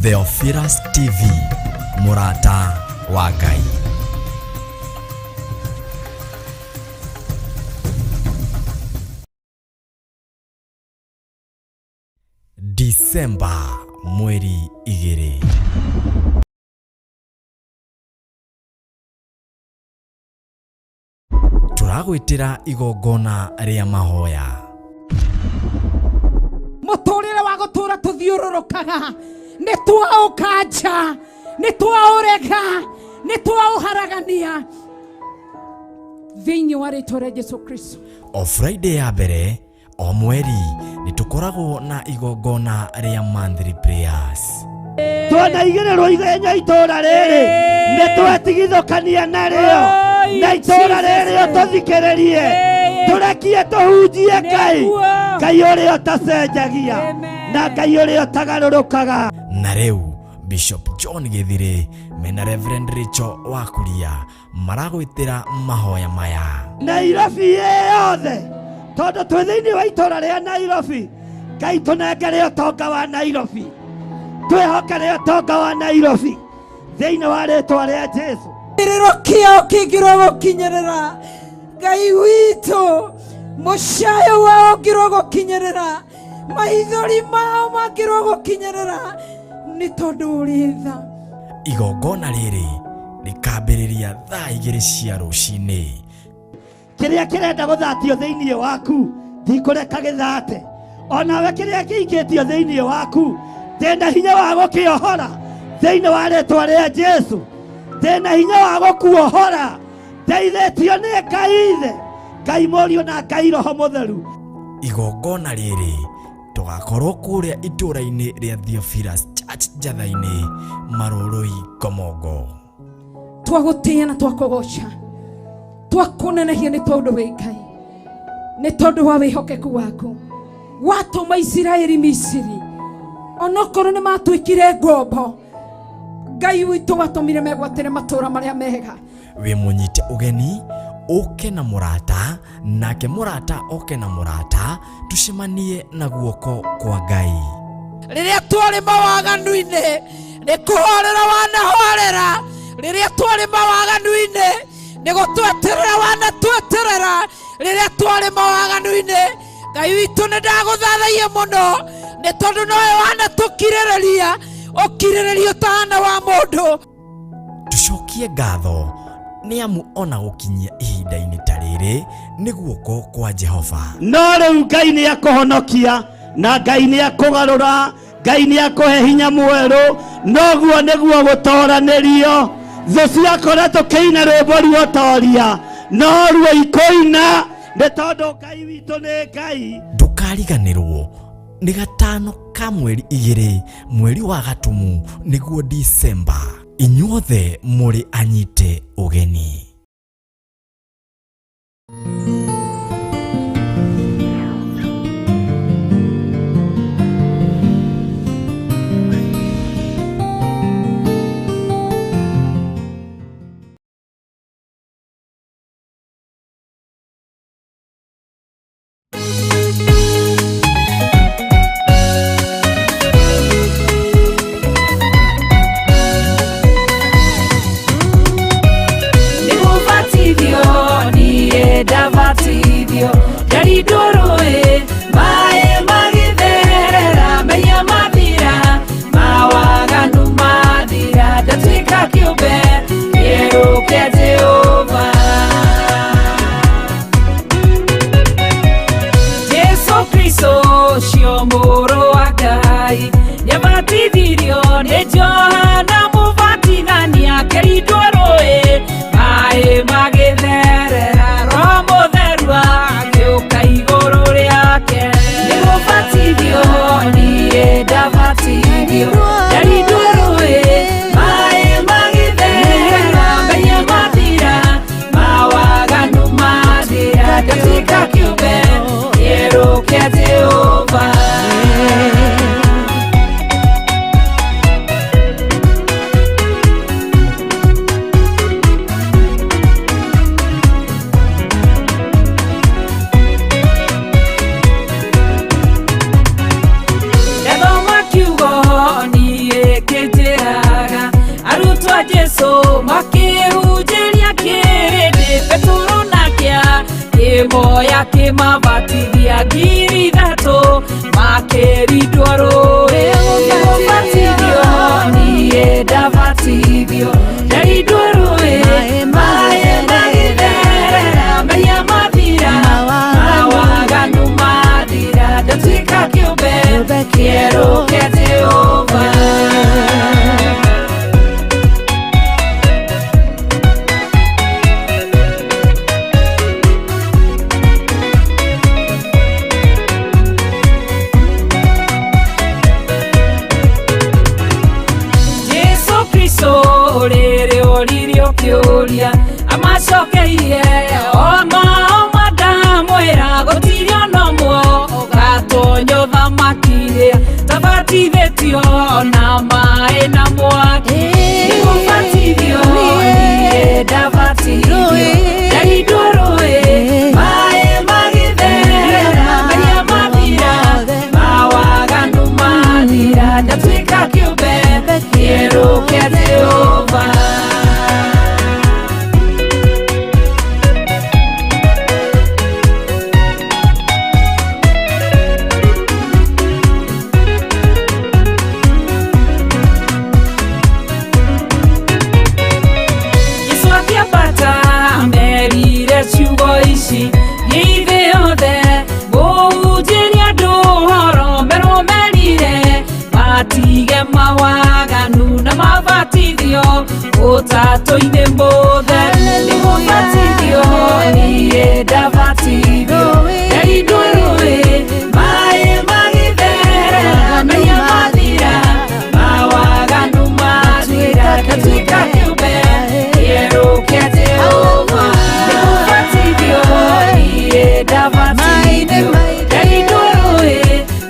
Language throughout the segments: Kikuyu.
Theophilus TV, mũrata wa Ngai. Disemba mweri 2. Tũragwĩtĩra igongona rĩa mahoya. Mũtũrĩre wa gũtũra tũthiũrũrũkaga nĩ twaũkanja, nĩ twaũrega, nĩ twaũharagania thĩinĩ wa rĩtwa rĩa Jesu Kristo. O Friday ya mbere o mweri nĩ tũkoragwo na igongona rĩa monthly prayers. Twanaigĩrĩrwo ithenya itũũra rĩrĩ nĩ twetigithũkania narĩo na itũũra rĩrĩ ũtũthikĩrĩrie, tũrekie tũhunjie Ngai, Ngai ũrĩa ũtacenjagia na Ngai ũrĩa ũtagarũrũkaga. Na rĩu Bishop John Gĩthirĩ mena Reverend Rachel Wakuria maragwĩtĩra mahoya maya. Nairobi yothe, tondũ twĩ thĩinĩ wa itũũra rĩa Nairobi, Ngai tũnengere ũtonga wa Nairobi, twĩhokere ũtonga wa Nairobi thĩinĩ wa rĩtwa rĩa Jesu. Kĩrĩro kĩao kĩngĩrwo gũkinyĩrĩra Ngai witũ, mũcayo wao ũngĩrwo gũkinyĩrĩra, maithori mao mangĩrwo gũkinyĩrĩra, nĩ tondũ ũrĩ tha. Igongona rĩrĩ rĩkambĩrĩria thaa 2 cia rũcinĩ. Kĩrĩa kĩrenda gũthatio thĩinĩ waku ndikũreka gĩthate, onawe kĩrĩa kĩikĩtio thĩinĩ waku ndĩna hinya wa gũkĩohora thĩinĩ wa rĩtwa rĩa Jesu, ndĩna hinya wa gũkuohora, ndeithĩtio nĩ Ngai Ithe, Ngai Mũriũ na Ngai Roho Mũtheru. Igongona rĩrĩ tũgakorwo kũrĩa itũũra-inĩ rĩa Theophilus Church Njatha-inĩ, Marũrũi, Ngomongo. Twagũtĩĩa na twakũgoca, twakũnenehia nĩ tondũ wĩ Ngai, nĩ tondũ wa wĩhokeku waku watũma Isiraeli Misiri, onokorwo nĩ matuĩkire ngombo. Ngai witũ, watũmire megwatĩre matũũra marĩa mega. Wĩ mũnyite ũgeni ũke na mũrata, nake mũrata oke na mũrata, tucemanie na guoko kwa Ngai. Rĩrĩa twarĩ mawaganu-inĩ nĩ kũhorera wanahorera, rĩrĩa twarĩ mawaganu-inĩ nĩ gũtweterera wanatweterera, rĩrĩa twarĩ mawaganu-inĩ Ngai witũ nĩ ndagũthathaia mũno nĩ tondũ nowe wanatũkirĩrĩria ũkirĩrĩria ũtahana wa mũndũ. Tucokie ngatho nĩ amu ona gũkinyia ihinda-inĩ ta rĩrĩ nĩ guoko kwa Jehova. No rĩu Ngai nĩ akũhonokia na Ngai nĩ akũgarũra, Ngai nĩ akũhe hinya mwerũ, noguo nĩguo gũtoranĩrio. Thũ ciakora tũkĩina rwĩmbo ruotoria, noruo ikũina nĩ tondũ Ngai witũ nĩ Ngai. Ndũkariganĩrwo nĩ gatano ka mweri 2 mweri wa Gatumu nĩguo Disemba. Inyuothe mũrĩ anyite ũgeni. Nĩgũbatithio niĩ ndabatithio, ndarindwo rũĩ maĩ magĩtherera, mehia mathira, mawaganu mathira, ndatuĩka kĩũmbe kĩerũ kĩa Jehova. Jesu Kristo ũcio mũrũ wa Ngai nĩabatithirio nĩ Johana Mũbatithania, akĩrindwo rũĩ maĩ magĩtherera, Roho Mũtheru agĩũka igũrũ rĩake. Nĩgũbatithio niĩ ndabatithio, ndarindwo rũĩ maĩ magĩtherera, mehia mathira, mawaganu mathira, ndatuĩka kĩũmbe kĩerũ kĩa Jehova. Akĩmoya akĩmabatithia 3,000 makĩrindwo rũĩ. Nĩgũbatithio niĩ ndabatithio, nderindwo rũĩ, maĩ magĩtherera, mehia mathira, mawaganu mathira, ndatuĩka kĩũmbe kĩerũ kĩa Jehova. Jesu Kristo rĩrĩ oririo kĩũria amacokeirie oma oma ndamwĩra gũtirĩ ona ũmwe ũgatonya ũthamaki-rĩ tabatithĩtio na maĩ na mwaki. Nĩgũbatithio niĩ ndabatithio, nderindwo rũĩ, maĩ magĩtherera, mehia mathira, mawaganu mathira, ndatuĩka kĩũmbe kĩerũ kĩa Jehova. Yesu akĩambata amerire ciugo ici, thiĩ thĩ yothe mũhunjĩrie andũ ũhoro, merwo merire matige mawaganu na mabatithio ũtatũ-inĩ mũtheru. Nĩgũbatithio niĩ ndabatithio, nderindwo rũĩ, maĩ magĩtherera, mehia mathira, mawaganu mathira, ndatuĩka kĩũmbe kĩerũ kĩa Jehova. Nĩgũbatithio niĩ ndabatithio, nderindwo rũĩ,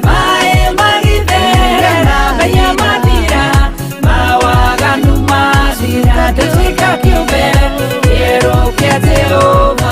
maĩ magĩtherera, mehia mathira, mawaganu mathira, ndatuĩka kĩũmbe kĩerũ kĩa Jehova.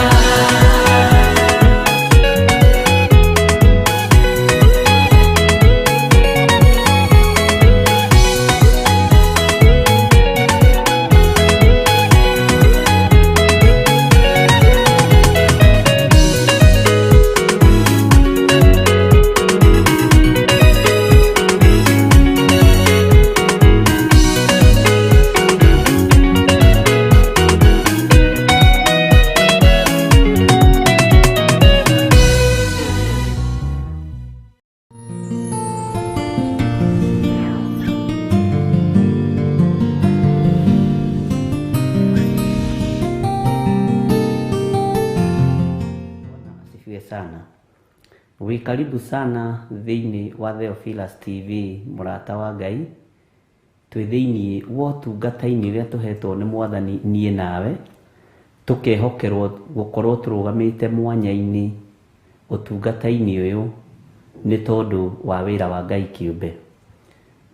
Asifiwe sana. Wĩ karibu sana thĩinĩ wa Theophilus TV, mũrata wa Ngai. Twĩ thĩinĩ wa ũtungata-inĩ ũrĩa tũhetwo nĩ Mwathani niĩ nawe, tũkehokerwo gũkorwo tũrũgamĩte mwanya-inĩ ũtungata-inĩ ũyũ nĩ tondũ wa wĩra wa Ngai kĩũmbe.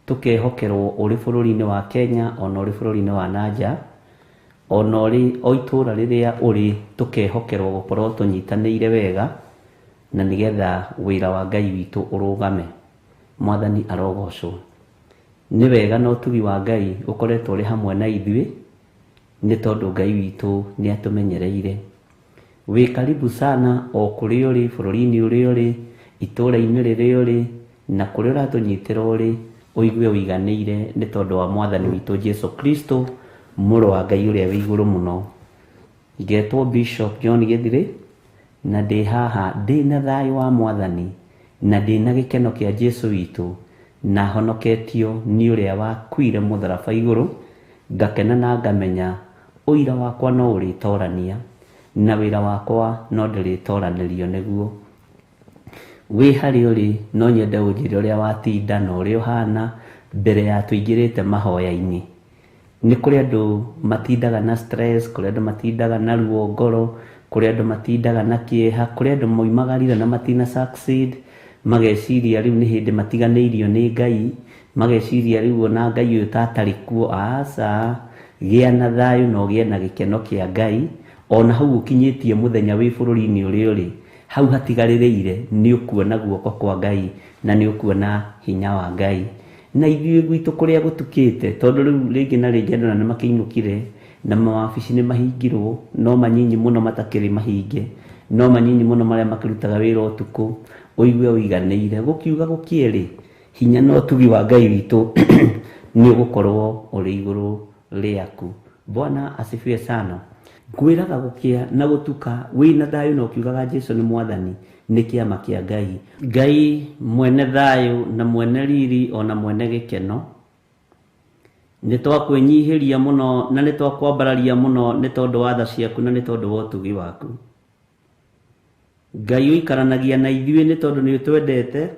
Tũkehokerwo ũrĩ bũrũri-inĩ wa Kenya ona ũrĩ bũrũri-inĩ wa nanja, ona ũrĩ o itũũra rĩrĩa ũrĩ, tũkehokerwo gũkorwo tũnyitanĩire wega na nĩgetha wĩra wa Ngai witũ ũrũgame. Mwathani arogocwo. Nĩ wega na ũtugi wa Ngai ũkoretwo ũrĩ hamwe na ithuĩ, nĩ tondũ Ngai witũ nĩ atũmenyereire. Wĩ karibu sana o kũrĩa ũrĩ, bũrũri-inĩ ũrĩa ũrĩ, itũũra-inĩ rĩrĩa ũrĩ, na kũrĩa ũratũnyitĩra ũrĩ, ũigue ũiganĩire nĩ tondũ wa Mwathani witũ Jesu Kristo, mũrũ wa Ngai ũrĩa wĩ igũrũ mũno. Ngetwo Bishop John Gĩthirĩ, na ndĩ haha ndĩ na thayũ wa Mwathani, na ndĩ na gĩkeno kĩa Jesu witũ, na honoketio nĩ ũrĩa wakuire mũtharaba igũrũ, ngakena na ngamenya ũira wakwa no ũrĩtorania, na wĩra wakwa no ndĩrĩtoranĩrio nĩguo. Wĩ harĩa ũrĩ, no nyende ũnjĩre ũrĩa watinda na ũrĩa ũhana mbere ya tũingĩrĩte mahoya-inĩ. Nĩ kũrĩ andũ matindaga na stress, kũrĩ andũ matindaga na ruo ngoro, kũrĩ andũ matindaga na kĩeha, kũrĩ andũ moimagarire na matina succeed, mageciria rĩu nĩ hĩndĩ matiganĩirio nĩ Ngai, mageciria rĩu ona Ngai ũyũ ta atarĩ kuo. Aca, gĩa na thayũ na ũgĩe na gĩkeno kĩa Ngai, ona hau ũkinyĩtie mũthenya wĩ bũrũri-inĩ ũrĩa ũrĩ, hau hatigarĩrĩire nĩ ũkuona guoko kwa Ngai na nĩ ũkuona hinya wa Ngai. Na ithuĩ gwitũ kũrĩa gũtukĩte, tondũ rĩu rĩngĩ na rĩngĩ andũ na nĩ makĩinũkire na mawabici nĩ mahingirwo, no manyinyi mũno matakĩrĩ mahinge. No manyinyi mũno marĩa makĩrutaga wĩra ũtukũ, ũigue ũiganĩire. Gũkiuga gũkĩe rĩ, hinya na ũtugi wa Ngai witũ nĩ ũgũkorwo ũrĩ igũrũ rĩaku. Bwana asifiwe sana. Ngwĩraga gũkĩa na gũtuka wĩna thayũ na ũkiugaga Jesu nĩ mwathani, nĩ kĩama kĩa Ngai. Ngai mwene thayũ na mwene riri ona mwene gĩkeno, nĩ twakwĩnyihĩria mũno na nĩ twakwambararia mũno nĩ tondũ wa tha ciaku na nĩ tondũ wa ũtugi waku. Ngai ũikaranagia na ithuĩ nĩ tondũ nĩ ũtwendete,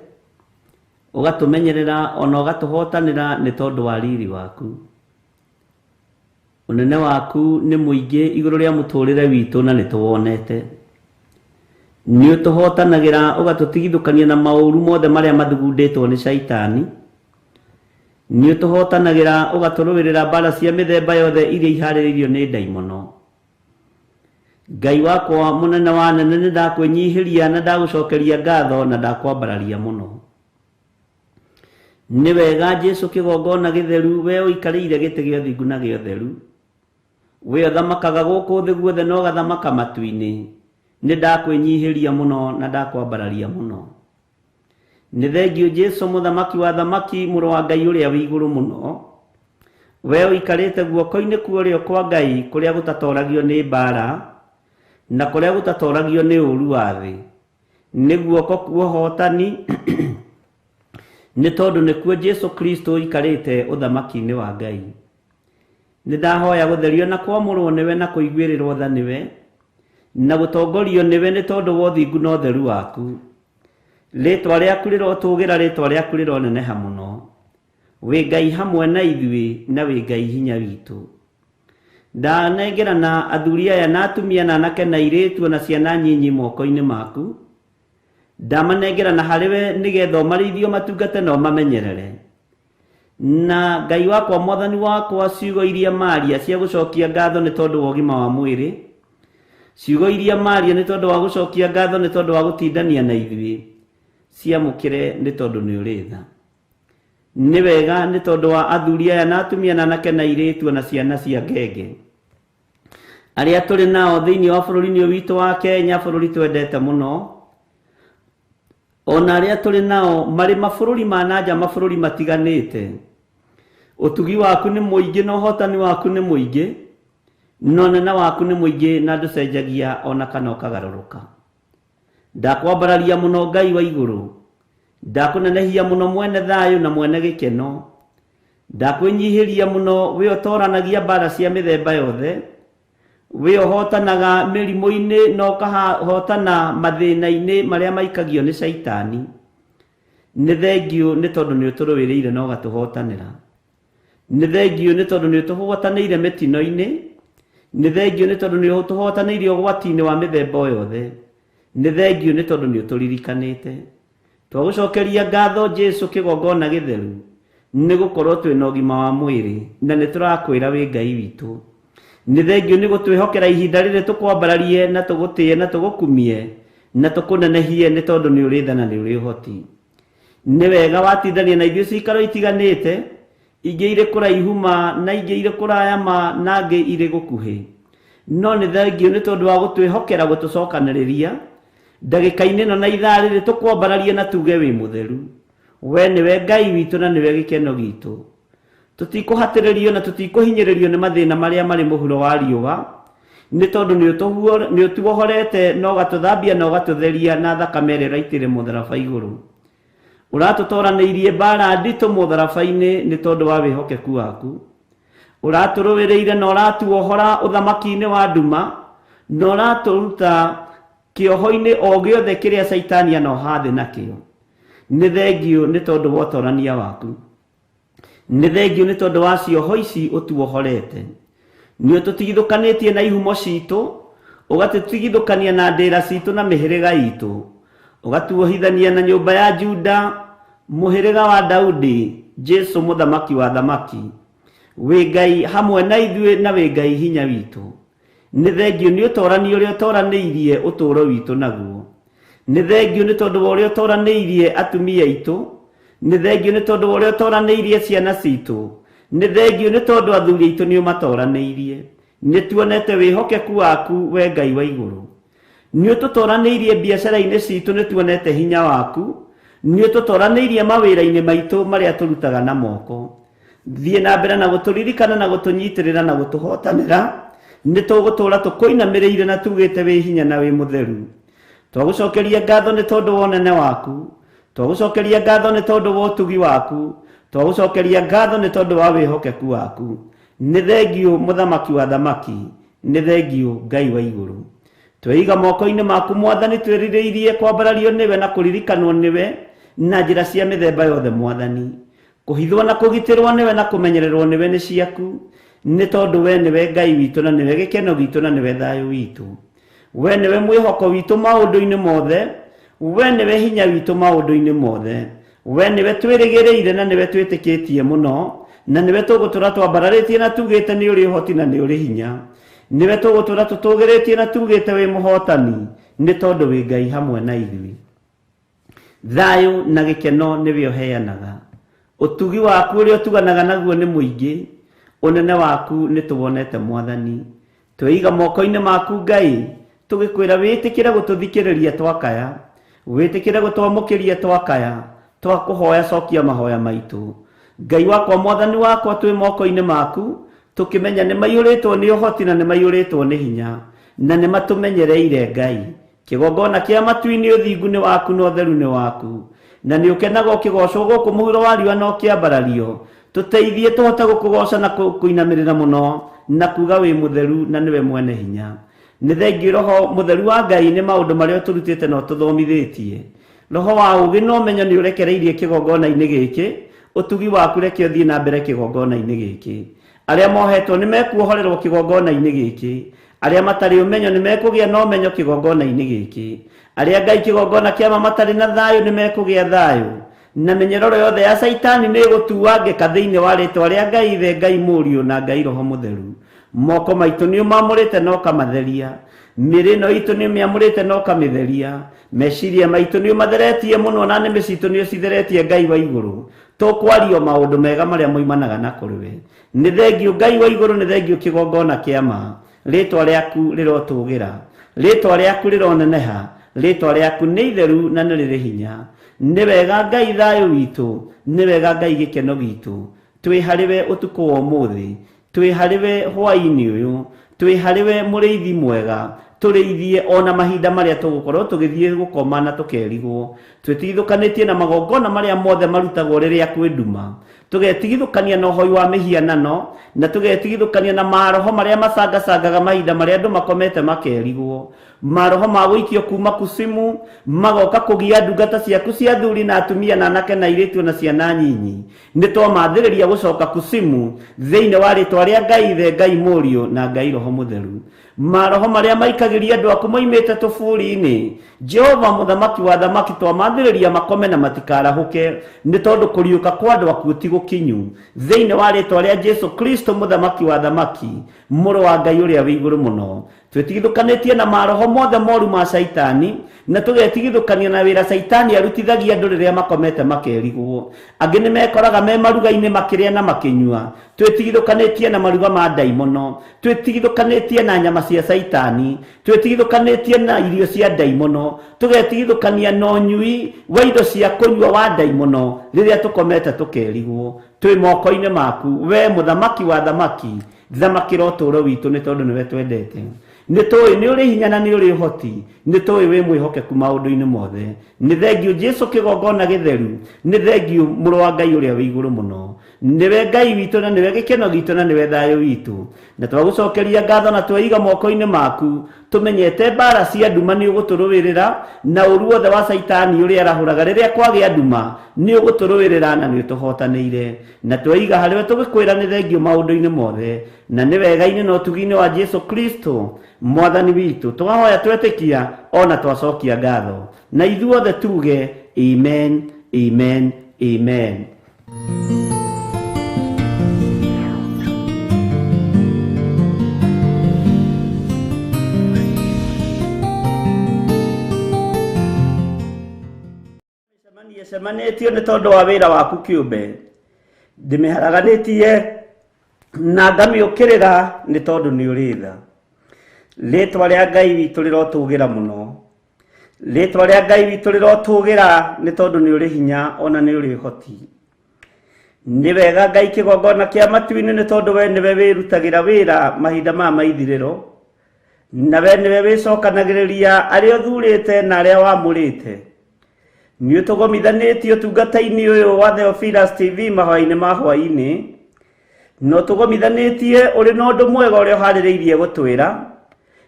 ũgatũmenyerera ona ũgatũhotanĩra nĩ tondũ wa riri waku. Ũnene waku nĩ mũingĩ igũrũ rĩa mũtũrĩre witũ na nĩ tũwonete. Nĩ ũtũhotanagĩra ũgatũtigithũkania na maũru mothe marĩa mathugundĩtwo nĩ caitani. Nĩ ũtũhotanagĩra ũgatũrũĩrĩra mbara cia mĩthemba yothe iria iharĩrĩirio nĩ ndaimono. Ngai wakwa mũnene wa nene, nĩ ndakwĩnyihĩria na ndagũcokeria ngatho na ndakwambararia mũno. Nĩ wega Jesu kĩgongona gĩtheru, we ũikarĩire gĩtĩ gĩa ũthingu na gĩa ũtheru. We ũthamakaga gũkũ thĩ guothe na ũgathamaka matu-inĩ. Nĩ ndakwĩnyihĩria mũno na ndakwambararia mũno. Nĩ thengiũ Jesu mũthamaki wa thamaki, mũrũ wa Ngai ũrĩa wĩ igũrũ mũno. We ũikarĩte guoko-inĩ kwa ũrĩo kwa Ngai kũrĩa gũtatoragio nĩ mbara na kũrĩa gũtatoragio nĩ ũũru wa thĩ. Nĩ guoko kwa ũhotani nĩ tondũ nĩkuo Jesu Kristo ũikarĩte ũthamaki-inĩ wa Ngai. Nĩ ndahoya gũtherio na kwamũrwo nĩwe na kũiguĩrĩrwo tha nĩwe na gũtongorio nĩwe nĩ tondũ wa ũthingu na ũtheru waku. Rĩtwa rĩaku rĩrotũgĩra, rĩtwa rĩaku rĩroneneha mũno. Wĩ Ngai hamwe na ithuĩ na wĩ Ngai hinya witũ. Ndanengerana athuri aya na atumia na anake na airĩtu na ciana nyinyi moko-inĩ maku. Ndamanengerana harĩ we nĩgetha ũmarĩithie, ũmatungate na ũmamenyerere. Na Ngai wakwa, mwathani wakwa, ciugo iria maria cia gũcokia ngatho nĩ tondũ wa ũgima wa mwĩrĩ, ciugo iria maria nĩ tondũ wa gũcokia ngatho nĩ tondũ wa gũtindania na ithuĩ, ciamũkĩre nĩ tondũ nĩ ũrĩ tha. Nĩ wega nĩ tondũ wa athuri aya na atumia na anake na airĩtu na ciana cia ngenge arĩa tũrĩ nao thĩinĩ wa bũrũri-inĩ ũyũ witũ wa Kenya, bũrũri twendete mũno, ona arĩa tũrĩ nao marĩ mabũrũri ma na nja, mabũrũri matiganĩte. Ũtugi waku nĩ mũingĩ na ũhotani waku nĩ mũingĩ na ũnene waku nĩ mũingĩ na ndũcenjagia ona kana ũkagarũrũka. Ndakwambararia mũno Ngai wa igũrũ, ndakũnenehia mũno mwene thayũ na mwene gĩkeno, ndakwĩnyihĩria mũno we ũtoranagia mbara cia mĩthemba yothe, we ũhotanaga mĩrimũ-inĩ na ũkahotana mathĩna-inĩ marĩa maikagio nĩ caitani. Nĩ thengiũ nĩ tondũ nĩ ũtũrũĩrĩire na ũgatũhotanĩra. Nĩ thengiũ nĩ tondũ nĩ ũtũhotanĩire mĩtino-inĩ. Nĩ thengiũ nĩ tondũ nĩ ũtũhotanĩire ũgwati-inĩ wa mĩthemba o yothe. Nĩ thengiũ nĩ tondũ nĩ ũtũririkanĩte. Twagũcokeria ngatho Jesu kĩgongona gĩtheru, nĩ gũkorwo twĩna ũgima wa mwĩrĩ na nĩ tũrakwĩra wĩ Ngai witũ. Nĩ thengiũ nĩ gũtwĩhokera ihinda rĩrĩ tũkwambararie na tũgũtĩe na tũgũkumie na tũkũnenehie nĩ tondũ nĩ ũrĩ tha na nĩ ũrĩ ũhoti. Nĩ wega watindania na ithuĩ cikaro itiganĩte, ingĩ irĩ kũraihu ma na ingĩ irĩ kũraya ma na ingĩ irĩ gũkuhĩ. No nĩ thengiũ nĩ tondũ wa gũtwĩhokera gũtũcokanĩrĩria ndagĩka-inĩ ĩno na ithaa rĩrĩ tũkwambararie na tuge wĩ mũtheru. We nĩwe Ngai witũ na nĩwe gĩkeno gitũ. Tũtikũhatĩrĩrio na tũtikũhinyĩrĩrio nĩ mathĩna marĩa marĩ mũhuro wa riũa, nĩ tondũ nĩ ũtuohorete na ũgatũthambia na ũgatũtheria na thakame ĩrĩa ũraitĩire mũtharaba igũrũ. Ũratũtoranĩirie mbara nditũ mũtharaba-inĩ nĩ tondũ wa wĩhokeku waku. Ũratũrũĩrĩire na ũratuohora ũthamaki-inĩ wa nduma na ũratũruta kĩoho-inĩ o gĩothe kĩrĩa caitani anoha thĩ nakĩo. Nĩ thengiũ nĩ tondũ wa ũtorania waku. Nĩ thengiũ nĩ tondũ wa cioho ici ũtuohorete. Nĩ ũtũtigithũkanĩtie na ihumo citũ, ũgatũtigithũkania na ndĩra citũ na mĩhĩrĩga itũ, ũgatuohithania na nyũmba ya Juda, mũhĩrĩga wa Daudi, Jesu mũthamaki wa thamaki. Wĩ Ngai hamwe na ithuĩ na wĩ Ngai hinya witũ. Nĩ thengiũ nĩ ũtorani ũrĩa ũtoranĩirie ũtũũro witũ naguo. Nĩ thengiũ nĩ tondũ wa ũrĩa ũtoranĩirie atumia aitũ. Nĩ thengiũ nĩ tondũ wa ũrĩa ũtoranĩirie ciana citũ. Nĩ thengiũ nĩ tondũ athuri aitũ nĩ ũmatoranĩirie. Nĩ tuonete wĩhokeku waku we Ngai wa igũrũ. Nĩ ũtũtoranĩirie biacara-inĩ citũ, nĩ tuonete hinya waku. Nĩ ũtũtoranĩirie mawĩra-inĩ maitũ marĩa tũrutaga na moko. Thiĩ na mbere na gũtũririkana na gũtũnyitĩrĩra na gũtũhotanĩra. Nĩ tũgũtũũra tũkũinamĩrĩire na tugĩte wĩ hinya na wĩ mũtheru. Twagũcokeria ngatho nĩ tondũ wa ũnene waku. Twagũcokeria ngatho nĩ tondũ wa ũtugi waku. Twagũcokeria ngatho nĩ tondũ wa wĩhokeku waku. Nĩ thengiũ mũthamaki wa thamaki, nĩ thengiũ Ngai wa igũrũ. Tweiga moko-inĩ maku Mwathani, twĩrirĩirie kwambarario nĩwe na kũririkanwo nĩwe na njĩra cia mĩthemba yothe Mwathani. Kũhithwo na kũgitĩrwo nĩwe na kũmenyererwo nĩwe nĩ ciaku, nĩ tondũ we nĩwe Ngai witũ na nĩwe gĩkeno gitũ na nĩwe thayũ witũ. We nĩwe mwĩhoko witũ maũndũ-inĩ mothe, we nĩwe hinya witũ maũndũ-inĩ mothe. We nĩwe twĩrĩgĩrĩire na nĩwe twĩtĩkĩtie mũno, na nĩwe tũgũtũra twambararĩtie na tugĩte nĩ ũrĩ ũhoti na nĩ ũrĩ hinya. Nĩwe tũgũtũra tũtũgĩrĩtie na tugĩte wĩ mũhotani, nĩ tondũ wĩ Ngai hamwe na ithuĩ. Thayũ na gĩkeno nĩwe ũheanaga. Ũtugi waku ũrĩa ũtuganaga naguo nĩ mũingĩ, ũnene waku nĩ tũwonete Mwathani. Tweiga moko-inĩ maku Ngai, tũgĩkwĩra wĩtĩkĩre gũtũthikĩrĩria twakaya, wĩtĩkĩre gũtwamũkĩria twakaya, twakũhoya cokia mahoya maitũ. Ngai wakwa Mwathani wakwa twĩ moko-inĩ maku, tũkĩmenya nĩ maiyũrĩtwo nĩ ũhoti na nĩ maiyũrĩtwo nĩ hinya, na nĩ matũmenyereire Ngai. Kĩgongona kĩa matu-inĩ ũthingu nĩ waku na ũtheru nĩ waku, na nĩ ũkenaga ũkĩgoocwo gũkũ mũhuro wa riũa na ũkĩambarario. Tũteithie tũhote gũkũgooca na kũinamĩrĩra mũno na kuga wĩ mũtheru na nĩwe mwene hinya. Nĩ thengiũ Roho Mũtheru wa Ngai nĩ maũndũ marĩa ũtũrutĩte na ũtũthomithĩtie. Roho wa ũũgĩ na ũmenyo nĩ ũrekereirie kĩgongona-inĩ gĩkĩ, ũtugi waku reke ũthiĩ na mbere kĩgongona-inĩ gĩkĩ. Arĩa mohetwo nĩ mekuohorerwo kĩgongona-inĩ gĩkĩ. Arĩa matarĩ ũmenyo nĩ mekũgĩa na ũmenyo kĩgongona-inĩ gĩkĩ. Arĩa Ngai kĩgongona kĩa ma matarĩ na thayũ nĩ mekũgĩa thayũ. Na mĩnyororo yothe ya Caitani nĩ ĩgũtuangĩka thĩinĩ wa rĩtwa rĩa Ngai Ithe, Ngai Mũriũ na Ngai Roho Mũtheru. Moko maitũ nĩ ũmamũrĩte na ũkamatheria. Mĩĩrĩ ĩno itũ nĩ ũmĩamũrĩte na ũkamĩtheria. Meciria maitũ nĩ ũmatheretie mũno na nĩmĩ citũ nĩ ũcitheretie Ngai wa igũrũ. Tũkwaria o maũndũ mega marĩa moimanaga na kũrĩ we. Nĩ thengiũ Ngai wa igũrũ, nĩ thengiũ kĩgongona kĩa ma. Rĩtwa rĩaku rĩrotũgĩra, rĩtwa rĩaku rĩroneneha, rĩtwa rĩaku nĩ itheru na nĩ rĩrĩ hinya. Nĩ wega Ngai thayũ witũ, nĩ wega Ngai gĩkeno gitũ. Twĩ harĩ we ũtukũ wa ũmũthĩ, twĩ harĩ we hwaĩ-inĩ ũyũ, twĩ harĩ we mũrĩithi mwega, tũrĩithie ona mahinda marĩa tũgũkorwo tũgĩthiĩ gũkoma na tũkerigwo. Twĩtigithũkanĩtie na magongona marĩa mothe marutagwo rĩrĩa kwĩ nduma. Tũgetigithũkania na ũhoi wa mĩhianano, na tũgetigithũkania na maroho marĩa macangacangaga mahinda marĩa andũ makomete makerigwo. Maroho ma gũikio kuma kusimu magoka kũgia ndungata ciaku cia athuri na atumia na anake na airĩtu na ciana nyinyi. Nĩ twamathĩrĩria gũcoka kusimu thĩinĩ wa rĩtwa rĩa Ngai Ithe, Ngai Mũriũ na Ngai Roho Mũtheru. Maroho marĩa maikagĩria andũ aku moimĩte tũburi-inĩ, Jehova mũthamaki wa thamaki, twamathĩrĩria makome na matikarahũke, nĩ tondũ kũriũka kwa andũ akuũ ti gũkinyu. Thĩinĩ wa rĩtwa rĩa Jesu Kristo mũthamaki wa thamaki, mũrũ wa Ngai ũrĩa wĩ igũrũ mũno, twĩtigithũkanĩtie na maroho mothe moru ma Caitani, na tũgetigithũkania na wĩra Caitani arutithagia andũ rĩrĩa makomete makerigwo. Angĩ nĩ mekoraga me maruga-inĩ makĩrĩa na makĩnyua. Twĩtigithũkanĩtie na maruga ma ndaimono, twĩtigithũkanĩtie na nyama cia Caitani, twĩtigithũkanĩtie na irio cia ndaimono, tũgetigithũkania na ũnyui wa indo cia kũnyua wa ndaimono rĩrĩa tũkomete tũkerigwo. Twĩ moko-inĩ maku, we mũthamaki wa thamaki, thamakĩra ũtũũro witũ nĩ tondũ nĩwe twendete. Nĩ tũĩ nĩ ũrĩ hinya na nĩ ũrĩ ũhoti, nĩ tũĩ wĩ mwĩhokeku maũndũ-inĩ mothe. Nĩ thengiũ Jesu kĩgongona gĩtheru, nĩ thengiũ mũrũ wa Ngai ũrĩa wĩ igũrũ mũno. Nĩwe Ngai witũ na nĩwe gĩkeno gitũ na nĩwe thayũ witũ. Na twagũcokeria ngatho na tweiga moko-inĩ maku, tũmenyete mbara cia nduma nĩ ũgũtũrũĩrĩra, na ũru wothe wa Caitani ũrĩa arahũraga rĩrĩa kwagĩa nduma nĩ ũgũtũrũĩrĩra na nĩ ũtũhotanĩire. Na tweiga harĩwe tũgĩkwĩra nĩ thengiũ maũndũ-inĩ mothe, na nĩ wega-inĩ na ũtugi-inĩ wa Jesu Kristo Mwathani witũ. Twahoya twetĩkia ona twacokia ngatho, na ithuothe tuge amen, amen, amen. Mĩcemanio ĩcemanĩtio nĩ tondũ wa wĩra waku kĩũmbe, ndĩmĩharaganĩtie na ngamĩũkĩrĩra nĩ tondũ nĩ ũrĩ tha. Rĩtwa rĩa Ngai witũ rĩrotũgĩra mũno. Rĩtwa rĩa Ngai witũ rĩrotũgĩra nĩ tondũ nĩ ũrĩ hinya ona nĩ ũrĩ ũhoti. Nĩ wega Ngai kĩgongona kĩa matu-inĩ nĩ tondũ we nĩwe wĩrutagĩra wĩra mahinda ma maithirĩro, na we nĩwe wĩcokanagĩrĩria arĩa ũthurĩte na arĩa wamũrĩte. Nĩ ũtũgomithanĩtie ũtungata-inĩ ũyũ wa Theophilus TV mahoya-inĩ ma hwaĩ-inĩ, na ũtũgomithanĩtie ũrĩ na ũndũ mwega ũrĩa ũharĩrĩirie gũtwĩra,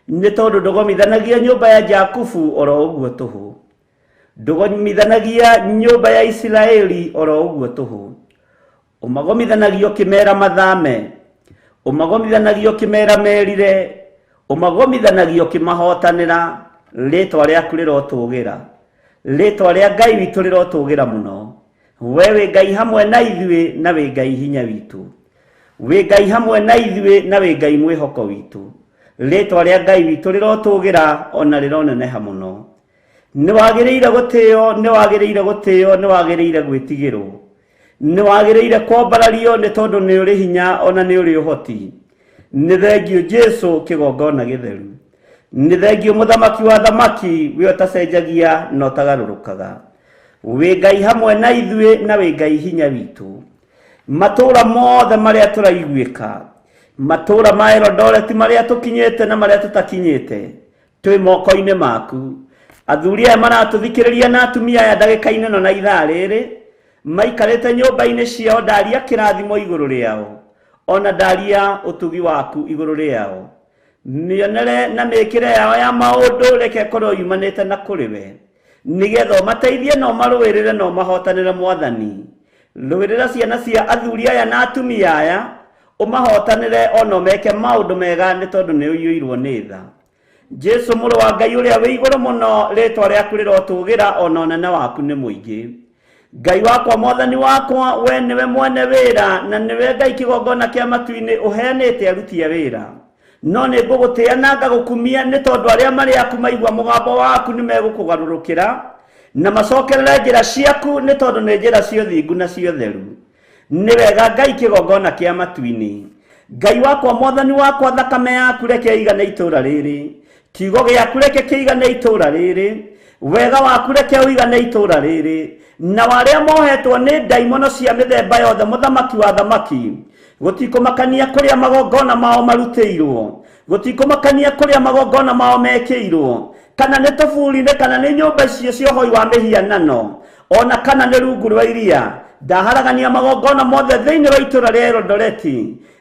nĩ tondũ ndũgomithanagia nyũmba ya Jakubu oro ũguo tũhũ, ndũgomithanagia nyũmba ya Isiraeli oro ũguo tũhũ. Ũmagomithanagia ũkĩmera mathame, ũmagomithanagia ũkĩmera merire, ũmagomithanagia ũkĩmahotanĩra. Rĩtwa rĩaku rĩrotũgĩra, rĩtwa rĩa Ngai witũ rĩrotũgĩra mũno. We wĩ Ngai hamwe na ithuĩ na wĩ Ngai hinya witũ, wĩ Ngai hamwe na ithuĩ na wĩ Ngai mwĩhoko witũ. Rĩtwa rĩa Ngai witũ rĩrotũgĩra ona rĩroneneha mũno. Nĩ wagĩrĩire gũtĩo, nĩ wagĩrĩire gũtĩo, nĩ wagĩrĩire gwĩtigĩrwo, nĩ wagĩrĩire kwambarario nĩ tondũ nĩ ũrĩ hinya ona nĩ ũrĩ ũhoti. Nĩ thengio Jesu kĩgongona gĩtheru, nĩ thengio mũthamaki wa thamaki, we ũtacenjagia na ũtagarũrũkaga. Wĩ Ngai hamwe na ithuĩ na wĩ Ngai hinya witũ. Matũũra mothe marĩa tũraiguĩka, matũũra ma Eldoret marĩa tũkinyĩte na marĩa tũtakinyĩte, twĩ moko-inĩ maku. Athuri aya maratũthikĩrĩria na atumia aya ndagĩka-inĩ ĩno na ithaa rĩrĩ maikarĩte nyũmba-inĩ ciao, ndaria kĩrathimo igũrũ rĩao, ona ndaria ũtugi waku igũrũ rĩao. Mĩonere na mĩkĩre yao ya maũndũ reke ĩkorwo yumanĩte na kũrĩ we, nĩgetha ũmateithie na ũmarũĩrĩre na ũmahotanĩre. Mwathani, rũĩrĩra ciana cia athuri aya na atumia aya, ũmahotanĩre ona ũmeke maũndũ mega nĩ tondũ nĩ ũiyũirwo nĩ tha. Jesu mũrũ wa Ngai ũrĩa wĩ igũrũ mũno, rĩtwa rĩaku rĩrotũgĩra ona ũnene waku nĩ mũingĩ. Ngai wakwa, mwathani wakwa, we nĩwe mwene wĩra na nĩwe Ngai kĩgongona kĩa matu-inĩ ũheanĩte aruti a wĩra. No nĩ ngũgũtĩĩa na ngagũkumia nĩ tondũ arĩa marĩ aku maigua mũgambo waku nĩ megũkũgarũrũkĩra na macokerere njĩra ciaku nĩ tondũ nĩ njĩra cia ũthingu na cia ũtheru. Nĩ wega Ngai kĩgongona kĩa matu-inĩ. Ngai wakwa, mwathani wakwa, thakame yaku reke ĩigane itũũra rĩrĩ, kiugo gĩaku reke kĩigane itũũra rĩrĩ, wega waku reke ũigane itũũra rĩrĩ, na arĩa mohetwo nĩ ndaimono cia mĩthemba yothe, mũthamaki wa thamaki, gũtikũmakania kũrĩa magongona mao marutĩirwo, gũtikũmakania kũrĩa magongona mao mekĩirwo, kana nĩ tũburi-inĩ, kana nĩ nyũmba icio cia ũhoi wa mĩhianano, ona kana nĩ rungu rwa iria. Ndaharagania magongona mothe thĩinĩ wa itũũra rĩa Eldoret,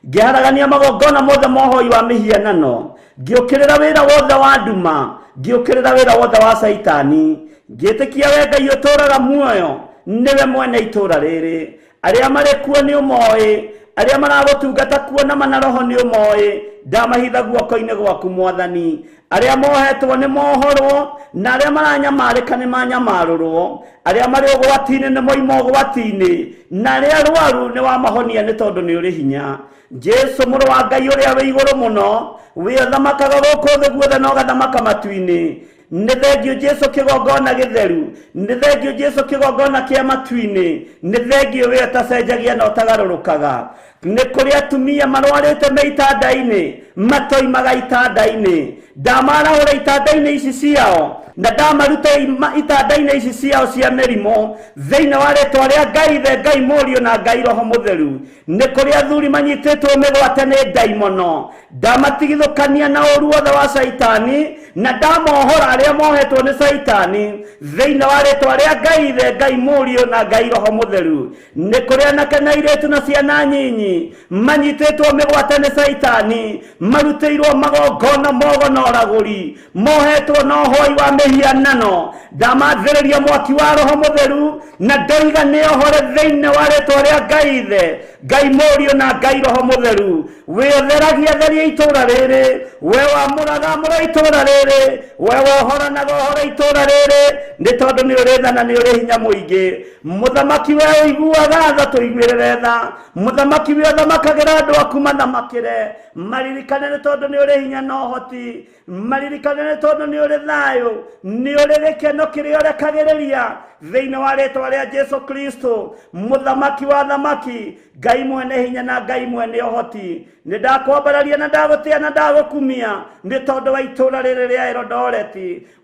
ngĩharagania magongona mothe ma ũhoi wa mĩhianano, ngĩũkĩrĩra wĩra wothe wa nduma, ngĩũkĩrĩra wĩra wothe wa Caitani, ngĩtĩkia we Ngai ũtũũraga muoyo nĩwe mwene itũũra rĩrĩ. Arĩa marĩ kuo nĩ ũmoĩ, arĩa maragũtungata kuo na mana roho nĩ ũmoĩ. Ndamahitha guoko-inĩ gwaku Mwathani. Arĩa mohetwo nĩ mohorwo, na arĩa maranyamarĩka nĩ manyamarũrwo, arĩa marĩ ũgwati-inĩ nĩ moima ũgwati-inĩ, na arĩa arwaru nĩ wamahonia nĩ tondũ nĩ ũrĩ hinya. Jesu mũrũ wa Ngai ũrĩa wĩ igũrũ mũno, wĩ ũthamakaga gũkũ thĩ guothe na ũgathamaka matu-inĩ. Nĩ thengio Jesu kĩgongona gĩtheru, nĩ thengio Jesu kĩgongona kĩa matu-inĩ, nĩ thengio we ũtacenjagia na ũtagarũrũkaga. Nĩ kũrĩ atumia marwarĩte me itanda-inĩ, matoimaga itanda-inĩ. Ndamarahũra itanda-inĩ ici ciao na ndamaruta itanda-inĩ ici ciao cia mĩrimũ thĩinĩ wa rĩtwa rĩa Ngai Ithe, Ngai Mũriũ na Ngai Roho Mũtheru. Nĩ kũrĩ athuri manyitĩtwo mĩgwate nĩ ndaimono, ndamatigithũkania na ũru wothe wa Caitani na ndamohora arĩa mohetwo nĩ Caitani thĩinĩ wa rĩtwa rĩa Ngai Ithe, Ngai Mũriũ na Ngai Roho Mũtheru. Nĩ kũrĩ anake na airĩtu na ciana nyinyi manyitĩtwo mĩgwate nĩ Caitani, marutĩirwo magongona mogo na ũragũri, mohetwo na ũhoi wa mĩhianano. Ndamathĩrĩria mwaki wa Roho Mũtheru na ndoiga nĩ ohore thĩinĩ wa rĩtwa rĩa Ngai Ithe, Ngai Mũriũ na Ngai Roho Mũtheru. Wĩ ũtheragia theria itũũra rĩrĩ, we wamũraga amũra itũũra rĩrĩ, we wohoranaga ũhoro itũũra rĩrĩ, nĩ tondũ nĩ ũrĩ tha na nĩ ũrĩ hinya mũingĩ. Mũthamaki we ũiguaga tha, tũiguĩrĩre tha. Mũthamaki we ũthamakagĩra andũ aku mathamakĩre, maririkane nĩ tondũ nĩ ũrĩ hinya na ũhoti, maririkane nĩ tondũ nĩ ũrĩ thayũ, nĩ ũrĩ gĩkeno kĩrĩa ũrekagĩrĩria thĩinĩ wa rĩtwa rĩa Jesu Kristo, mũthamaki wa thamaki. Ngai Ngai mwene hinya na Ngai mwene ũhoti. Nĩ ndakwambararia na ndagũtĩa na ndagũkumia nĩ tondũ wa itũũra rĩrĩ rĩa Eldoret.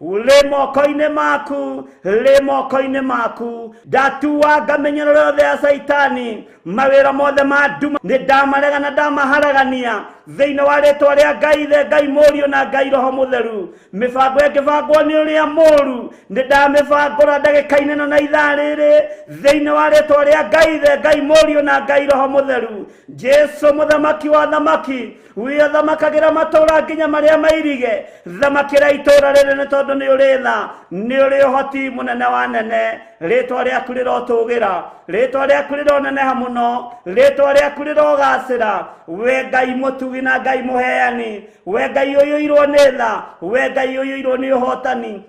Rĩ moko-inĩ maku, rĩ moko-inĩ maku. Ndatuanga mĩnyororo yothe ya Caitani, mawĩra mothe ma nduma nĩ ndamarega na ndamaharagania thĩinĩ wa rĩtwa rĩa Ngai Ithe, Ngai Mũriũ na Ngai Roho Mũtheru. Mĩbango ĩngĩbangwo nĩ ũrĩa mũũru nĩ ndamĩbangũra ndagĩka-inĩ ĩno na ithaa rĩrĩ thĩinĩ wa rĩtwa rĩa Ngai Ithe, Ngai Mũriũ na Ngai Roho Mũtheru. Jesu mũthamaki wa thamaki, wĩ thamakagĩra matũũra nginya marĩa mairige, thamakĩra itũũra rĩrĩ nĩ tondũ nĩ ũrĩ tha, nĩ ũrĩ ũhoti mũnene wa nene. Rĩtwa rĩaku rĩrotũgĩra, rĩtwa rĩaku rĩroneneha mũno, rĩtwa rĩaku rĩrogacĩra. We Ngai mũtugi na Ngai mũheani, we Ngai ũiyũirwo nĩ tha, we Ngai ũiyũirwo nĩ ũhotani.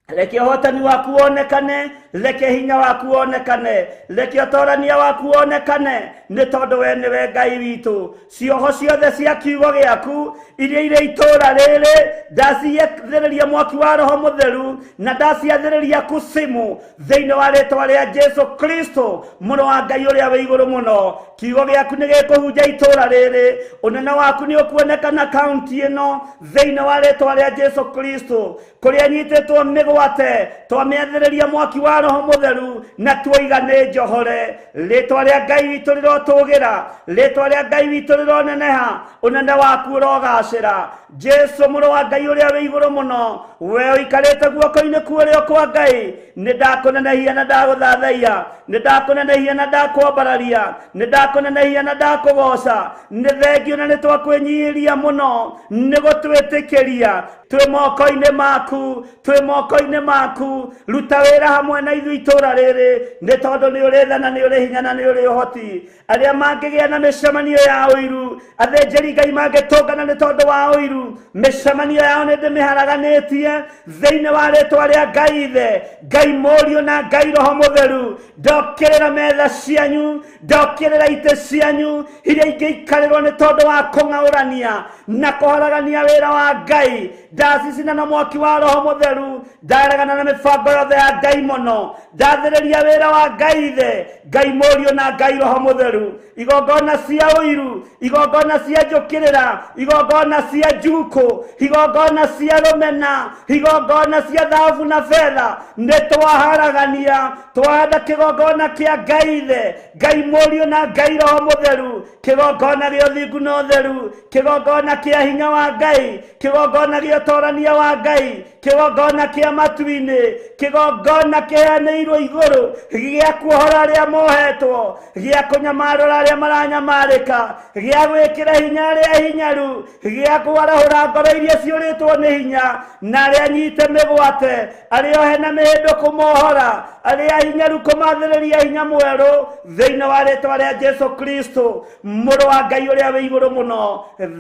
Reke ũhotani waku wonekane, reke hinya waku wonekane, reke ũtorania waku wonekane, nĩ tondũ we nĩwe Ngai witũ. Cioho ciothe cia kiugo gĩaku iria irĩ itũũra rĩrĩ ndaciathĩrĩria mwaki wa Roho Mũtheru na ndaciathĩrĩria kusimu thĩinĩ wa rĩtwa rĩa Jesu Kristo mũrũ wa Ngai ũrĩa wĩ igũrũ mũno. Kiugo gĩaku nĩ gĩkũhunja itũũra rĩrĩ, ũnene waku nĩ ũkuonekana kaunti ĩno thĩinĩ wa rĩtwa rĩa Jesu Kristo. Kũrĩa nyitĩtwo mĩgwate twamĩathĩrĩria mwaki wa Roho Mũtheru na tuoiga nĩ njohore. Rĩtwa rĩa Ngai witũ rĩrotũgĩra, rĩtwa rĩa Ngai witũ rĩroneneha, ũnene waku ũrogacĩra. Jesu mũrũ wa Ngai ũrĩa wĩ igũrũ mũno, we ũikarĩte guoko-inĩ kwa ũrĩo kwa Ngai, nĩ ndakũnenehia na ndagũthathaiya, nĩ ndakũnenehia na ndakwambararia, nĩ ndakũnenehia na ndakũgoca. Nĩ thengio na nĩ twakwĩnyihĩria mũno nĩ gũtwĩtĩkĩria twĩ moko-inĩ maku, twĩ moko-inĩ maku. Ruta wĩra hamwe na ithuĩ itũũra rĩrĩ nĩ tondũ nĩ ũrĩ tha na nĩ ũrĩ hinya na nĩ ũrĩ ũhoti. Arĩa mangĩgĩa na mĩcemanio ya ũiru, athĩnjĩri Ngai mangĩtũngana nĩ tondũ wa ũiru, mĩcemanio yao nĩ ndĩmĩharaganĩtie thĩinĩ wa rĩtwa rĩa Ngai Ithe, Ngai Mũriũ na Ngai Roho Mũtheru. Ndokĩrĩra metha cianyu, ndokĩrĩra itĩ cianyu iria ingĩikarĩrwo nĩ tondũ wa kũng'aũrania na kũharagania wĩra wa Ngai. Ndacicina na mwaki wa Roho Mũtheru, ndaregana na mĩbango yothe ya Ngai mũno, ndathĩrĩria wĩra wa Ngai Ithe, Ngai Mũriũ na Ngai Roho Mũtheru. Igongona cia ũiru, igongona cia njũkĩrĩra, igongona cia njukũ, igongona cia rũmena, igongona cia thahabu na betha, nĩ twaharagania, twahanda kĩgongona kĩa Ngai Ithe, Ngai Mũriũ na Ngai Roho Mũtheru, kĩgongona gĩa ũthingu na ũtheru, kĩgongona kĩa hinya wa Ngai, kĩgongona gĩa ũtorania wa Ngai, kĩgongona kĩa matu-inĩ, kĩgongona kĩheanĩirwo igũrũ gĩa kuohora arĩa mohetwo, gĩa kũnyamarũra arĩa maranyamarĩka, gĩa gwĩkĩra hinya arĩa hinyaru, gĩa kwarahũra ngoro iria ciũrĩtwo nĩ hinya na arĩa anyite mĩgwate, arĩa ohe na mĩhĩndo kũmohora, arĩa hinyaru kũmathĩrĩria hinya mwerũ thĩinĩ wa rĩtwa rĩa Jesu Kristo mũrũ wa Ngai ũrĩa wĩ igũrũ mũno.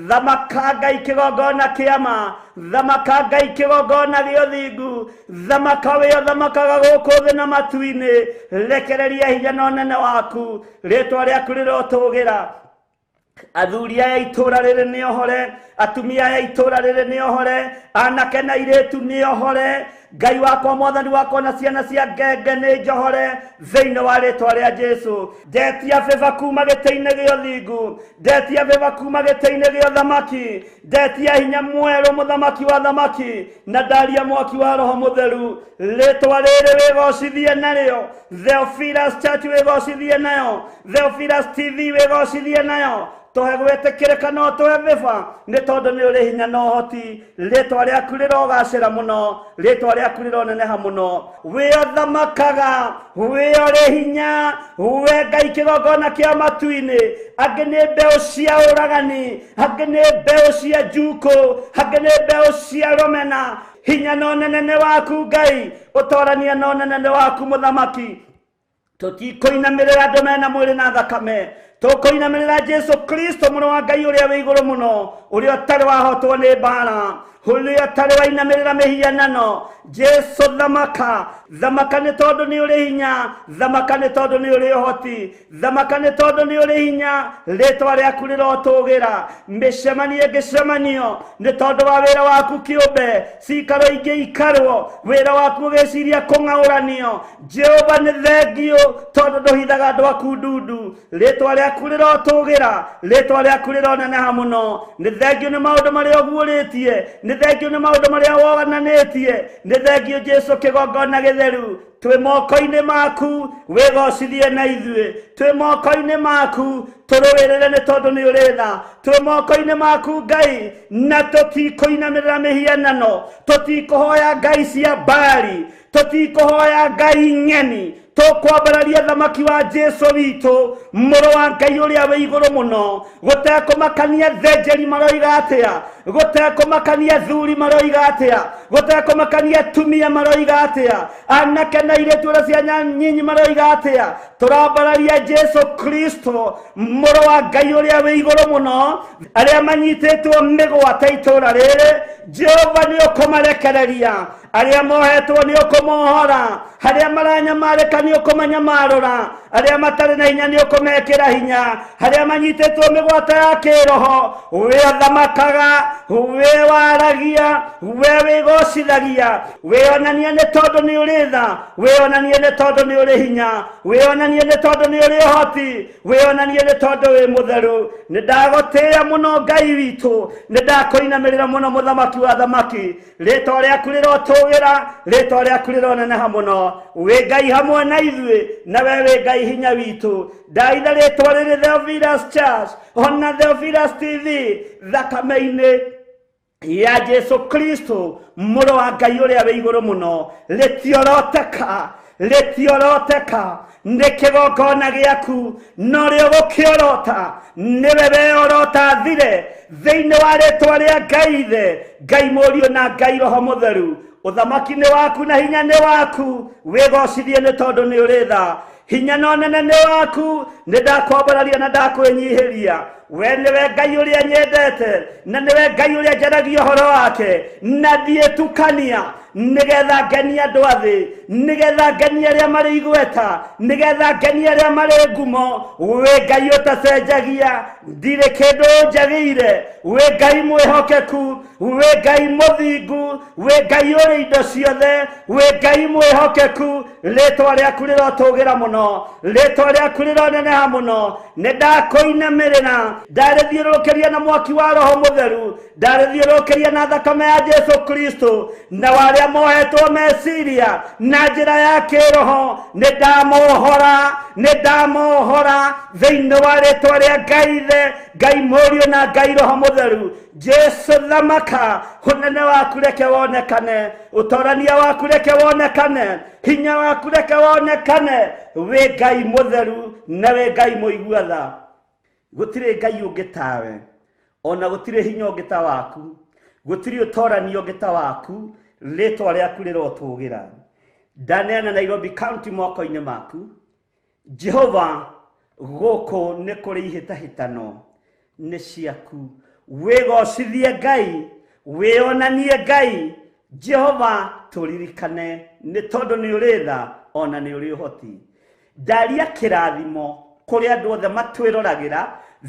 Thamaka Ngai kĩgongona kĩa ma, thamaka Ngai kĩgongona gĩa ũthingu, thamaka wĩ thamakaga gũkũ thĩ na matu-inĩ. Rekereria hinya na ũnene waku, rĩtwa rĩaku rĩrotũgĩra. Athuri aya itũũra rĩrĩ nĩ ohore, atumia aya itũũra rĩrĩ nĩ ohore, anake na airĩtu nĩ ohore. Ngai wakwa, mwathani wakwa na ciana cia ngenge nĩ njohore thĩinĩ wa rĩtwa rĩa Jesu. Ndetia bĩba kuma gĩtĩ-inĩ gĩa ũthingu, ndetia bĩba kuma gĩtĩ-inĩ gĩa ũthamaki, ndetia hinya mwerũ mũthamaki wa thamaki, na ndaria mwaki wa Roho Mũtheru. Rĩtwa rĩrĩ wĩgocithie narĩo, Theophilus Church wĩgocithie nayo, Theophilus TV wĩgocithie nayo. Tũhe gwĩtĩkĩrĩka no tũhe bĩba nĩ tondũ nĩ ũrĩ hinya na ũhoti. Rĩtwa rĩaku rĩrogacĩra mũno, rĩtwa rĩaku rĩroneneha mũno. Wĩ ũthamakaga, wĩ ũrĩ hinya, we Ngai kĩgongona kĩa matu-inĩ. Angĩ nĩ mbeũ cia ũragani, angĩ nĩ mbeũ cia njukũ, angĩ nĩ mbeũ cia rũmena. Hinya na ũnene nĩ waku Ngai, ũtorania na ũnene nĩ waku mũthamaki. Tũtikũinamĩrĩra andũ mena mwĩrĩ na thakame, tũkũinamĩrĩra Jesu Kristo mũrũ wa Ngai ũrĩa wĩ igũrũ mũno, ũrĩa ũtarĩ wahotwo nĩ mbara. Ũrĩa ũtarĩ wainamĩrĩra mĩhianano. Jesu thamaka, thamaka nĩ tondũ nĩ ũrĩ hinya, thamaka nĩ tondũ nĩ ũrĩ ũhoti, thamaka nĩ tondũ nĩ ũrĩ hinya, rĩtwa rĩaku rĩrotũgĩra. Mĩcemanio ĩngĩcemanio nĩ tondũ wa wĩra waku kĩũmbe, cikaro ingĩ ikarwo, wĩra waku ũgĩciria kũng'aũranio. Jehova nĩ thengiũ tondũ ndũhithaga andũ aku ndundu, rĩtwa rĩaku rĩrotũgĩra, rĩtwa rĩaku rĩroneneha mũno. Nĩ thengiũ nĩ maũndũ marĩa ũguũrĩtie, nĩ thengiũ nĩ maũndũ marĩa wonanĩtie, nĩ thengiũ Jesu kĩgongona gĩtheru. Twĩ moko-inĩ maku, wĩgocithie na ithuĩ. Twĩ moko-inĩ maku, tũrũĩrĩre nĩ tondũ nĩ ũrĩ tha. Twĩ moko-inĩ maku Ngai, na tũtikũinamĩrĩra mĩhianano, tũtikũhoya ngai cia Baali, tũtikũhoya ngai ng'eni, tũkwambararia thamaki wa Jesu witũ, mũrũ wa Ngai ũrĩa wĩ igũrũ mũno. Gũtekũmakania thenjeri maroiga atĩa, gũtekũmakania thuri maroiga atĩa, gũtekũmakania atumia maroiga atĩa, anake na airĩtu na ciana nyinyi maroiga atĩa, tũrambararia Jesu Kristo mũrũ wa Ngai ũrĩa wĩ igũrũ mũno. Arĩa manyitĩtwo mĩgwate itũũra rĩrĩ, Jehova nĩ ũkũmarekereria. Arĩa mohetwo nĩ ũkũmohora, arĩa maranyamarĩka nĩ ũkũmanyamarũra, arĩa matarĩ na hinya nĩ ũkũmekĩra hinya, arĩa manyitĩtwo mĩgwate ya kĩroho, we ũthamakaga, we waragia, we wĩgocithagia, wĩonanie nĩ tondũ nĩ ũrĩ tha, wĩonanie nĩ tondũ nĩ ũrĩ hinya, wĩonanie nĩ tondũ nĩ ũrĩ ũhoti, wĩonanie nĩ tondũ wĩ mũtheru. Nĩ ndagũtĩĩa mũno Ngai witũ, nĩ ndakũinamĩrĩra mũno mũthamaki wa thamaki. Rĩtwa rĩaku rĩrotũgĩra, rĩtwa rĩaku rĩroneneha mũno. Wĩ Ngai hamwe na ithuĩ, na we wĩ Ngai hinya witũ. Ndaitha rĩtwa rĩrĩ Theophilus Church ona Theophilus TV thakame-inĩ ya Jesu Kristo mũrũ wa Ngai ũrĩa wĩ igũrũ mũno. Rĩtioroteka, rĩtioroteka, nĩ kĩgongona gĩaku, no rĩo gũkĩorota nĩwe weorota thire thĩinĩ wa rĩtwa rĩa Ngai Ithe, Ngai Mũriũ na Ngai Roho Mũtheru. Ũthamaki nĩ waku na hinya nĩ waku, wĩgocithie nĩ tondũ nĩ ũrĩ tha. Hinya na ũnene nĩ waku, nĩ ndakwambararia na ndakwĩnyihĩria. We nĩwe Ngai ũrĩa nyendete, na nĩwe Ngai ũrĩa njaragia ũhoro wake, na ndiĩtukania, nĩgetha ngenie andũ a thĩ, nĩgetha ngenie arĩa marĩ igweta, nĩgetha ngenie arĩa marĩ ngumo. Wĩ Ngai ũtacenjagia, ndirĩ kĩndũ njagĩire. Wĩ Ngai mwĩhokeku, wĩ Ngai mũthingu, wĩ Ngai ũrĩ indo ciothe, wĩ Ngai mwĩhokeku. Rĩtwa rĩaku rĩrotũgĩra mũno, rĩtwa rĩaku rĩroneneha mũno. Nĩ ndakũinamĩrĩra, ndarĩthiũrũrũkĩria na mwaki wa Roho Mũtheru, ndarĩthiũrũrũkĩria na thakame ya Jesu Kristo, na warĩa mohetwo meciria na njĩra ya kĩroho, nĩ ndamohora, nĩ ndamohora thĩinĩ wa rĩtwa rĩa Ngai Ithe, Ngai Mũriũ na Ngai Roho Mũtheru. Jesu thamaka, ũnene waku reke wonekane, ũtorania waku reke wonekane, hinya waku reke wonekane. Wĩ Ngai mũtheru na wĩ Ngai mũigua tha. Gũtirĩ Ngai ũngĩ tawe, ona gũtirĩ hinya ũngĩ ta waku, gũtirĩ ũtorania ũngĩ ta waku. Rĩtwa rĩaku rĩrotũgĩra. Ndaneana Nairobi County moko-inĩ maku. Jehova, gũkũ nĩ kũrĩ ihĩtahĩtano, nĩ ciaku. Wĩgocithie Ngai, wĩonanie Ngai. Jehova, tũririkane nĩ tondũ nĩ ũrĩ tha ona nĩ ũrĩ ũhoti. Ndaria kĩrathimo kũrĩ andũ othe matwĩroragĩra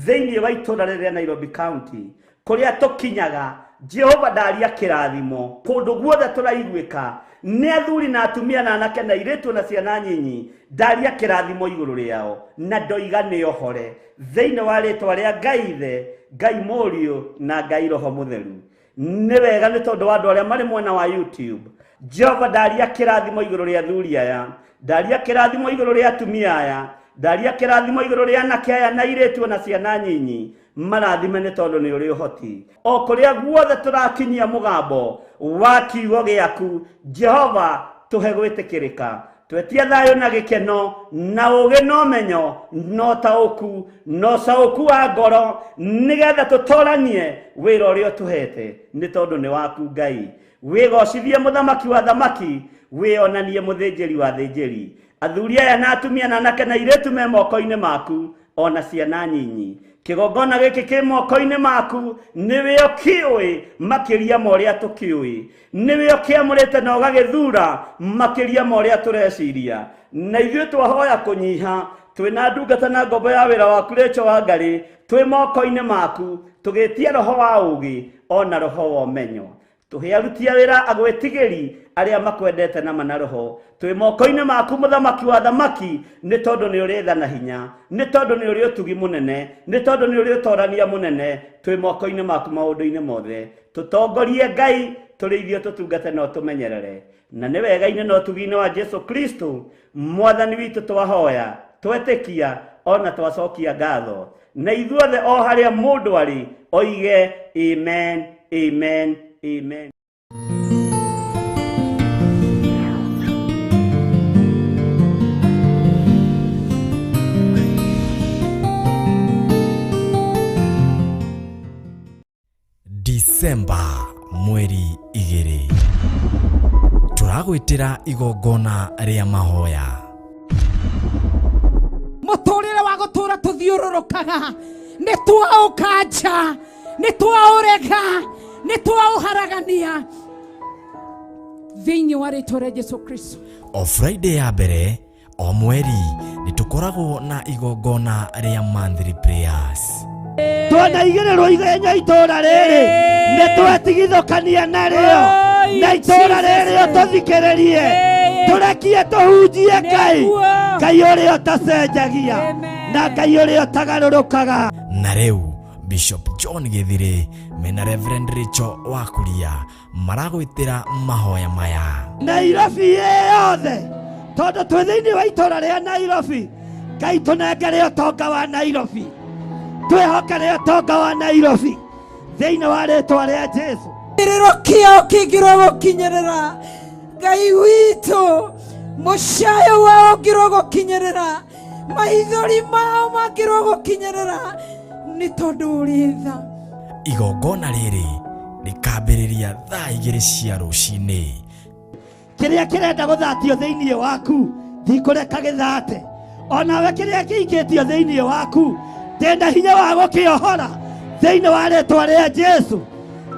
thĩinĩ wa itũũra rĩrĩ rĩa Nairobi County, kũrĩa tũkinyaga. Jehova, ndaria kĩrathimo kũndũ guothe tũraiguĩka nĩ athuri na atumia na anake na airĩtu na ciana nyinyi. Ndaria kĩrathimo igũrũ rĩao na ndoiga nĩ ohore thĩinĩ wa rĩtwa rĩa Ngai Ithe, Ngai Mũriũ na Ngai Roho Mũtheru. Nĩ wega nĩ tondũ wa andũ arĩa marĩ mwena wa YouTube. Jehova, ndaria kĩrathimo igũrũ rĩa athuri aya, ndaria kĩrathimo igũrũ rĩa atumia aya, ndaria kĩrathimo igũrũ rĩa anake aya na airĩtu na ciana nyinyi. Marathime nĩ tondũ nĩ ũrĩ ũhoti. O kũrĩa guothe tũrakinyia mũgambo wa kiugo gĩaku, Jehova, tũhe gwĩtĩkĩrĩka. Twetia thayũ na gĩkeno na ũũgĩ na ũmenyo na ũtaũku na ũcaũku wa ngoro, nĩgetha tũtoranie wĩra ũrĩa ũtũhete, nĩ tondũ nĩ waku Ngai. Wĩgocithie mũthamaki wa thamaki, wĩonanie mũthĩnjĩri wa thĩnjĩri. Athuri aya na atumia na anake na airĩtu me moko-inĩ maku. Ona ciana nyinyi. Kĩgongona gĩkĩ kĩ moko-inĩ maku, nĩwe ũkĩũĩ makĩria ma ũrĩa tũkĩũĩ, nĩwe ũkĩamũrĩte na ũgagĩthura makĩria ma ũrĩa tũreciria. Na ithuĩ twahoya kũnyiha, twĩna ndungata na ngombo ya wĩra waku Rachel Wangari, twĩ moko-inĩ maku, tũgĩtia roho wa ũgĩ ona roho wa ũmenyo. Tũhe aruti a wĩra agwĩtigĩri arĩa makwendete na mana roho. Twĩ moko-inĩ maku mũthamaki wa thamaki, nĩ tondũ nĩ ũrĩ tha na hinya, nĩ tondũ nĩ ũrĩ ũtugi mũnene, nĩ tondũ nĩ ũrĩ ũtorania mũnene. Twĩ moko-inĩ maku maũndũ-inĩ mothe. Tũtongorie Ngai, tũrĩithio tũtungate na ũtũmenyerere. Na nĩ wega-inĩ na ũtugi-inĩ wa Jesu Kristo mwathani witũ twahoya, twetĩkia ona twacokia ngatho. Na ithuothe o harĩa mũndũ arĩ oige amen, amen, amen. Disemba mweri 2 tũragwĩtĩra igongona rĩa mahoya. Mũtũrĩre wa gũtũra tũthiũrũrũkaga nĩ twaũkanja, nĩ twaũrega, nĩ twaũharagania thĩinĩ wa rĩtwa rĩa Jesu Kristo. O Friday ya mbere o mweri nĩ tũkoragwo na igongona rĩa monthly prayers. Tuona igĩrĩrwo ithenya itũra rĩrĩ, nĩ twetigithũkania narĩo, na itũra rĩrĩ ũtũthikĩrĩrie, tũrekie tũhunjie Ngai, Ngai ũrĩa ũtacenjagia na Ngai ũrĩa ũtagarũrũkaga. Na rĩu Bishop John Gĩthirĩ mena Reverend Rachel Wakuria maragwĩtĩra mahoya maya. Nairobi yothe, tondũ twĩ thĩinĩ wa itũra rĩa Nairobi, Ngai tũnengere ũtonga wa Nairobi, twĩhokere ũtonga wa Nairobi thĩinĩ wa rĩtwa rĩa Jesu. Kĩrĩro kĩao kĩngĩrwo gũkinyĩrĩra Ngai witũ, mũcayo wao ũngĩrwo gũkinyĩrĩra, maithori mao mangĩrwo gũkinyĩrĩra, nĩ tondũ ũrĩ tha. Igongona rĩrĩ rĩkambĩrĩria thaa 2 cia rũcinĩ. Kĩrĩa kĩrenda gũthatio thĩinĩ waku ndikũreka gĩthate, onawe kĩrĩa kĩikĩtio thĩinĩ waku ndĩna hinya wa gũkĩohora thĩinĩ wa rĩtwa rĩa Jesu,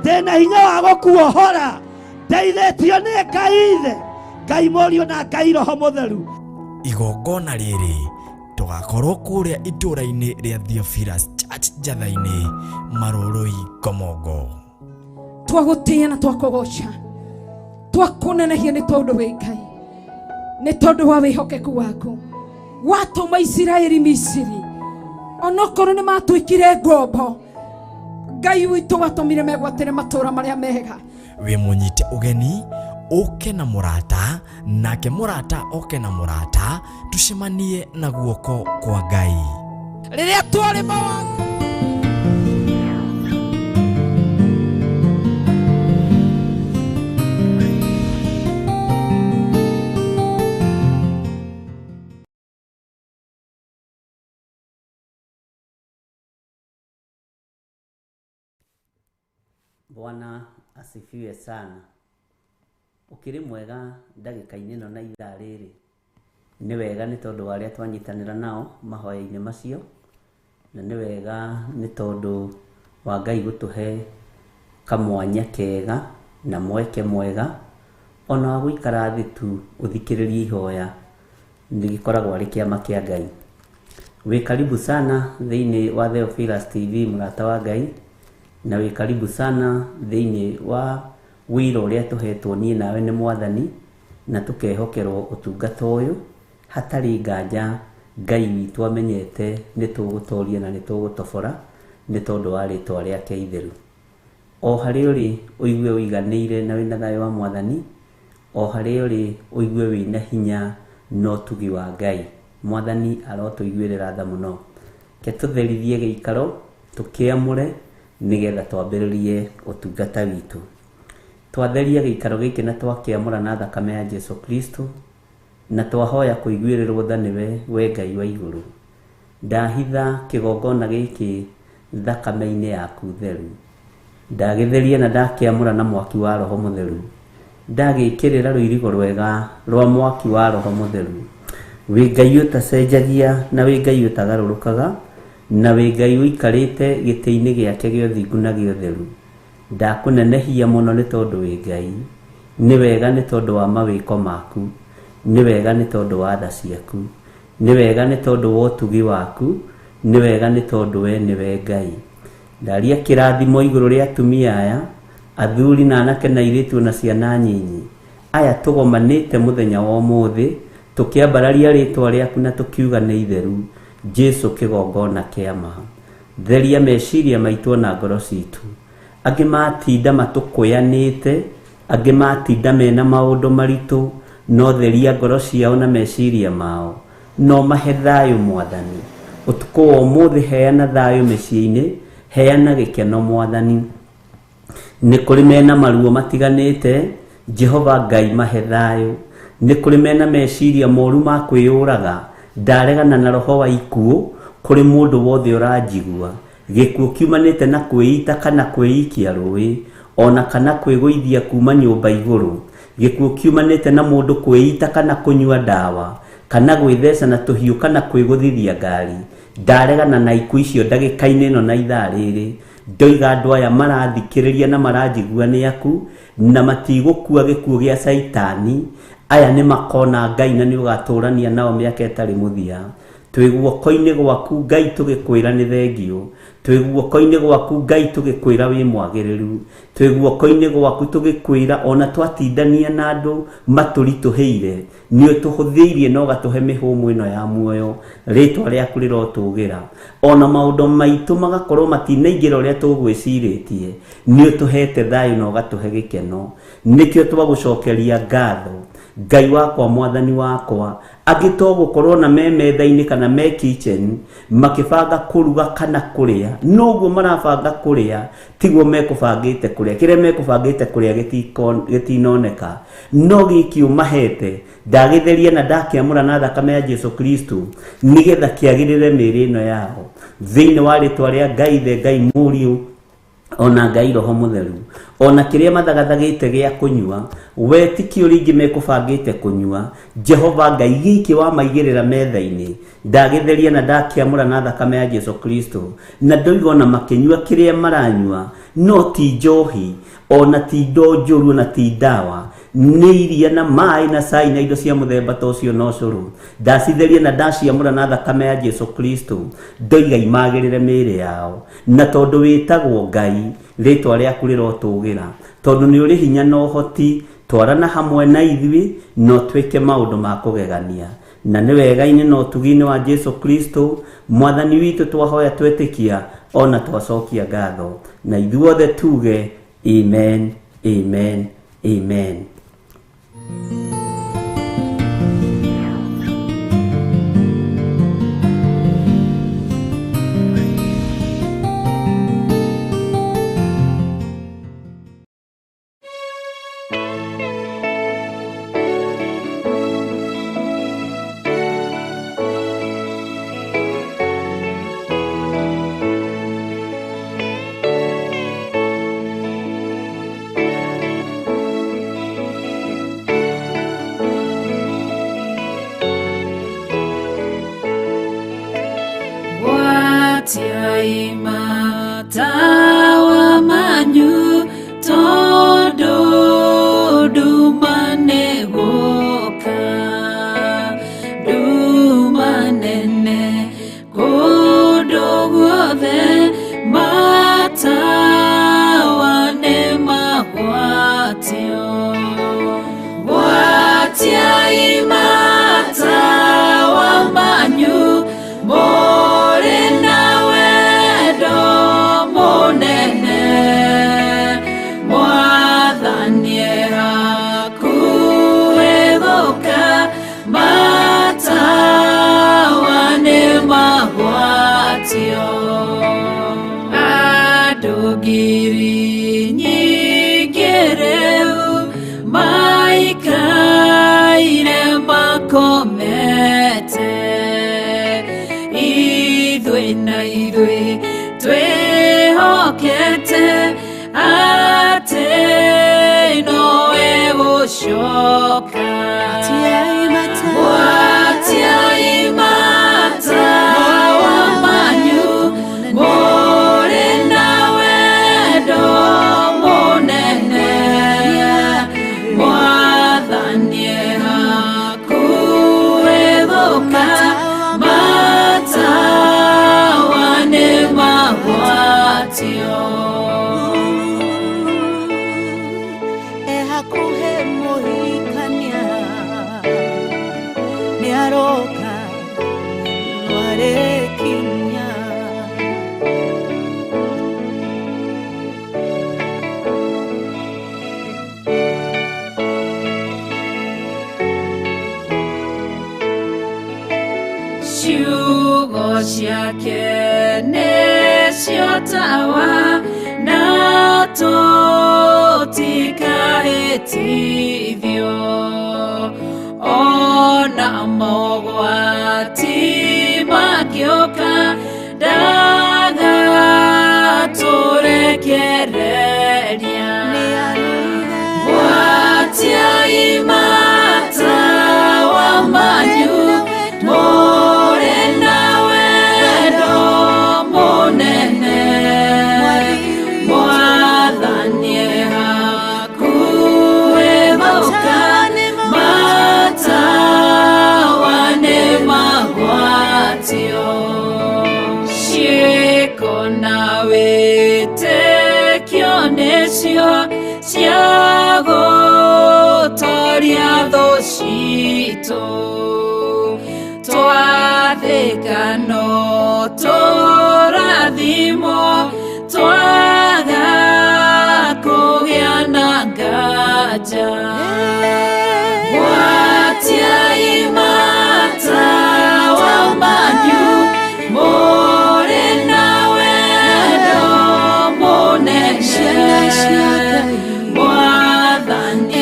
ndĩna hinya wa gũkuohora, ndeithĩtio nĩ Ngai Ithe, Ngai Mũriũ na Ngai Roho Mũtheru. Igongona rĩrĩ tũgakorwo kũrĩa itũra-inĩ rĩa Theophilus Church Njatha-inĩ, Marũrũi, Ngomongo. Twagũtĩĩa na twakũgoca, twakũnenehia nĩ tondũ wĩ Ngai, nĩ tondũ wa wĩhokeku waku. Watũma Isiraeli Misiri, onokorwo nĩ matuĩkire ngombo, Ngai witũ watũmire megwatĩre matũũra marĩa mega. Wĩ mũnyite ũgeni ũke na mũrata, nake mũrata oke na mũrata, tũcemanie na guoko kwa Ngai. Rĩrĩa twarĩ mawa Bwana asifiwe sana. Ũkĩrĩ mwega ndagĩka-inĩ ĩno na ithaa rĩrĩ. Nĩ wega nĩ tondũ wa arĩa twanyitanĩra nao mahoya-inĩ macio, na nĩ wega nĩ tondũ wa Ngai gũtũhe kamwanya kega na mweke mwega ona wa gũikara thĩ tu ũthikĩrĩrie ihoya, nĩ gĩkoragwo arĩ kĩama kĩa Ngai. Wĩ karibu sana thĩinĩ wa Theophilus TV, mũrata wa Ngai, na wĩ karibu sana thĩinĩ wa wĩra ũrĩa tũhetwo niĩ nawe nĩ Mwathani, na tũkehokerwo ũtungata ũyũ. Hatarĩ nganja Ngai witũ amenyete nĩ tũgũtoria na nĩ tũgũtobora nĩ tondũ wa rĩtwa rĩake itheru. O harĩa ũrĩ ũigue ũiganĩire na wĩna thayũ wa Mwathani, o harĩa ũrĩ ũigue wĩna hinya na ũtugi wa Ngai. Mwathani arotũiguĩrĩra tha mũno. Ke tũtherithie gĩikaro, tũkĩamũre nĩgetha twambĩrĩrie ũtungata witũ. Twatheria gĩikaro gĩkĩ na twakĩamũra na thakame ya Jesu Kristo, na twahoya kũiguĩrĩrwo tha nĩwe we Ngai wa igũrũ. Ndahitha kĩgongona gĩkĩ thakame-inĩ yaku theru, ndagĩtheria na ndakĩamũra na mwaki wa Roho Mũtheru, ndagĩkĩrĩra rũirigo rwega rwa mwaki wa Roho Mũtheru. Wĩ Ngai ũtacenjagia na wĩ Ngai ũtagarũrũkaga, Na wĩ Ngai ũikarĩte gĩtĩ-inĩ gĩake gĩa ũthingu na gĩa ũtheru. Ndakũnenehia mũno nĩ tondũ wĩ Ngai. Nĩ wega nĩ tondũ wa mawĩko maku. Nĩ wega nĩ tondũ wa tha ciaku. Nĩ wega nĩ tondũ wa ũtugi waku. Nĩ wega nĩ tondũ we nĩwe Ngai. Ndaria kĩrathimo igũrũ rĩa atumia aya, athuri na anake na airĩtu ona ciana nyinyi. Aya tũgomanĩte mũthenya wa ũmũthĩ, tũkĩambararia rĩtwa rĩaku na tũkiuga nĩ itheru, Jesu kĩgongona kĩa ma. Theria meciria maitũ ona ngoro citũ. Angĩ matinda matũkũyanĩte, angĩ matinda mena maũndũ maritũ, no theria ngoro ciao na meciria mao. No mahe thayũ Mwathani. Ũtukũ wa ũmũthĩ heana thayũ mĩciĩ-inĩ, heana gĩkeno Mwathani. Nĩ kũrĩ mena maruo matiganĩte, Jehova Ngai mahe thayũ. Nĩ kũrĩ mena meciria moru ma kwĩyũraga, ndaregana na roho wa ikuũ kũrĩ mũndũ wothe ũranjigua. Gĩkuũ kiumanĩte na kwĩita kana kwĩikia rũĩ, ona kana kwĩgũithia kuma nyũmba igũrũ. Gĩkuũ kiumanĩte na mũndũ kwĩita kana kũnyua ndawa, kana gwĩtheca na tũhiũ kana kwĩgũthithia ngari. Ndaregana na ikuũ icio ndagĩka-inĩ ĩno na ithaa rĩrĩ. Ndoiga andũ aya marathikĩrĩria na maranjigua nĩ aku, na matigũkua gĩkuũ gĩa Caitani. Aya nĩ makona Ngai na nĩ ũgatũrania nao mĩaka ĩtarĩ mũthia. Twĩ guoko-inĩ gwaku Ngai tũgĩkwĩra nĩ thengiũ. Twĩ guoko-inĩ gwaku Ngai tũgĩkwĩra wĩ mwagĩrĩru. Twĩ guoko-inĩ gwaku tũgĩkwĩra ona twatindania na andũ matũritũhĩire, nĩ ũtũhũthĩirie na ũgatũhe mĩhũmũ ĩno ya muoyo. Rĩtwa rĩaku rĩrotũgĩra. Ona maũndũ maitũ magakorwo matinaingĩra ũrĩa tũgwĩcirĩtie, nĩ ũtũhete thayũ na ũgatũhe gĩkeno. Nĩkĩo twagũcokeria ngatho. Ngai wakwa, Mwathani wakwa, angĩ to gũkorwo na me metha-inĩ kana me kitchen makĩbanga kũruga kana kũrĩa, noguo marabanga kũrĩa tiguo mekũbangĩte kũrĩa. Kĩrĩa mekũbangĩte kũrĩa gĩtinoneka, no gĩkĩ ũmahete ndagĩtheria na ndakĩamũra na thakame ya Jesu Kristo nĩgetha kĩagĩrĩre mĩĩrĩ ĩno yao. Thĩinĩ wa rĩtwa rĩa Ngai Ithe, Ngai Mũriũ, ona Ngai Roho Mũtheru, ona kĩrĩa mathagathagĩte gĩa kũnyua, we ti kĩo rĩngĩ mekũbangĩte kũnyua. Jehova Ngai, gĩkĩ wamaigĩrĩra metha-inĩ, ndagĩtheria na ndakĩamũra na thakame ya Jesu Kristo, na ndoiga ona makĩnyua kĩrĩa maranyua, no ti njohi, ona ti indo njũru, ona ti ndawa, nĩ iria na maĩ na cai na indo cia mũthemba ta ũcio na ũcũrũ. Ndacitheria na ndaciamũra na thakame ya Jesu Kristo, ndoiga imagĩrĩre mĩĩrĩ yao. Na tondũ wĩtagwo Ngai, rĩtwa rĩaku rĩrotũgĩra. Tondũ nĩ ũrĩ hinya na ũhoti, twarana hamwe na ithuĩ, na ũtwĩke maũndũ ma kũgegania. Na nĩ wega-inĩ na ũtugi-inĩ wa Jesu Kristo, Mwathani witũ, twahoya twetĩkia, ona twacokia ngatho. Na ithuothe tuge, Amen, amen, amen. Gwatiai matawa manyu tondũ nduma nĩ gũka, nduma nene kũndũ guothe, matawa nĩ magwatio. Gwatiai matawa manyu mũrĩ na wendo mũnene, Mwathani e hakuhĩ gũka, matawa nĩ magwatio. Andũ ngiri nyingĩ rĩu maikaire makomete, ithuĩ na ithuĩ twĩhokete atĩ nowe gũcoka. Gwatiai matawa manyu magwatio. E hakuhe mũhikania nĩ aroka nĩarĩkinya. Ciugo ciake nĩcio tawa na tũtikahĩtithio, ona mogwati mangĩũka ndagatũrekereria. Gwatiai matawa manyu mũrĩ na wendo mũnene, Mwathani e hakuhĩ gũka, matawa nĩ magwatio. Ciĩko na wĩtĩkio nĩcio cia gũtoria thũ citũ, twathĩka no tũrathimwo, twaga kũgĩa na nganja. Gwatiai matawa manyu mũrĩ na wendo mũnene, Mwathani e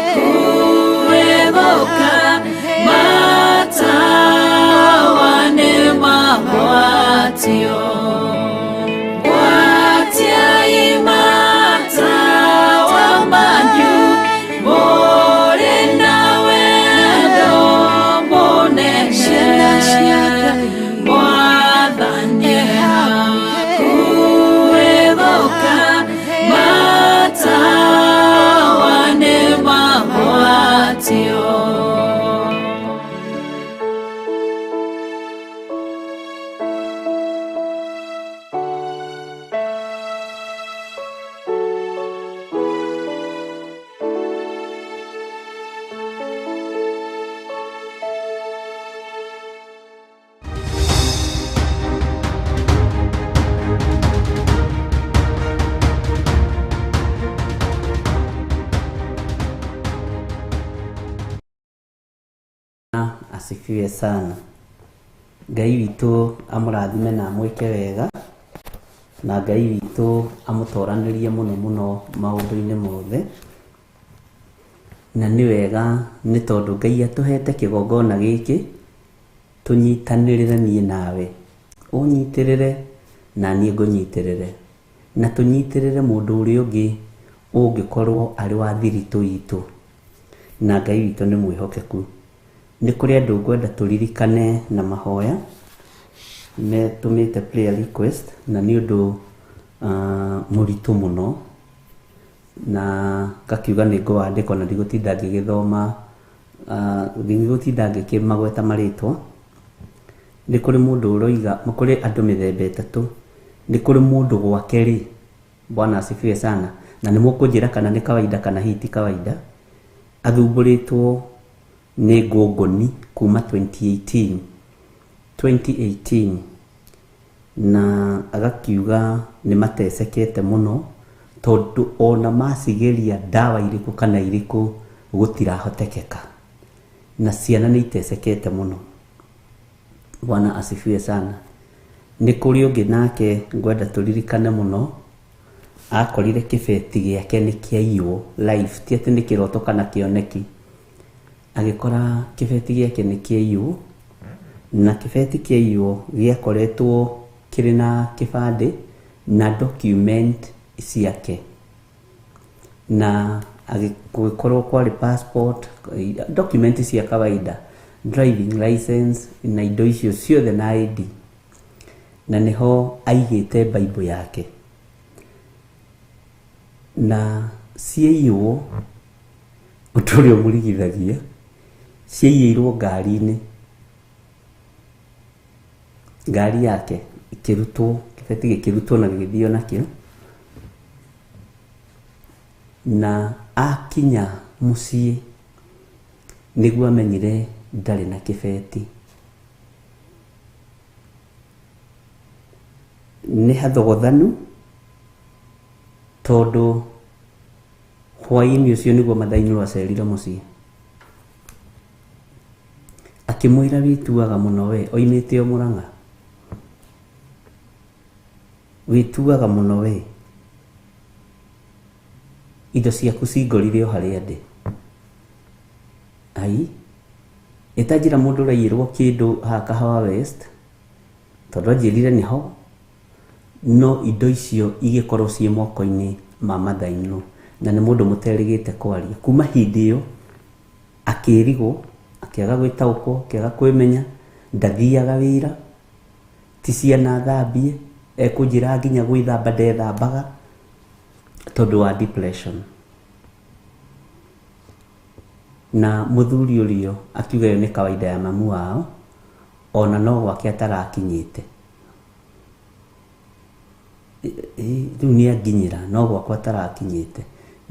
hakuhĩ gũka, matawa nĩ magwatio. Gwatiai matawa manyu mũrĩ na wendo mũnene, Mwathani e hakuhĩ gũka, matawa nĩ magwatio. Asifiwe sana. Ngai witũ amũrathime na amwĩke wega, na Ngai witũ amũtoranĩrie mũno mũno maũndũ-inĩ mothe. Na nĩ wega nĩ tondũ Ngai atũhete kĩgongona gĩkĩ tũnyitanĩrĩre niĩ nawe, ũnyitĩrĩre na niĩ ngũnyitĩrĩre, na tũnyitĩrĩre mũndũ ũrĩa ũngĩ ũngĩkorwo arĩ wa thiritũ itũ, na Ngai witũ nĩ mwĩhokeku. Nĩ kũrĩ andũ ngwenda tũririkane na mahoya metũmĩte prayer request, na nĩ ũndũ mũritũ mũno, na ngakiuga nĩ ngũwandĩka ona ndigũtinda ngĩgĩthoma, ndigũtinda ngĩkĩmagweta marĩtwa. Nĩ kũrĩ mũndũ ũroiga, kũrĩ andũ mĩthemba ĩtatũ. Nĩ kũrĩ mũndũ gwake rĩ, Bwana asifiwe sana, na nĩ mũkũnjĩra kana nĩ kawaida kana hihi ti kawaida, athumbũrĩtwo nĩ ngũngũni kuma 2018 2018, na agakiuga nĩ matecekete mũno tondũ ona macigeria ndawa irĩkũ kana irĩkũ gũtirahotekeka, na ciana nĩ itecekete mũno. Bwana asifiwe sana. Nĩ kũrĩ ũngĩ nake ngwenda tũririkane mũno, akorire kĩbeti gĩake nĩ kĩaiywo live, ti atĩ nĩ kĩroto kana kĩoneki, agĩkora kĩbeti gĩake nĩ kĩaiywo, na kĩbeti kĩaiywo gĩakoretwo kĩrĩ na kĩbandĩ na document ciake, na gũgĩkorwo kwarĩ passport, document cia kawaida, driving license na indo icio ciothe na ID, na nĩho aigĩte Bible yake, na ciaiywo. Ũndũ ũrĩa ũmũrigithagia, ciaiyĩirwo ngari-inĩ, ngari yake ikĩrutwo Kĩbeti gĩkĩrutwo na gĩgĩthio nakĩo. Na akinya mũciĩ nĩguo amenyire ndarĩ na kĩbeti. Nĩ hathogothanu tondũ hwaĩ-inĩ ũcio nĩguo Mathai acerire mũciĩ. Akĩmwĩra wĩtuaga mũno we, oimĩte o Mũrang'a. Wĩtuaga mũno we. Indo ciaku cingorire o harĩa ndĩ. Ai, ĩtanjĩra mũndũ ũraiyĩrwo kĩndũ haha Kahawa West, tondũ anjĩrire nĩho, no indo icio igĩkorwo ciĩ moko-inĩ ma Mathai-inĩ, na nĩ mũndũ mũterĩgĩte kwaria. Kuma hĩndĩ ĩyo akĩrigwo, akĩaga gwĩtaũkwo, akĩaga kwĩmenya, ndathiaga wĩra, ti ciana thambie, ekũnjĩra nginya gwĩthamba ndethambaga tondũ wa depression. Na mũthuri ũrĩa akiuga ĩyo nĩ kawaida ya mamu wao, ona no gwake atarakinyĩte. Rĩu nĩ anginyĩra no gwakwa atarakinyĩte.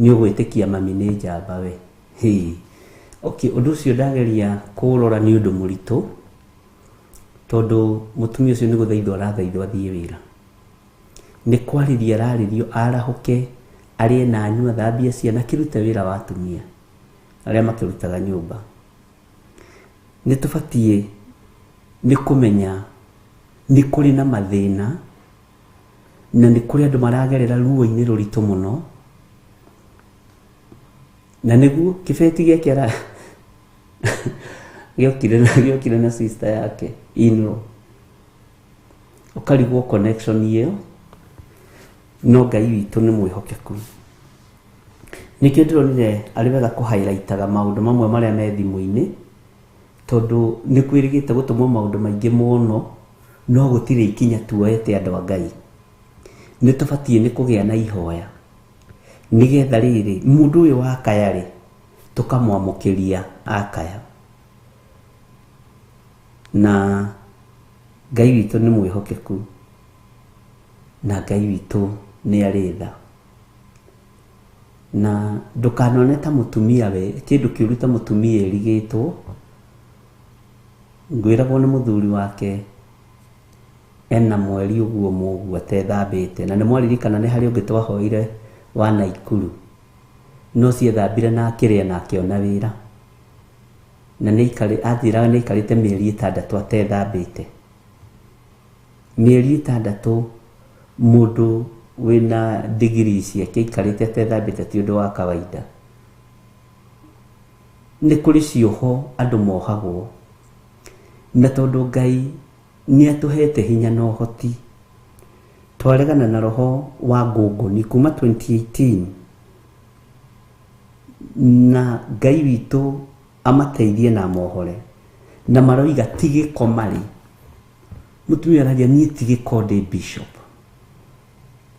Nĩ ũgwĩtĩkia mami nĩ njamba we. Hĩ. Okay, ũndũ ũcio ndageria kũũrora nĩ ũndũ mũritũ, tondũ mũtumia ũcio nĩ gũthaithwo arathaithwo athiĩ wĩra. Nĩ kwarĩria ararĩrio arahũke, arĩe na anyue, athambie ciana, akĩrute wĩra wa atumia arĩa makĩrutaga nyũmba. Nĩ tũbatiĩ nĩ kũmenya nĩ kũrĩ na mathĩna na nĩ kũrĩ andũ maragerera ruo-inĩ rũritũ mũno, na nĩguo kĩbeti gĩake ara gĩokire na sister yake in-law, ũkarigwo connection ĩyo, no Ngai witũ nĩ mwĩhokeku. Nĩkĩo ndĩronire arĩ wega kũ-highlightaga maũndũ mamwe marĩa me thimũ-inĩ, tondũ nĩ kwĩrĩgĩte gũtũmwo maũndũ maingĩ mũno, no gũtirĩ ikinya tuoete andũ a Ngai. Nĩ tũbatiĩ nĩ kũgĩa na ihoya, nĩgetha rĩrĩ mũndũ ũyũ wakaya rĩ, tũkamwamũkĩria akaya. Na Ngai witũ nĩ mwĩhokeku, na Ngai witũ nĩ arĩ tha. Na ndũkanone ta mũtumia we, kĩndũ kĩũru ta mũtumia ĩrigĩtwo. Ngwĩragwo nĩ mũthuri wake ena mweri ũguo mũguo atethambĩte, na nĩ mwaririkana nĩ harĩ ũngĩ twahoire wa Naikuru, no ciethambire na akĩrĩa na akĩona wĩra, na anjĩraga nĩ aikarĩte mĩeri 6 atethambĩte. Mĩeri 6 mũndũ wĩna degree ciake aikarĩte atethambĩte ti ũndũ wa kawaida. Nĩ kũrĩ cioho andũ mohagwo, na tondũ Ngai nĩ atũhete hinya na ũhoti, twaregana na roho wa ngũngũni kuma 2018, na Ngai witũ amateithie na amohore, na maroiga ti gĩko marĩ. Mũtumia araria niĩ ti gĩko ndĩ bishop,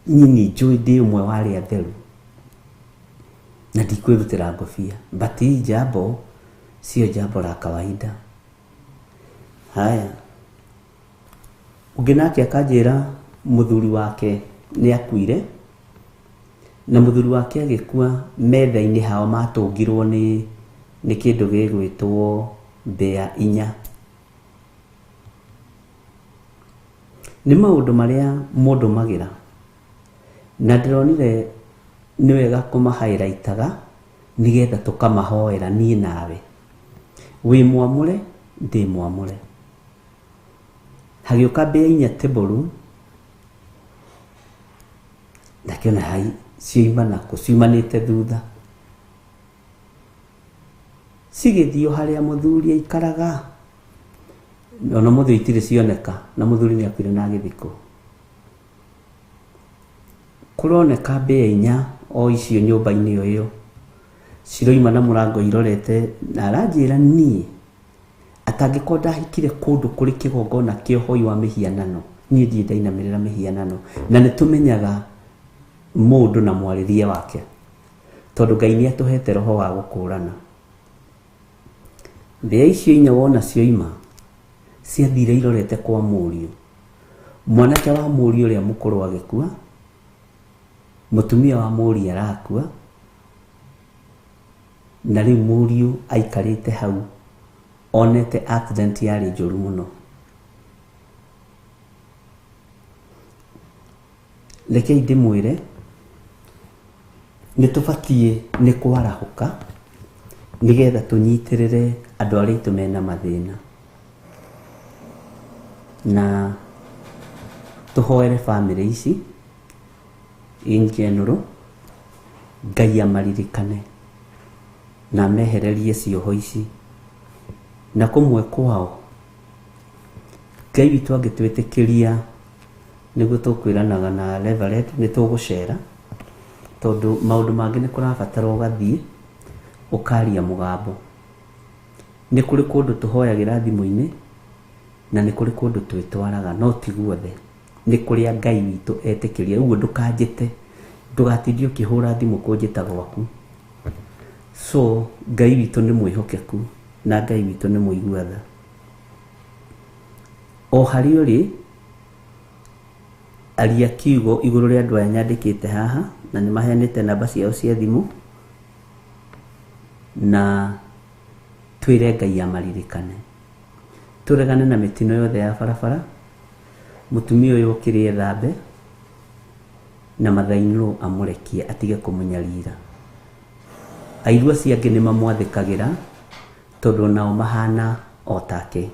niĩ nĩ njũĩ ndĩ ũmwe wa arĩa atheru na ndikwĩrutĩra ngobia, but hii jambo sio jambo la kawaida. Haya, ũngĩ nake akanjĩra mũthuri wake nĩ akuire, na mũthuri wake agĩkua metha-inĩ hao matũngirwo nĩ kĩndũ gĩgwĩtwo mbĩa 4. Nĩ maũndũ marĩa mũndũ magĩra, na ndĩronire nĩ wega kũma-highlightaga nĩgetha tũkamahoera niĩ nawe. Wĩ mwamũre, ndĩ mwamũre. Hagĩũka mbĩa 4 table room, ndakĩona hai cioima nakũ, ciumanĩte thutha, cigĩthiĩ harĩa mũthuri aikaraga, ona mũthuri itirĩ cioneka, na mũthuri nĩ akuire na agĩthikwo. Kũroneka mbĩa 4 o icio nyũmba-inĩ o ĩyo ciroima na mũrango irorete, na aranjĩra niĩ atangĩkorwo ndahikire kũndũ kũrĩ kĩgongona kĩa ũhoi wa mĩhianano, niĩ ndirĩ ndainamĩrĩra mĩhianano. Na nĩ tũmenyaga mũndũ na mwarĩrie wake, tondũ Ngai nĩ atũhete roho wa gũkũrana. Mbĩa icio 4 wona cioima, ciathire irorete kwa mũriũ. Mwanake wa mũriũ ũrĩa mũkũrũ agĩkua, mũtumia wa mũriũ arakua, na rĩu mũriũ aikarĩte hau onete accident yarĩ njũru mũno. Rekei ndĩmwĩre, nĩ tũbatiĩ nĩ kwarahũka nĩgetha tũnyitĩrĩre andũ arĩa aitũ mena mathĩna, na tũhoere bamĩrĩ ici in general, Ngai amaririkane na amehererie cioho ici, na kũmwe kwao Ngai witũ angĩtwĩtĩkĩria, nĩguo tũkwĩranaga na Reverend nĩ tũgũcera, tondũ maũndũ mangĩ nĩ kũrabatara ũgathiĩ ũkaria mũgambo. Nĩ kũrĩ kũndũ tũhoyagĩra thimũ-inĩ na nĩ kũrĩ kũndũ twĩtwaraga, no ti guothe, nĩ kũrĩa Ngai witũ etĩkĩria. Ũguo ndũkanjĩte, ndũgatindie ũkĩhũra thimũ kũnjĩta gwaku. So Ngai witũ nĩ mwĩhokeku na Ngai witũ nĩ mũigua tha. O harĩa ũrĩ, aria kiugo igũrũ rĩa andũ aya nyandĩkĩte haha, na nĩ maheanĩte namba ciao cia thimũ, na twĩre Ngai amaririkane. Tũregane na mĩtino yothe ya barabara, mũtumia ũyũ okĩre ethambe, na mathainũ amũrekie atige kũmũnyarira. Airu acio angĩ nĩ mamwathĩkagĩra tondũ nao mahana o take.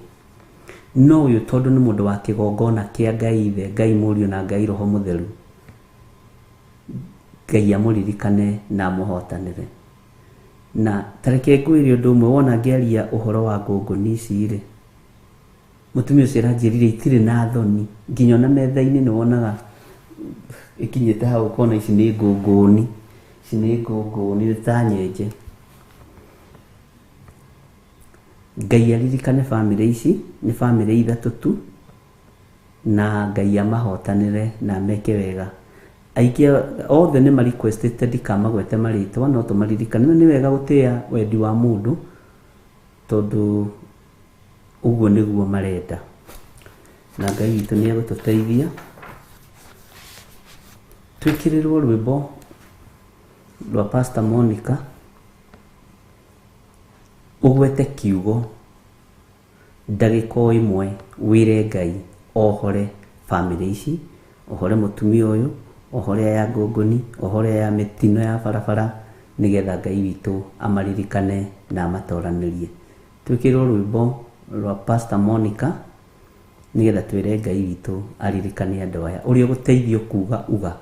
No ũyũ tondũ nĩ mũndũ wa kĩgongona kĩa Ngai Ithe, Ngai Mũriũ na Ngai Roho Mũtheru, Ngai amũririkane na amũhotanĩre. Na tareke ngwĩre ũndũ ũmwe, wona ngĩaria ũhoro wa ngũngũni ici rĩ, mũtumia ũcio aranjĩrire itirĩ na thoni, nginya ona metha-inĩ nĩ wonaga ĩkinyĩte hau ũkona ici nĩ ngũngũni, ici nĩ ngũngũni, nĩ ta nyenje. Ngai aririkane bamĩrĩ ici, nĩ bamĩrĩ ithatũ tu, na Ngai amahotanĩre na ameke wega. Aingĩ othe nĩ ma-requestĩte ndikamagwete marĩtwa, no tũmaririkane. Nĩ wega gũtĩa wendi wa mũndũ, tondũ ũguo nĩguo marenda. Na Ngai witũ nĩ egũtũteithia. Twĩkĩrĩrwo rwĩmbo rwa Pastor Monica, ũgwete kiugo ndagĩka o ĩmwe, wĩre Ngai ohore bamĩrĩ ici, ohore mũtumia ũyũ, ohore aya ngũngũni, ohore aya mĩtino ya barabara, nĩgetha Ngai witũ amaririkane na amatoranĩrie. Twĩkĩrĩrwo rwĩmbo rwa Pastor Monica nĩgetha twĩre Ngai witũ aririkane andũ aya. Ũrĩa ũgũteithio kuga uga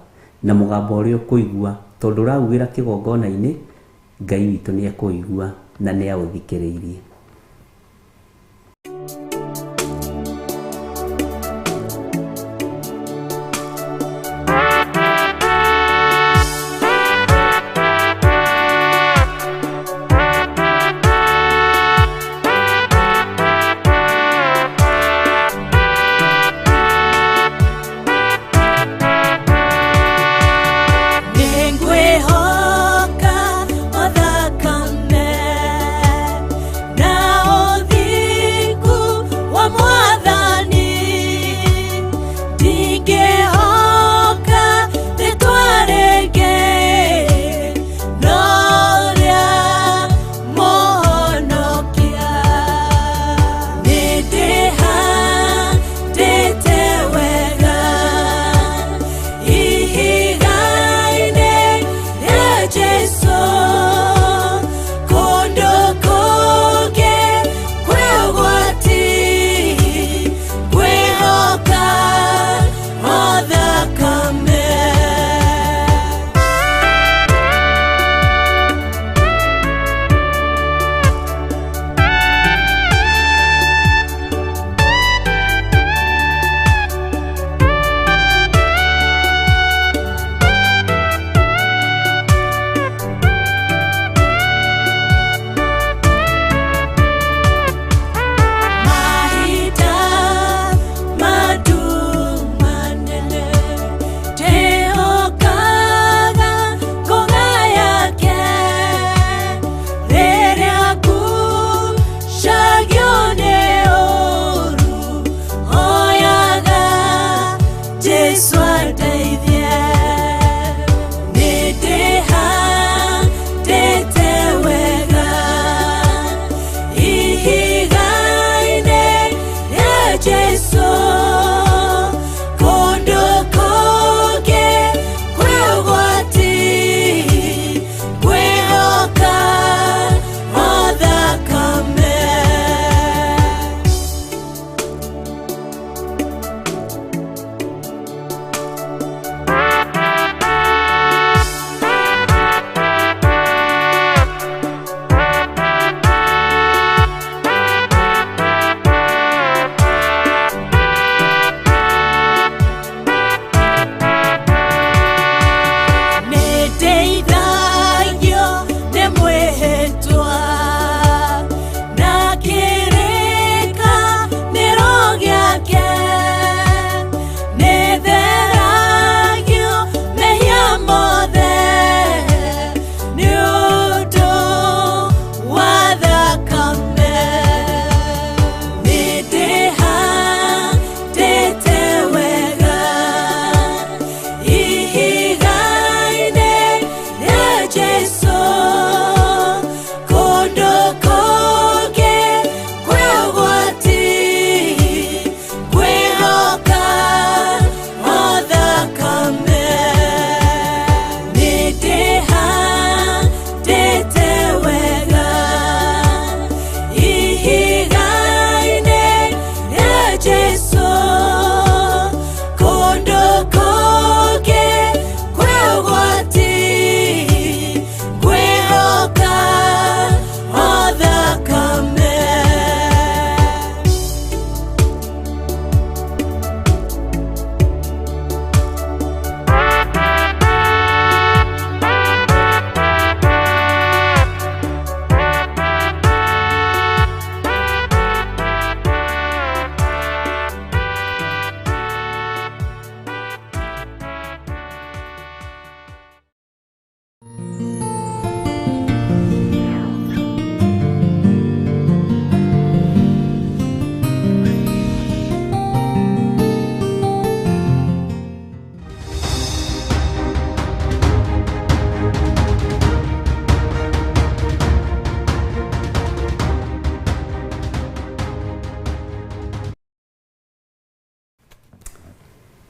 na mũgambo ũrĩa ũkũigua, tondũ ũraugĩra kĩgongona-inĩ, Ngai witũ nĩ ekũigua na nĩ aũthikĩrĩirie. Nĩngwĩhoka o thakame na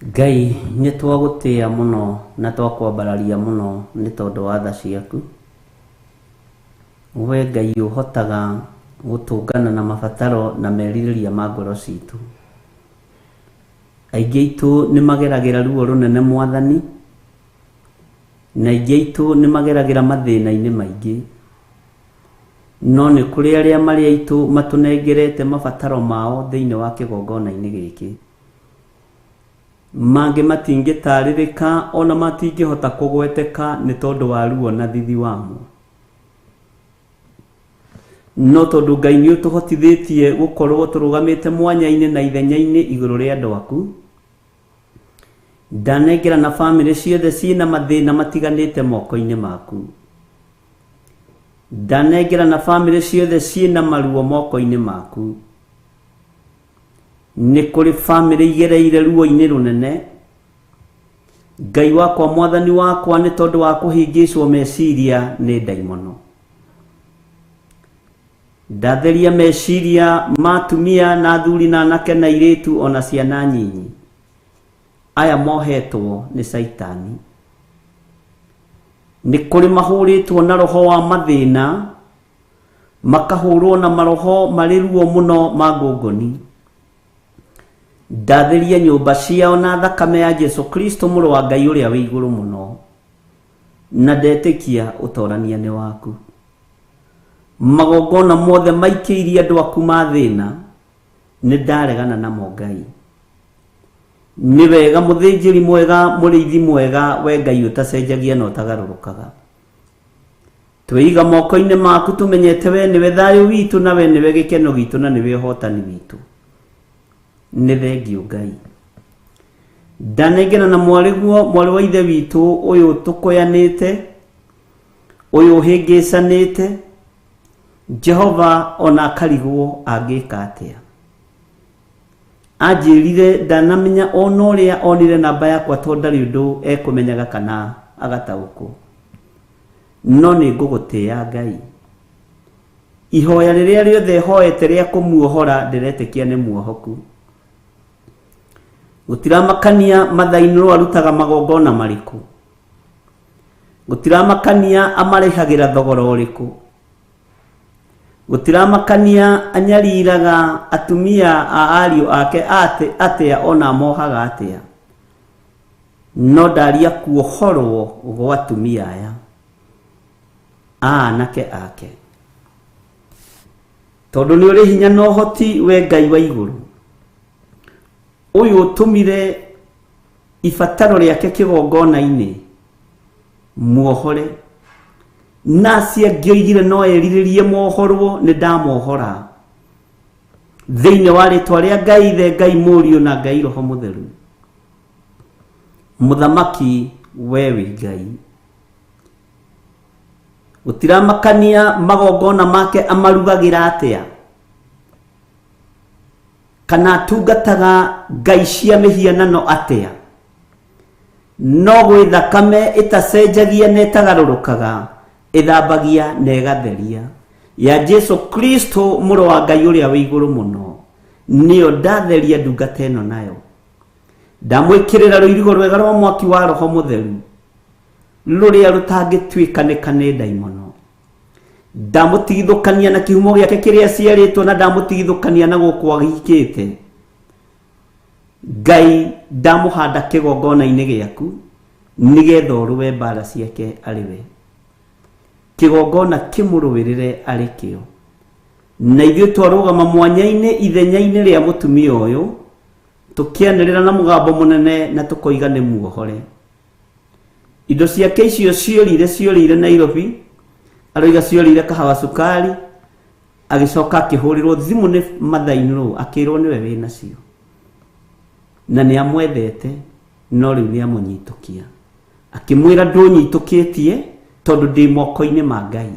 Ngai nĩ twagũtĩĩa mũno na twakwambararia mũno nĩ tondũ wa tha ciaku. We Ngai ũhotaga gũtũngana na mabataro na merirĩria ma ngoro citũ. Aingĩ aitũ nĩ mageragĩra ruo rũnene Mwathani, na aingĩ aitũ nĩ mageragĩra mathĩna-inĩ maingĩ. No nĩ kũrĩ arĩa marĩ aitũ matũnengerete mabataro mao thĩinĩ wa kĩgongona-inĩ gĩkĩ. Mangĩ matingĩtarĩrĩka ona matingĩhota kũgweteka nĩ tondũ wa ruo na thithi wamo. No tondũ Ngai nĩ ũtũhotithĩtie gũkorwo tũrũgamĩte mwanya-inĩ na ithenya-inĩ igũrũ rĩa andũ aku, ndanengera na bamĩrĩ ciothe ciĩna mathĩna matiganĩte moko-inĩ maku. Ndanengera na bamĩrĩ ciothe ciĩna maruo moko-inĩ maku. Nĩ kũrĩ bamĩrĩ igereire ruo-inĩ rũnene. Ngai wakwa, Mwathani wakwa, nĩ tondũ wa kũhĩngĩcwo meciria nĩ ndaimono. Ndatheria meciria ma atumia na athuri na anake na airĩtu ona ciana nyinyi aya mohetwo nĩ Caitani. Nĩ kũrĩ mahũrĩtwo na roho wa mathĩna, makahũrwo na maroho marĩ ruo mũno ma ngũngũni. Ndatheria nyũmba ciao na thakame ya Jesu Kristo mũrũ wa Ngai ũrĩa wĩ igũrũ mũno, na ndetĩkia ũtorania nĩ waku. Magongona mothe maikĩirie andũ aku ma thĩna, nĩ ndaregana namo Ngai. Nĩ wega mũthĩnjĩri mwega, mũrĩithi mwega, we Ngai ũtacenjagia na ũtagarũrũkaga. Twĩiga moko-inĩ maku tũmenyete we nĩwe thayũ witũ na we nĩwe gĩkeno gitũ na nĩwe ũhotani witũ. Nĩ thengiũ Ngai. Ndanengera na mwarĩguo mwarĩ wa ithe witũ ũyũ tũkoyanĩte, ũyũ ũhĩngĩcanĩte, Jehova ona akarigwo angĩka atĩa. Anjĩrire ndanamenya ona ũrĩa onire namba yakwa tondũ ndarĩ ũndũ ekũmenyaga kana agataũkwo. No nĩ ngũgũtĩĩa Ngai. Ihoya rĩrĩa rĩothe hoete rĩa kũmuohora ndĩretĩkia nĩ muohoku. Gũtiramakania mathainĩ arutaga magongona marĩkũ. Gũtiramakania amarĩhagĩra thogora ũrĩkũ. Gũtiramakania anyariraga atumia a ariũ ake atĩa ona amohaga atĩa. No ndaria kuohorwo gwa atumia aya a anake ake. Tondũ nĩ ũrĩ hinya na ũhoti we Ngai wa igũrũ. Ũyũ ũtũmire ibataro rĩake kĩgongona-inĩ muohore, na acio angĩ oigire no erirĩrie mohorwo, nĩ ndamohora thĩinĩ wa rĩtwa rĩa Ngai Ithe, Ngai Mũriũ na Ngai Roho Mũtheru. Mũthamaki we wĩ Ngai. Gũtiramakania magongona make amarugagĩra atĩa, kana atungataga ngai cia mĩhianano atĩa, no gwĩ thakame ĩtacenjagia na ĩtagarũrũkaga, ĩthambagia na ĩgatheria, ya Jesu Kristo mũrũ wa Ngai ũrĩa wĩ igũrũ mũno, nĩyo ndatheria ndungata ĩno nayo. Ndamwĩkĩrĩra rũirigo rwega rwa mwaki wa Roho Mũtheru, rũrĩa rũtangĩtuĩkanĩka nĩ ndaimono. Ndamũtigithũkania na kĩhumo gĩake kĩrĩa aciarĩtwo, na ndamũtigithũkania na gũkũ ahikĩte. Ngai ndamũhanda kĩgongona-inĩ gĩaku, nĩgetha ũrũe mbara ciake arĩ we. Kĩgongona kĩmũrũĩrĩre arĩ kĩo. Na ithuĩ twarũgama mwanya-inĩ ithenya-inĩ rĩa mũtumia ũyũ, tũkĩanĩrĩra na mũgambo mũnene na tũkoiga nĩ muohore. Indo ciake icio ciorire, ciorĩire Nairobi, aroiga ciorĩire kahawa cukari, agĩcoka akĩhũrĩrwo thimũ nĩ mother-in-law, akĩrwo nĩwe wĩnacio. Na nĩ amwendete, no rĩu nĩ amũnyitũkia. Akĩmwĩra ndũnyitũkĩtie tondũ ndĩ moko-inĩ ma Ngai.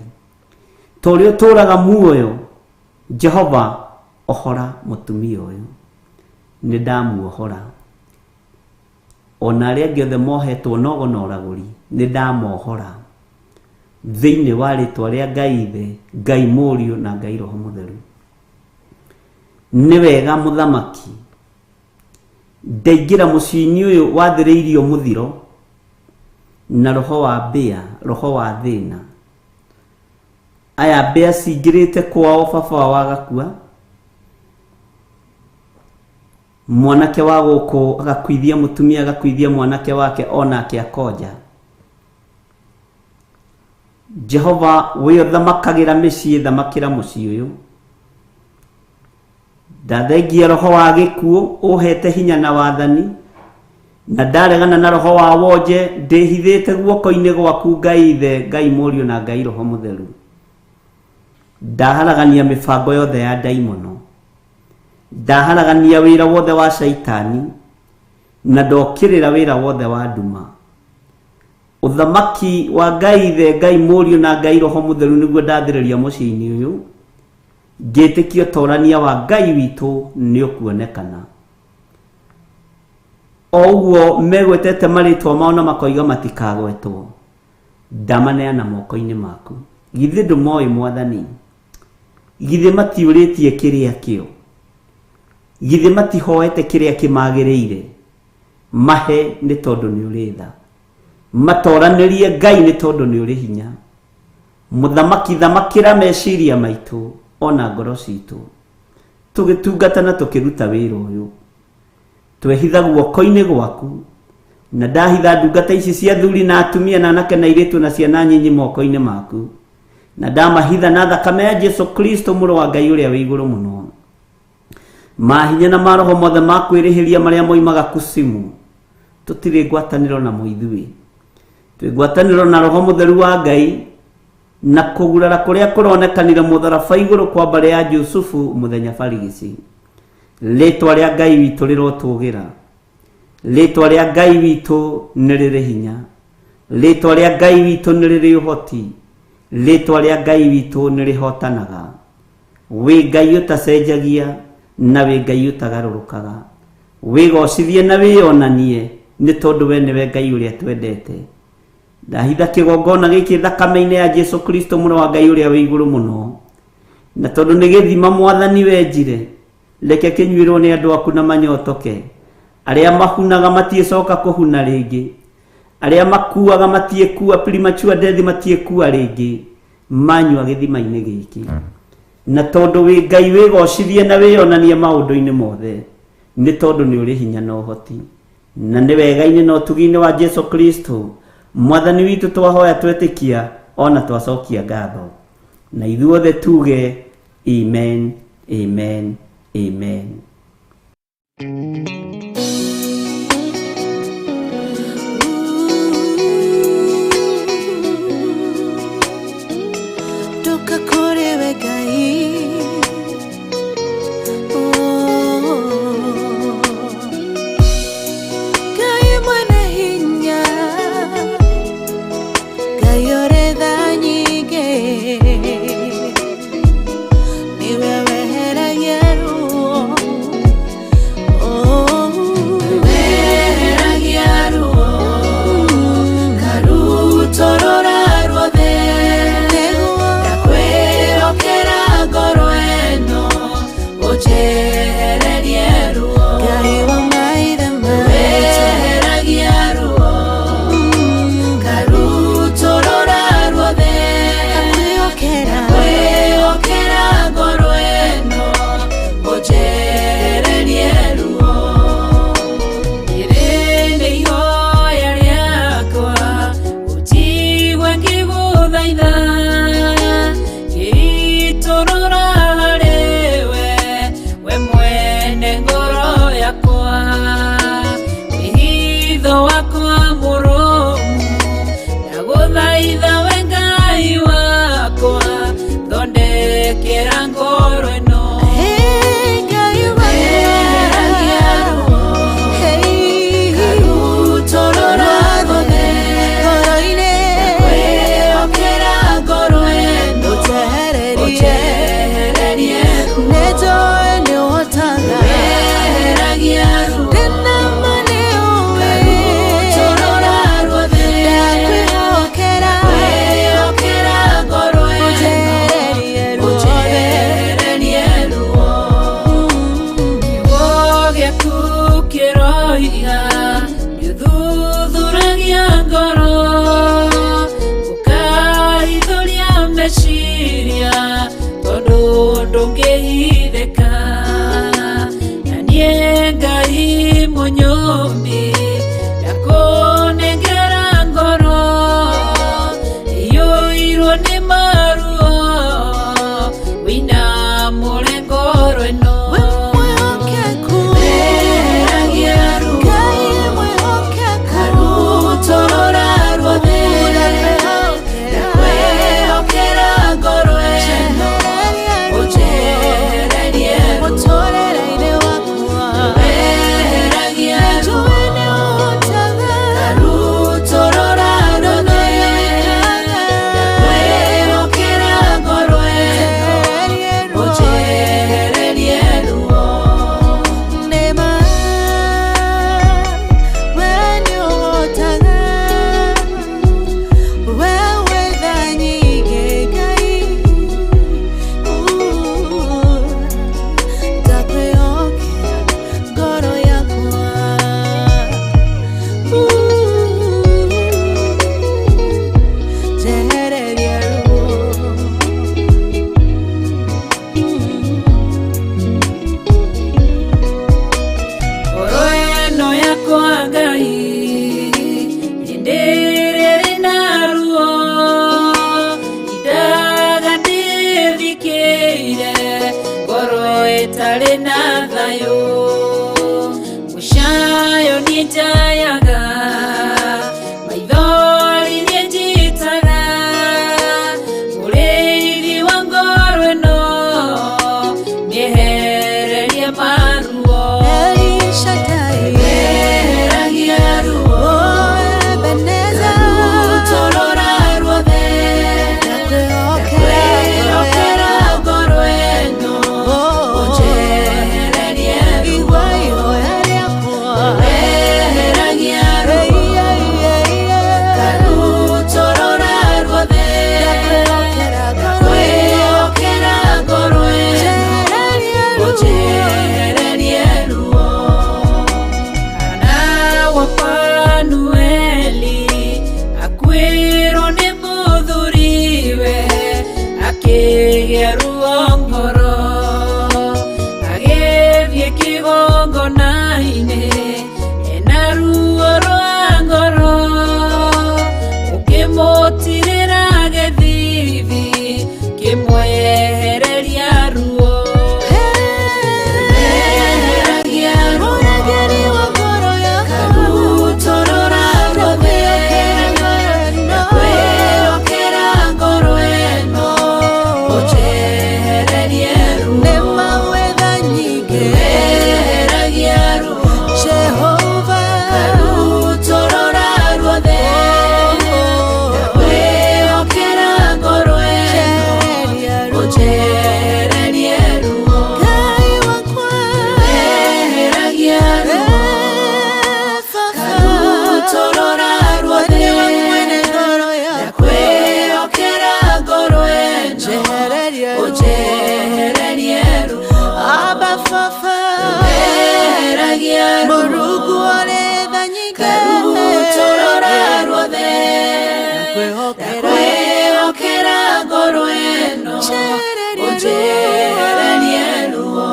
Ta ũrĩa ũtũũraga muoyo, Jehova ohora mũtumia ũyũ. Nĩ ndamuohora. Ona arĩa angĩ othe mohetwo nogo na ũragũri, nĩ ndamohora. Thĩinĩ wa rĩtwa rĩa Ngai Ithe, Ngai Mũriũ na Ngai Roho Mũtheru. Nĩ wega mũthamaki. Ndaingĩra mũciĩ-inĩ ũyũ wathĩrĩirio mũthiro na roho wa mbĩa, roho wa thĩna. Aya mbĩa cingĩrĩte kwao, baba wao agakua, mwanake wa gũkũ agakuithia mũtumia, agakuithia mwanake wake, onake akonja. Jehova wĩ ũthamakagĩra mĩciĩ, thamakĩra mũciĩ ũyũ. Ndathengia roho wa gĩkuũ ũhete hinya na wathani, na ndaregana na roho wa wonje, ndĩhithĩte guoko-inĩ gwaku Ngai Ithe, Ngai Mũriũ na Ngai Roho Mũtheru. Ndaharagania mĩbango yothe ya ndaimono, ndaharagania wĩra wothe wa caitani, na ndokĩrĩra wĩra wothe wa nduma. Ũthamaki wa Ngai Ithe, Ngai Mũriũ na Ngai Roho Mũtheru nĩguo ndathĩrĩria mũciĩ-inĩ ũyũ, ngĩtĩkia ũtorania wa Ngai witũ nĩ ũkuonekana. O ũguo megwetete marĩtwa mao na makoiga matikagwetwo, ndamaneana moko-inĩ maku. Githĩ ndũmoĩ Mwathani? Githĩ matiũrĩtie kĩrĩa kĩo? Githĩ matihoete kĩrĩa kĩmagĩrĩire? Mahe nĩ tondũ nĩ ũrĩ tha, matoranĩrie Ngai nĩ tondũ nĩ ũrĩ hinya. Mũthamaki, thamakĩra meciria maitũ ona ngoro citũ, tũgĩtungata na tũkĩruta wĩra ũyũ. Twehitha guoko-inĩ gwaku, na ndahitha ndungata ici cia athuri na atumia na anake na airĩtu na ciana nyinyi moko-inĩ maku, na ndamahitha na thakame ya Jesu Kristo mũrũ wa Ngai ũrĩa wĩ igũrũ mũno. Mahinya na maroho mothe ma kwĩrĩhĩria marĩa moimaga kusimu, tũtirĩ ngwatanĩro namo ithuĩ, twĩ ngwatanĩro na Roho Mũtheru wa Ngai, na kũgurara kũrĩa kũronekanire mũtharaba igũrũ kwa mbarĩ ya Jusufu mũthenya barigici. Rĩtwa rĩa Ngai witũ rĩrotũgĩra, rĩtwa rĩa Ngai witũ nĩ rĩrĩ hinya, rĩtwa rĩa Ngai witũ nĩ rĩrĩ ũhoti, rĩtwa rĩa Ngai witũ nĩ rĩhotanaga. Wĩ Ngai ũtacenjagia na wĩ Ngai ũtagarũrũkaga. Wĩgocithie na wĩyonanie nĩ tondũ we nĩwe Ngai ũrĩa twendete. Ndahitha kĩgongona gĩkĩ thakame-inĩ ya Jesu Kristo mũrũ wa Ngai ũrĩa wĩ igũrũ mũno, na tondũ nĩ gĩthima Mwathani wenjire, reke kĩnyuĩrwo nĩ andũ aku na manyotoke. Arĩa mahunaga matiĩcoka kũhuna rĩngĩ, arĩa makuaga matiĩkua, premature death matiĩkua rĩngĩ, manyua gĩthima-inĩ gĩkĩ. Na tondũ wĩ Ngai wĩgocithie na wĩyonanie maũndũ-inĩ mothe, nĩ tondũ nĩ ũrĩ hinya na ũhoti, na nĩ wega-inĩ na ũtugi-inĩ wa Jesu Kristo Mwathani witũ twahoya twetĩkia ona twacokia ngatho, na ithuothe tuge amen, amen, amen. Ndoka kũrĩ we Ngai. Oh. Ngai mwene hinya, Ngai ũrĩ tha nyingĩ, nĩwe weheragia ruo. Oh. Weheragia ruo, ngarutũrũra ruothe, Nĩguo. ndakwĩhokera ngoro ĩno, ũnjehererie ruo. Ngai wa maithe maitũ. Weheragia ruo, ngarutũrũra ruothe, Ndakwĩhokera. ndakwĩhokera ngoro ĩno, ũnjehererie ruo. Rĩrĩ nĩ ihoya rĩakwa, ũnjigue ngĩgũthaitha, ngĩitũrũra harĩwe, we mwene ngoro yakwa. Wĩhitho wakwa mũrũmu, ndagũthaitha we Ngai wakwa, thondekera ngoro ĩno. Hey, Ngai Weheragia ruo, Hey, ngarutũrũra ruothe, ngoro-inĩ. ndakwĩhokera ngoro ĩno, Ũnjehererie. ũnjehererie ruo. Nĩnjũĩ nĩũhotaga. Weheragia ruo, Ndĩna ma nĩũĩ. Mũmbi ndakũnengera ngoro iyũirwo nĩ maruo wĩna mũrengoro ĩno Weheragia ruo Karutorora ruothe Ndakwĩhokera ngoro ĩno ũnjehererie ruo Weheragia ruo Karutorora ruothe Ndakwĩhokera ngoro ĩno ũnjehererie ruo. Ngoro ĩno yakwa Ngai hĩndĩ ĩrĩa ĩrĩ na ruo indaga ndĩthikĩire ngoro ĩtarĩ na thayũ mũcayo niĩ njayaga maithori niĩ njitaga mũrĩithi wa ngoro ĩno mĩehererie maruo. Weheragia ruo Karutorora ruothe Ndakwĩhokera ngoro ĩno ũnjehererie ruo. Weheragia ruo Karutorora ruothe Ndakwĩhokera ngoro ĩno ũnjehererie ruo. Hana wa Fanueli akuĩrwo nĩ mũthuriwe akĩgĩa ruo ngoro agĩthiĩ kĩgongona-inĩ ena ruo rwa ngoro ũkĩmũtirĩra gĩthithi kĩmwehereria ruo. Weheragia ruo Karutorora ruothe Ndakwĩhokera ngoro ĩno ũnjehererie ruo. Weheragia ruo Karutorora ruothe Ndakwĩhokera ngoro ĩno ũnjehererie ruo. Weheragia ruo Karutorora ruothe Ndakwĩhokera ngoro ĩno ũnjehererie ruo. Weheragia ruo Karutorora ruothe Ndakwĩhokera ngoro ĩno ũnjehererie ruo.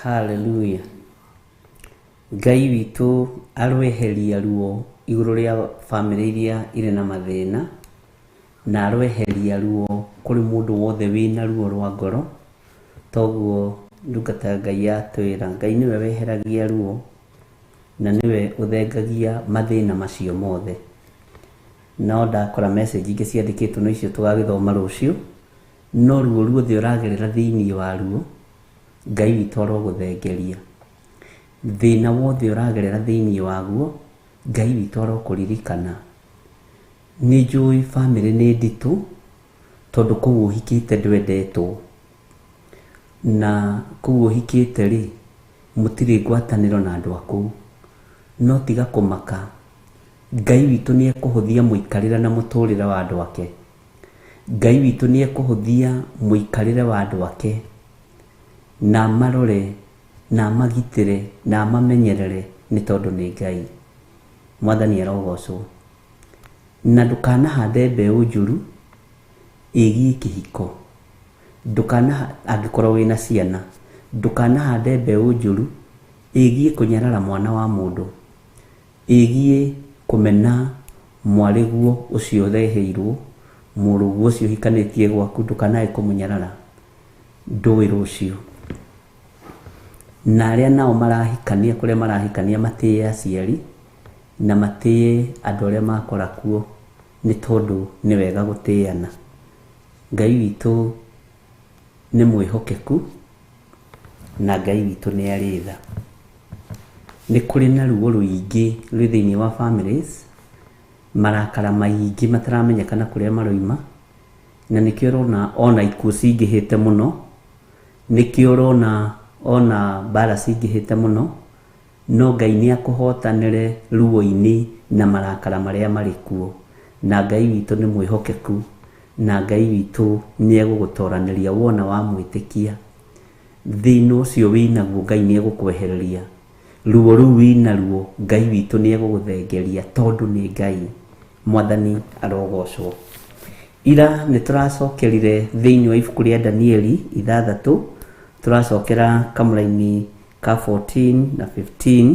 Hallelujah. Ngai witũ arweheria ruo igũrũ rĩa bamĩrĩ iria irĩ na mathĩna na arweheria ruo kũrĩ mũndũ wothe wĩna ruo rwa ngoro. Toguo ndungata ya Ngai yatwĩra Ngai nĩwe weheragia ruo na nĩwe ũthengagia mathĩna macio mothe. No ndakora message ingĩ ciandĩkĩtwo no icio tũgagĩthoma rũciũ. No ruo ruothe ũragerera thĩinĩ wa ruo Ngai witũ arogũthengeria. Thĩna wothe ũragerera thĩinĩ waguo Ngai witũ arokũririkana. Nĩ njũĩ bamĩrĩ nĩ nditũ tondũ kũu ũhikĩte ndwendetwo na kũu ũhikĩte rĩ mũtirĩ ngwatanĩro na andũ a kũu. No tiga kũmaka, Ngai witũ nĩ ekũhũthia mũikarĩre na mũtũrĩre wa andũ ake. Ngai witũ nĩ ekũhũthia mũikarĩre wa andũ ake na marore na amagitĩre na amamenyerere nĩ tondũ nĩ Ngai. Mwathani arogocwo. Na ndũkanahande mbeũ njũru ĩgiĩ kĩhiko. Ndũkana, angĩkorwo wĩna ciana, ndũkanahande mbeũ njũru ĩgiĩ kũnyarara mwana wa mũndũ, ĩgiĩ kũmena mwarĩguo ũcio ũreheirwo, mũrũguo ũcio ũhikanĩtie gwaku, ndũkanae kũmũnyarara, ndũĩ rũciũ. Na arĩa nao marahikania kũrĩa marahikania matĩye aciari na matĩye andũ arĩa makora kuo, nĩ tondũ nĩ wega gũtĩana. Ngai witũ nĩ mwĩhokeku na Ngai witũ nĩ arĩ tha. Nĩ kũrĩ na ruo rũingĩ rwĩ thĩinĩ wa families, marakara maingĩ mataramenyekana kũrĩa maroima, na nĩkĩo ũrona ona ikuũ cingĩhĩte mũno, nĩkĩo ũrona ona mbara cingĩhĩte mũno, no Ngai nĩ akũhotanĩre ruo-inĩ na marakara marĩa marĩ kuo. Na Ngai witũ nĩ mwĩhokeku, na Ngai witũ nĩ egũgũtoranĩria wona wamwĩtĩkia. Thĩna ũcio wĩnaguo Ngai nĩ egũkwehereria, ruo rũu wĩnaruo Ngai witũ nĩ egũgũthengeria, tondũ nĩ Ngai. Mwathani arogocwo. Ira nĩ tũracokerire thĩinĩ wa ibuku rĩa Danieli 6, tũracokera kamũraini ka 14 na 15,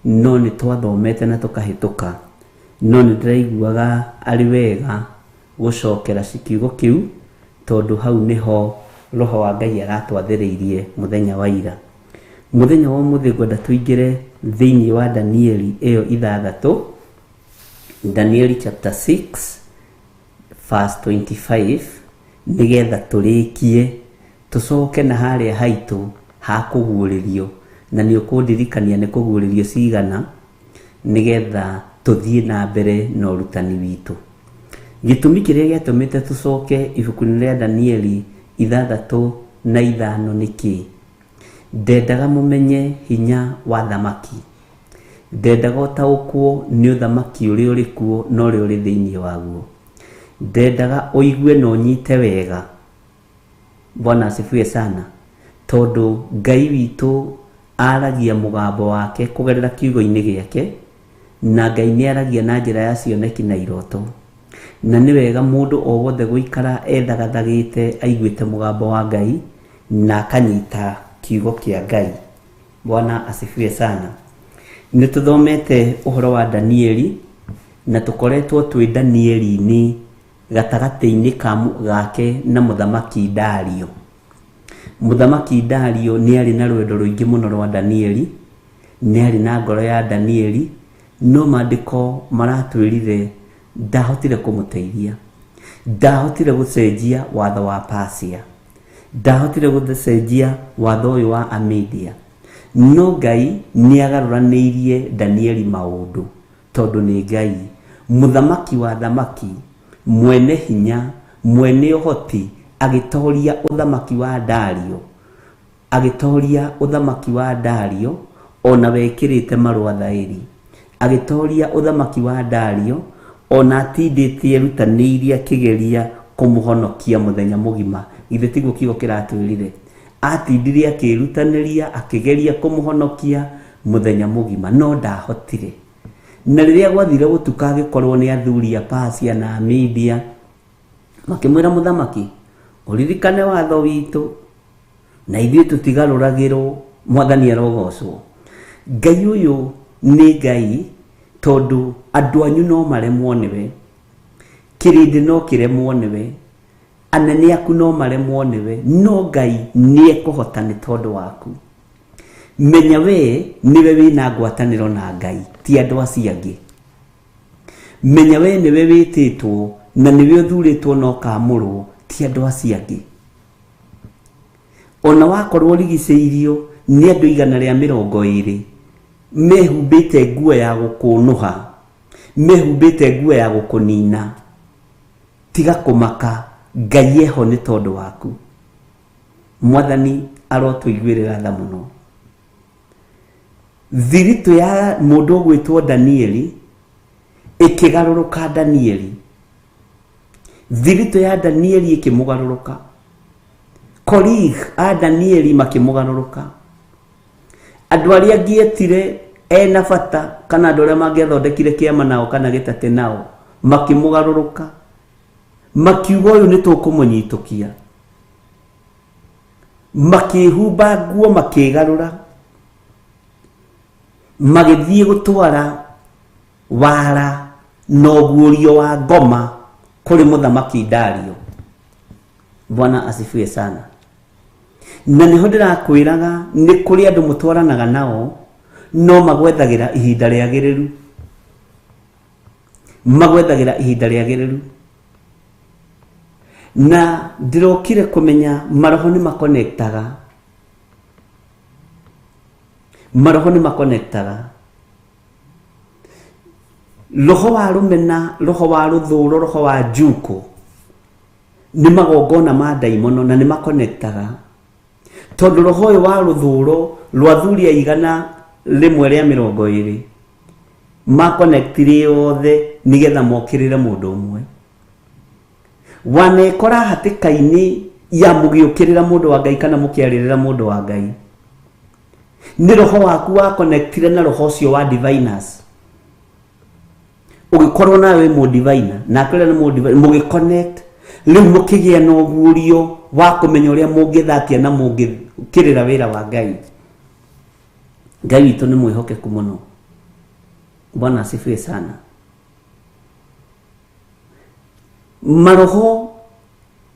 no nĩ twathomete na tũkahĩtũka, no nĩ ndĩraiguaga arĩ wega gũcokera kiugo kĩu, tondũ hau nĩho Roho wa Ngai aratwathĩrĩirie mũthenya wa ira. Mũthenya wa ũmũthĩ ngwenda tũingĩre thĩinĩ wa Danieli ĩyo 6, Danieli chapter 6 verse 25, nĩgetha tũrĩkie tũcoke na harĩa haitũ ha kũguũrĩrio, na nĩ ũkũndirikania nĩ kũguũrĩrio cigana, nĩgetha tũthiĩ na mbere na ũrutani witũ. Gĩtũmi kĩrĩa gĩatũmĩte tũcoke ibuku-inĩ rĩa Danieli 6 na 5 nĩ kĩĩ? Ndendaga mũmenye hinya wa thamaki. Ndendaga ũtaũkwo nĩ ũthamaki ũrĩa ũrĩ kuo na ũrĩa ũrĩ thĩinĩ waguo. Ndendaga ũigue na ũnyite wega. Bwana asifiwe sana. Tondũ Ngai witũ aragia mũgambo wake kũgerera kiugo-inĩ gĩake, na Ngai nĩ aragia na njĩra ya cioneki na iroto. Na nĩ wega mũndũ o wothe gũikara ethagathagĩte aiguĩte mũgambo wa Ngai na akanyita kiugo kĩa Ngai. Bwana asifiwe sana. Nĩ tũthomete ũhoro wa Danieli na tũkoretwo twĩ Danieli-inĩ gatagatĩ-inĩ ka gake na mũthamaki Dario. Mũthamaki Dario nĩ arĩ na rwendo rũingĩ mũno rwa Danieli, nĩ arĩ na ngoro ya Danieli, no maandĩko maratwĩrire ndahotire kũmũteithia, ndahotire gũcenjia watho wa Persia, ndahotire gũcenjia watho ũyũ wa Amedia, no Ngai nĩ agarũranĩirie Danieli maũndũ, tondũ nĩ Ngai mũthamaki wa thamaki, mwene hinya, mwene ũhoti, agĩtoria ũthamaki wa Dario, agĩtoria ũthamaki wa Dario ona wekĩrĩte marũa thaĩri, agĩtoria ũthamaki wa Dario ona atindĩte erutanĩirie akĩgeria kũmũhonokia mũthenya mũgima. Githĩ tiguo kiugo kĩratwĩrire? Atindire akĩĩrutanĩria akĩgeria kũmũhonokia mũthenya mũgima, no ndahotire. Na rĩrĩa gwathire gũtuka agĩkorwo nĩ athuri a Persia na Media, makĩmwĩra mũthamaki, ũririkane watho witũ na ithuĩ tũtigarũragĩrwo. Mwathani arogocwo. Ngai ũyũ nĩ Ngai, tondũ andũ anyu no maremwo nĩwe, kĩrĩndĩ no kĩremwo nĩwe, anene aku no maremwo nĩwe, no Ngai nĩ ekũhota nĩ tondũ waku. Menya we nĩwe wĩna ngwatanĩro na Ngai, ti andũ acio angĩ. Menya we nĩwe wĩtĩtwo na nĩwe ũthurĩtwo na ũkamũrwo, ti andũ acio angĩ. Ona wakorwo ũrigicĩirio nĩ andũ 120 mehumbĩte nguo ya gũkũnũha, mehumbĩte nguo ya gũkũnina, tiga kũmaka, Ngai eho nĩ tondũ waku. Mwathani arotũiguĩrĩra tha mũno. Thiritũ ya mũndũ ũgwĩtwo Danieli ĩkĩgarũrũka Danieli. Thiritũ ya Danieli ĩkĩmũgarũrũka. Colleague a Danieli makĩmũgarũrũka. Andũ arĩa angĩetire ena bata kana andũ arĩa mangĩathondekire kĩama nao kana gĩtate nao makĩmũgarũrũka, makiuga ũyũ nĩ tũkũmũnyitũkia, makĩhumba nguo, makĩgarũra, magĩthiĩ gũtwara wara na ũguũrio wa ngoma kũrĩ mũthamaki Dario. Bwana asifiwe sana. Na nĩho ndĩrakwĩraga nĩ kũrĩ andũ mũtwaranaga nao no magwethagĩra ihinda rĩagĩrĩru, magwethagĩra ihinda rĩagĩrĩru. Na ndĩrokire kũmenya maroho nĩ makonektaga, maroho nĩ makonektaga. Roho wa rũmena, roho wa rũthũro, roho wa njuko nĩ magongona ma ndaimono na nĩ makonektaga, tondũ roho ũyũ wa rũthũro rwa athuri a 120 makonektire othe nĩgetha mokĩrĩre mũndũ ũmwe. Wanekora hatĩka-inĩ ya mũgĩũkĩrĩra mũndũ wa Ngai kana mũkĩarĩrĩra mũndũ wa Ngai, nĩ roho waku wakonektire na roho ũcio wa diviners, ũgĩkorwo nawe wĩ mũdivina nake ũrĩa nĩ mũdivina, mũgĩconnect rĩu mũkĩgĩa na ũguũrio wa kũmenya ũrĩa mũngĩthatia na mũngĩkĩrĩra wĩra wa Ngai. Ngai witũ nĩ mwĩhokeku mũno. Bwana asifiwe sana. Maroho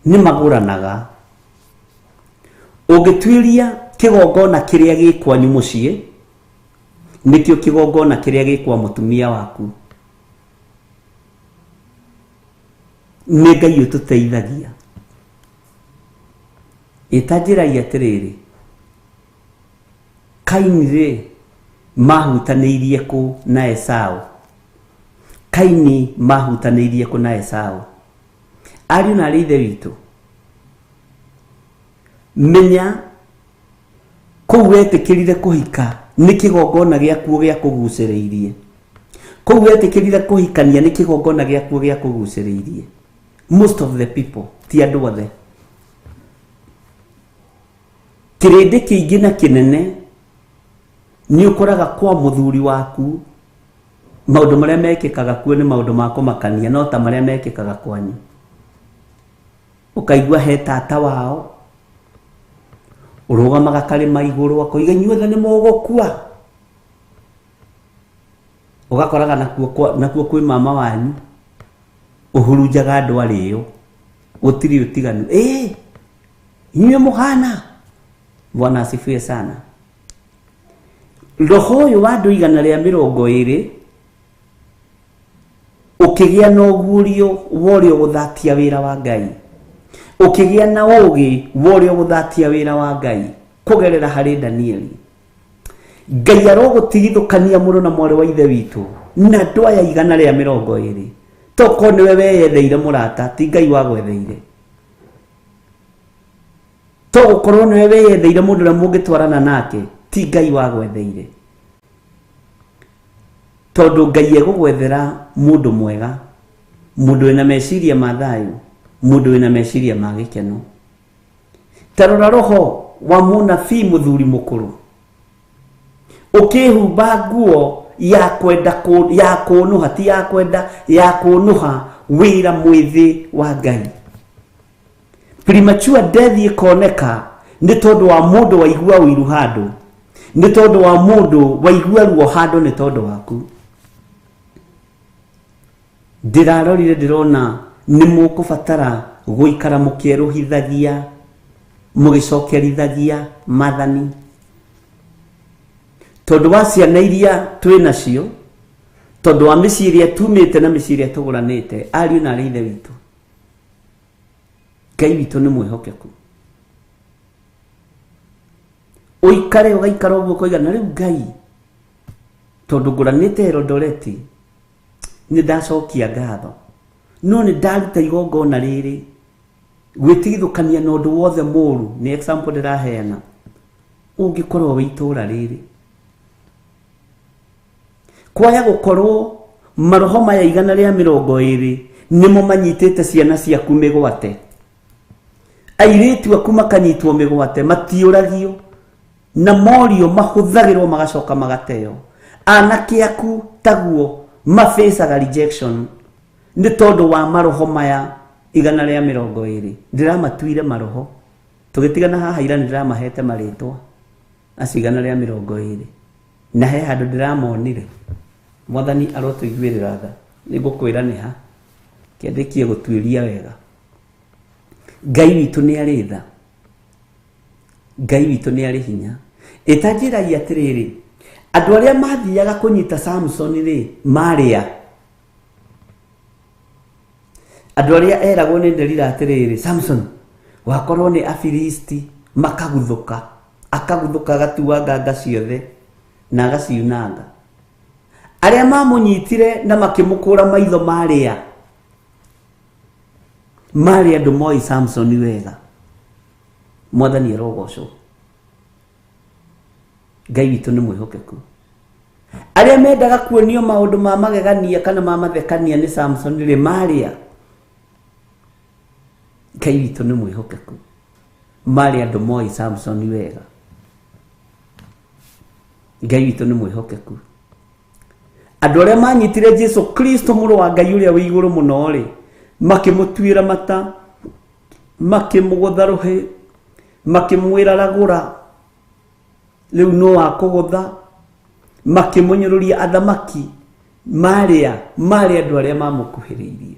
nĩ magũranaga. Ũngĩtuĩria kĩgongona kĩrĩa gĩ kwanyu mũciĩ nĩkĩo kĩgongona kĩrĩa gĩ kwa mũtumia waku. Nĩ Ngai ũtũteithagia. Ĩta njĩrai atĩrĩrĩ, Kaini rĩ mahutanĩirie kũ na Esau? Kaini mahutanĩirie kũ na Esau? Ariũ na arĩ ithe witũ, menya kũu wetĩkĩrire kũhika nĩ kĩgongona gĩakuo gĩa kũgucĩrĩirie, kũu wetĩkĩrire kũhikania nĩ kĩgongona gĩakuo gĩa kũgucĩrĩirie. Most of the people, ti andũ othe, kĩrĩndĩ kĩingĩ na kĩnene nĩ ũkoraga kwa mũthuri waku maũndũ marĩa mekĩkaga kuo nĩ maũndũ ma kũmakania no ta marĩa mekĩkaga kwanyu. Ũkaigua he tata wao ũrũgamaga karĩma igũrũ akoiga inyuothe nĩ mũgũkua. Ũgakoraga nakuo kwĩ mama wanyu ũhurunjaga andũ arĩo, gũtirĩ ũtiganu. Inyuĩ mũhana. Bwana asifiwe sana. Roho ũyũ wa andũ 120 ũkĩgĩa na ũguũrio wa ũrĩa ũgũthatia wĩra wa Ngai, ũkĩgĩa na ũũgĩ wa ũrĩa ũgũthatia wĩra wa Ngai kũgerera harĩ Danieli. Ngai arogũtigithũkania mũrũ na mwarĩ wa ithe witũ na andũ aya 120, tokorwo nĩwe weyetheire mũrata, ti Ngai wagwetheire. To gũkorwo nĩwe weyetheire mũndũ ũrĩa mũngĩtwarana nake, ti Ngai wagwetheire. Tondũ Ngai egũgwethera mũndũ mwega, mũndũ wĩna meciria ma thayũ, mũndũ wĩna meciria ma gĩkeno. Ta rora roho wa mũnabii mũthuri mũkũrũ ũkĩhumba nguo ya kwenda ya kũnũha, ti ya kwenda, ya kũnũha wĩra mwĩthĩ wa Ngai. Premature death ĩkoneka nĩ tondũ wa mũndũ waigua ũiru handũ, nĩ tondũ wa mũndũ waigua ruo handũ, nĩ tondũ waku. Ndĩrarorire ndĩrona nĩ mũkũbatara gũikara mũkĩerũhithagia, mũgĩcokerithagia maathani, tondũ wa ciana iria twĩ nacio, tondũ wa mĩciĩ ĩrĩa tumĩte na mĩciĩ ĩrĩa tũgũranĩte. Ariũ na arĩ ithe witũ, Ngai witũ nĩ mwĩhokeku. Ũikare ũgaikara ũguo ũkoiga na rĩu Ngai, tondũ ngũranĩte Eldoret nĩ ndacokia ngatho, no nĩ ndaruta igongona rĩrĩ gwĩtigithũkania na ũndũ wothe mũru. Nĩ example ndĩraheana. Ũngĩkorwo wĩ itũra rĩrĩ, kwaya gũkorwo maroho maya 120 nĩmo manyitĩte ciana ciaku mĩgwate, airĩtu aku makanyitwo mĩgwate, matiũragio, Na morio mahũthagĩrwo magacoka magateo. Anake aku taguo mafĩcaga rejection nĩ tondũ wa maroho maya 120. Ndĩramatuire maroho. Tũgĩtigana haha ira nĩ ndĩramahete marĩtwa acio 120. Na he handũ ndĩramonire. Mwathani arotũiguĩrĩra tha. Nĩngũkwĩra nĩ ha. Kĩandĩkie gũtuĩria wega. Ngai witũ nĩ arĩ tha. Ngai witũ nĩ arĩ hinya. Ĩtanjĩragia atĩrĩrĩ, andũ arĩa mathiaga kũnyita Samson rĩ, marĩa. Andũ arĩa eragwo nĩ Delila atĩrĩrĩ, Samson, wakorwo nĩ Afilisti makaguthũka, akaguthũka agatua nganga ciothe na agaciunanga. Arĩa mamũnyitire na makĩmũkũra maitho marĩa, marĩ andũ moĩ Samson wega. Mwathani arogocwo. Ngai witũ nĩ mwĩhokeku. Arĩa mendaga kuonio maũndũ ma magegania kana ma mathekania nĩ Samson rĩ, marĩa. Ngai witũ nĩ mwĩhokeku. Marĩ andũ moĩ Samson wega. Ngai witũ nĩ mwĩhokeku. Andũ arĩa manyitire Jesu Kristo mũrũ wa Ngai ũrĩa wĩ igũrũ mũno rĩ, makĩmũtuĩra mata, makĩmũgũtha rũhĩ, makĩmwĩra ragũra, rĩu no wakũgũtha, makĩmũnyũrũria athamaki, marĩa marĩ andũ arĩa mamũkuhĩrĩirie.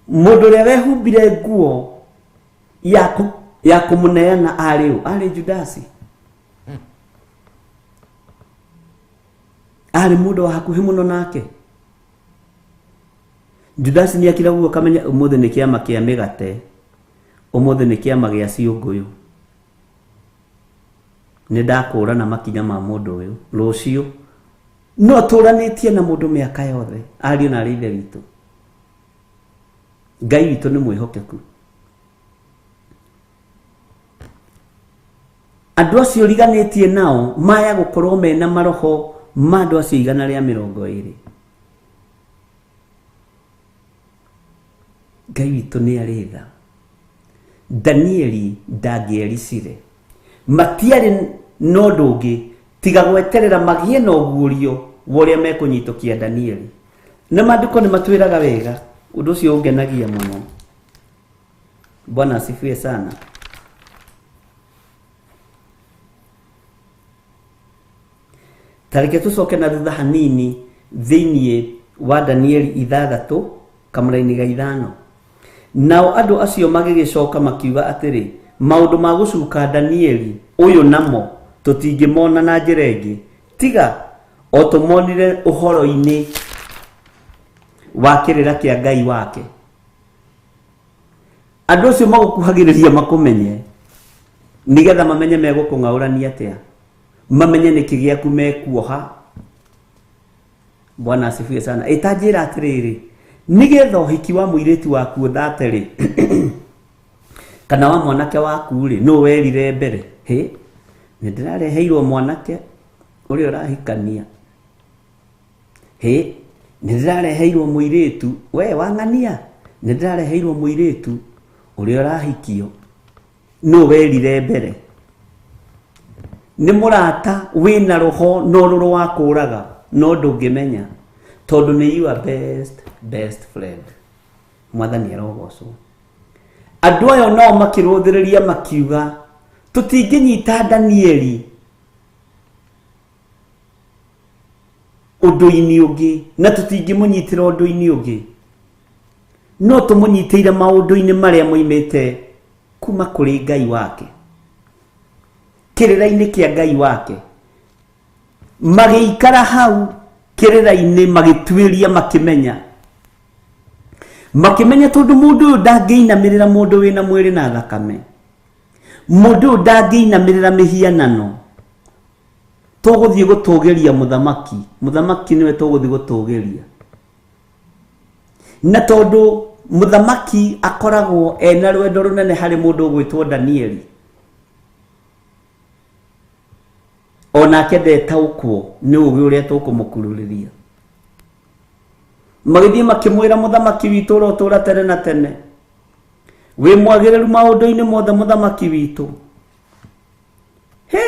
Mũndũ ũrĩa wehumbire nguo ya kũmũneana arĩ ũ? Arĩ Judasi. Arĩ mũndũ wa hakuhĩ mũno nake. Judasi nĩ akira guo kamenya ũmũthĩ nĩ kĩama kĩa mĩgate, ũmũthĩ nĩ kĩama gĩa ciũngũyũ. Nĩ ndakũrana makinya ma mũndũ ũyũ rũciũ. No tũranĩtie na mũndũ mĩaka yothe, ariũ na arĩ ithe witũ. Ngai witũ nĩ mwĩhokeku. Andũ acio ũriganĩtie nao maya gũkorwo mena maroho ma andũ acio 120. Ngai witũ nĩ arĩ tha. Danieli ndangĩericire. Matiarĩ na ũndũ ũngĩ tiga gweterera magĩe na ũguũrio wa ũrĩa mekũnyitũkia Danieli. Na maandĩko nĩ matwĩraga wega, ũndũ ũcio ũngenagia mũno. Bwana asifiwe sana. Tareke tũcoke na thutha hanini thĩinĩ wa Danieli 6 kamũraini ga 5. Nao andũ acio magĩgĩcoka makiuga atĩrĩ, maũndũ ma gũcuka Danieli ũyũ namo tũtingĩmona na njĩra ĩngĩ, tiga o tũmonire ũhoro-inĩ wa kĩrĩra kĩa Ngai wake. Andũ acio magũkuhagĩrĩria makũmenye nĩgetha mamenye megũkũng'aũrania atĩa, mamenye nĩkĩ gĩaku mekuoha. Bwana asifiwe sana. Ĩtanjĩra atĩrĩrĩ, nĩgetha ũhiki wa mũirĩtu waku ũthate rĩ, kana wa mwanake waku rĩ, nũ werire mbere? Hĩ, nĩ ndĩrareheirwo mwanake ũrĩa ũrahikania. Hĩ, nĩ ndĩrareheirwo mũirĩtu, we wang'ania, nĩ ndĩrareheirwo mũirĩtu ũrĩa ũrahikio. Nũ werire mbere? Nĩ mũrata wĩna roho na ũrũrũ wa kũraga, no ndũngĩmenya tondũ nĩ your best friend. Mwathani arogocwo. Andũ aya nao makĩrũthĩrĩria makiuga, tũtingĩnyita Danieli ũndũ-inĩ ũngĩ na tũtingĩmũnyitĩra ũndũ-inĩ ũngĩ, no tũmũnyitĩire maũndũ-inĩ marĩa moimĩte kuma kũrĩ Ngai wake, kĩrĩra-inĩ kĩa Ngai wake. Magĩikara hau kĩrĩra-inĩ magĩtuĩria, makĩmenya, makĩmenya tondũ mũndũ ũyũ ndangĩinamĩrĩra mũndũ wĩna mwĩrĩ na thakame, mũndũ ũyũ ndangĩinamĩrĩra mĩhianano, tũgũthiĩ gũtũgĩria mũthamaki, mũthamaki nĩwe tũgũthiĩ gũtũgĩria. Na tondũ mũthamaki akoragwo ena rwendo rũnene harĩ mũndũ ũgwĩtwo Danieli, onake ndetaũkwo nĩ ũgĩ ũrĩa tũkũmũkururĩria. Magĩthiĩ makĩmwĩra mũthamaki witũ ũrĩa ũtũũra tene na tene, Wĩ mwagĩrĩru maũndũ-inĩ mothe mũthamaki witũ. He,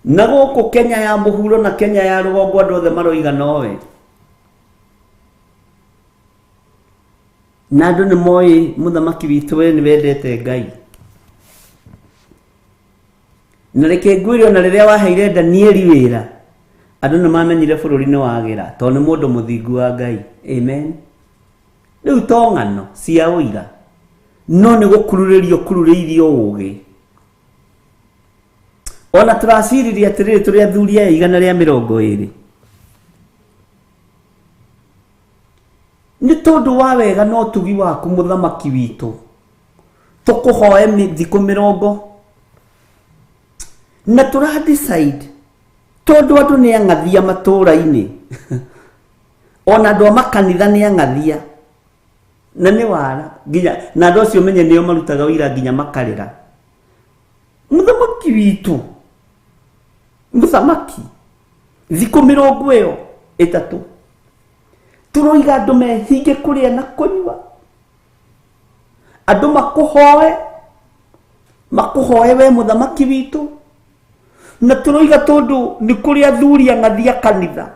na gũkũ Kenya ya mũhuro na Kenya ya rũgongo andũ othe maroiga nowe. Na andũ nĩ moĩ mũthamaki witũ we nĩ wendete Ngai. Na reke ngwĩre ona rĩrĩa waheire Danieli wĩra, andũ nĩ mamenyire bũrũri nĩ wagĩra tondũ nĩ mũndũ mũthingu wa Ngai. Amen. Rĩu to ng'ano cia ũira, no nĩ gũkururĩrio kururĩirio ũgĩ. Ona tũraciririe atĩrĩrĩ tũrĩ athuri aya 120. Nĩ tondũ wa wega na ũtugi waku mũthamaki witũ, tũkũhoe thikũ 20 na tũra decide tondũ andũ nĩ ang'athia matũũra-inĩ ona andũ a makanitha nĩ ang'athia na nĩ wara nginya na andũ acio menye nĩo marutaga ũira nginya makarĩra. Mũthamaki witũ, mũthamaki thikũ 33 tũroiga andũ mehinge kũrĩa na kũnyua, andũ makũhoe, makũhoe we mũthamaki witũ, na tũroiga tondũ nĩ kũrĩ athuri ang'athia kanitha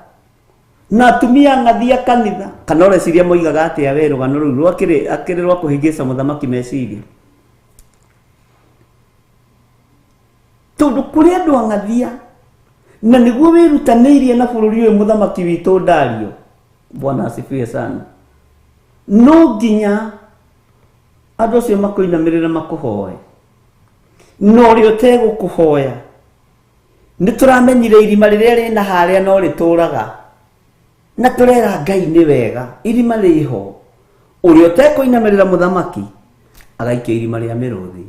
na atumia ang'athia kanitha, kana ũreciria moigaga atĩa we rũgano rũu rwakĩrĩ akĩrĩ rwa kũhĩngĩca mũthamaki meciria, tondũ kũrĩ andũ ang'athia na nĩguo wĩrutanĩirie na bũrũri ũyũ mũthamaki witũ Dario. Bwana asifiwe sana. No nginya andũ acio makũinamĩrĩre makũhoe, na ũrĩa ũtegũkũhoya nĩ tũramenyire irima rĩrĩa rĩna harĩa no rĩtũraga, na tũrera Ngai nĩ wega irima rĩho, ũrĩa ũtekũinamĩrĩra mũthamaki agaikio irima rĩa mĩrũthi.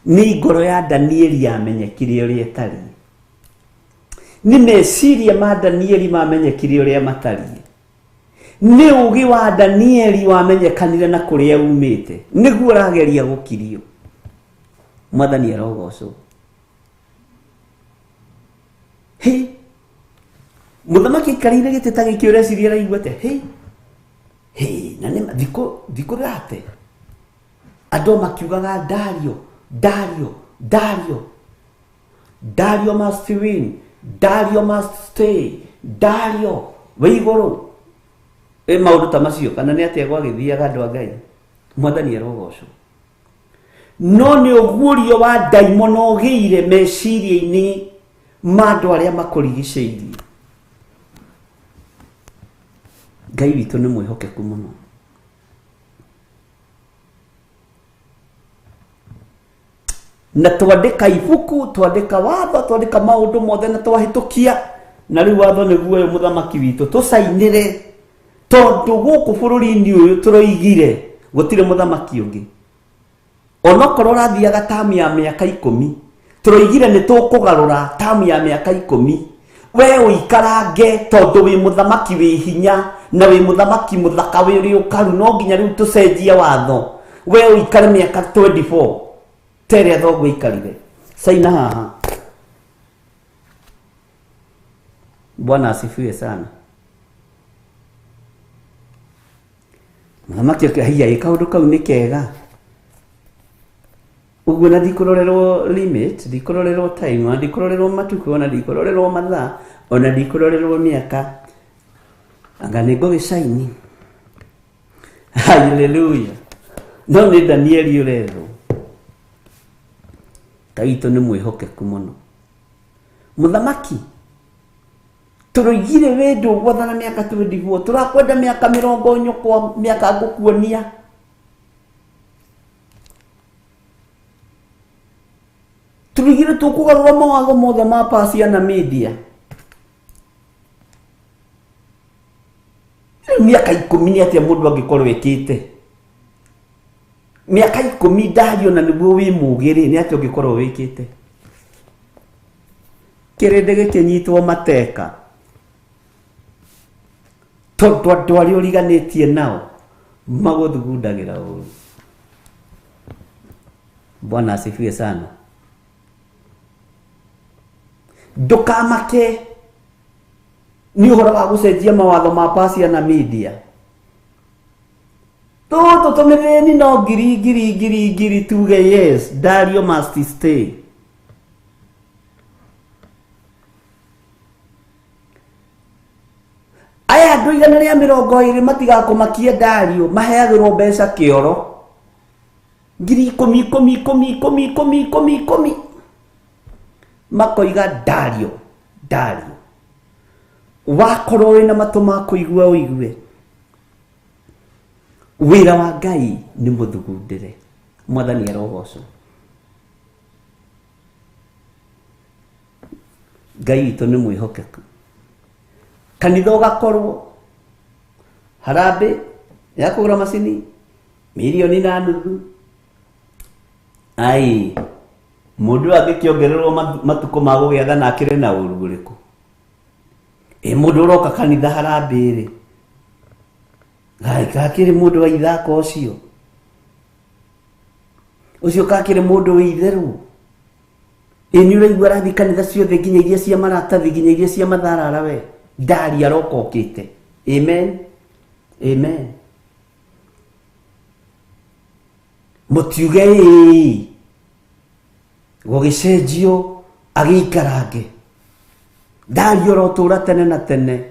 Nĩ ngoro ya Danieli yamenyekire ũrĩa ĩtariĩ, nĩ meciria ma Danieli mamenyekire ũrĩa matariĩ, nĩ ũgĩ wa Danieli wamenyekanire na kũrĩa umĩte, nĩguo ũrageria gũkirio. Mwathani arogocwo. Hĩ, mũthamaki aikarĩire gĩtĩ ta gĩkĩ ũreciria araigua atĩa? Hĩ, hĩ, na nĩ thikũ thate andũ makiugaga Dario, Dario, Dario, Dario must win, Dario must stay, Dario wĩ igũrũ. Ĩ maũndũ ta macio kana nĩ atĩa gwagĩthiaga andũ a Ngai? Mwathani arogocwo. No nĩ ũguũrio wa ndaimono ũgĩire meciria-inĩ ma andũ arĩa makũrigicĩirie. Ngai witũ nĩ mwĩhokeku mũno. Na twandĩka ibuku, twandĩka watho, twandĩka maũndũ mothe na twahĩtũkia, na rĩu watho nĩguo ũyũ mũthamaki witũ tũcainĩre, tondũ gũkũ bũrũri-inĩ ũyũ tũroigire gũtirĩ mũthamaki ũngĩ. Onokorwo ũrathiaga tamu ya mĩaka 10, tũroigire nĩ tũkũgarũra tamu ya mĩaka 10, we ũikarange tondũ wĩ mũthamaki wĩ hinya na wĩ mũthamaki mũthaka wĩ ũrĩ ũkaru, no nginya rĩu tũcenjie watho, we ũikare mĩaka 24 ta ĩrĩa thoguo aikarire. Caina haha. Bwana asifiwe sana. Mũthamaki akĩhia ĩ kaũndũ kau nĩ kega ũguo, na ndikũrorerwo limit, ndikũrorerwo time, ona ndikũrorerwo matukũ, ona ndikũrorerwo mathaa, ona ndikũrorerwo mĩaka, anga nĩ ngũgĩcaini. Haleluya. No nĩ Danieli ũrerwo. Ngai witũ nĩ mwĩhokeku mũno. Mũthamaki tũroigire we ndũgwathana mĩaka 24, tũrakwenda mĩaka mĩrongo nyũkwa, mĩaka ngũkuonia. Tũroigire tũkũgarũra mawatho mothe ma Persia na Media. Rĩu mĩaka 10 nĩ atĩa mũndũ angĩkorwo ekĩte? Mĩaka 10 Dario na nĩguo wĩ mũũgĩ rĩ, nĩ atĩa ũngĩkorwo wĩkĩte? Kĩrĩndĩ gĩkĩnyitwo mateka tondũ andũ arĩa ũriganĩtie nao magũthugundagĩra ũru. Bwana asifiwe sana. Ndũkamake nĩ ũhoro wa gũcenjia mawatho ma Persia na Media. Tũtũ tũmĩthĩni no ngiri ngiri ngiri ngiri tuge yes, Dario must stay. Aya andũ 120 matigakũmakie Dario, maheagĩrwo mbeca kĩoro 10,000 10 10 10 10 10 10, makoiga Dario Dario. Wakorwo wĩna matũ ma kũigua ũigue, wĩra wa Ngai nĩ mũthugundĩre. Mwathani arogocwo. Ngai witũ nĩ mwĩhokeku. Kanitha ũgakorwo harambĩ ya kũgũra macini 1.5 million. Ai, mũndũ angĩkĩongererwo matukũ ma gũgĩathana akĩrĩ na ũru ũrĩkũ? Ĩ mũndũ ũroka kanitha harambĩ rĩ, kakĩrĩ mũndũ wa ithako ũcio ũcio, kakĩrĩ mũndũ wĩ itherũ. Ĩ nĩ ũraigua arathiĩ kanitha ciothe, nginya iria cia maratathi, nginya iria cia matharara. We ndari aroka okĩte. Amen, amen. Mũtiuge ĩĩ gũgĩcenjio agĩikarange. Dario ũrotũra tene na tene.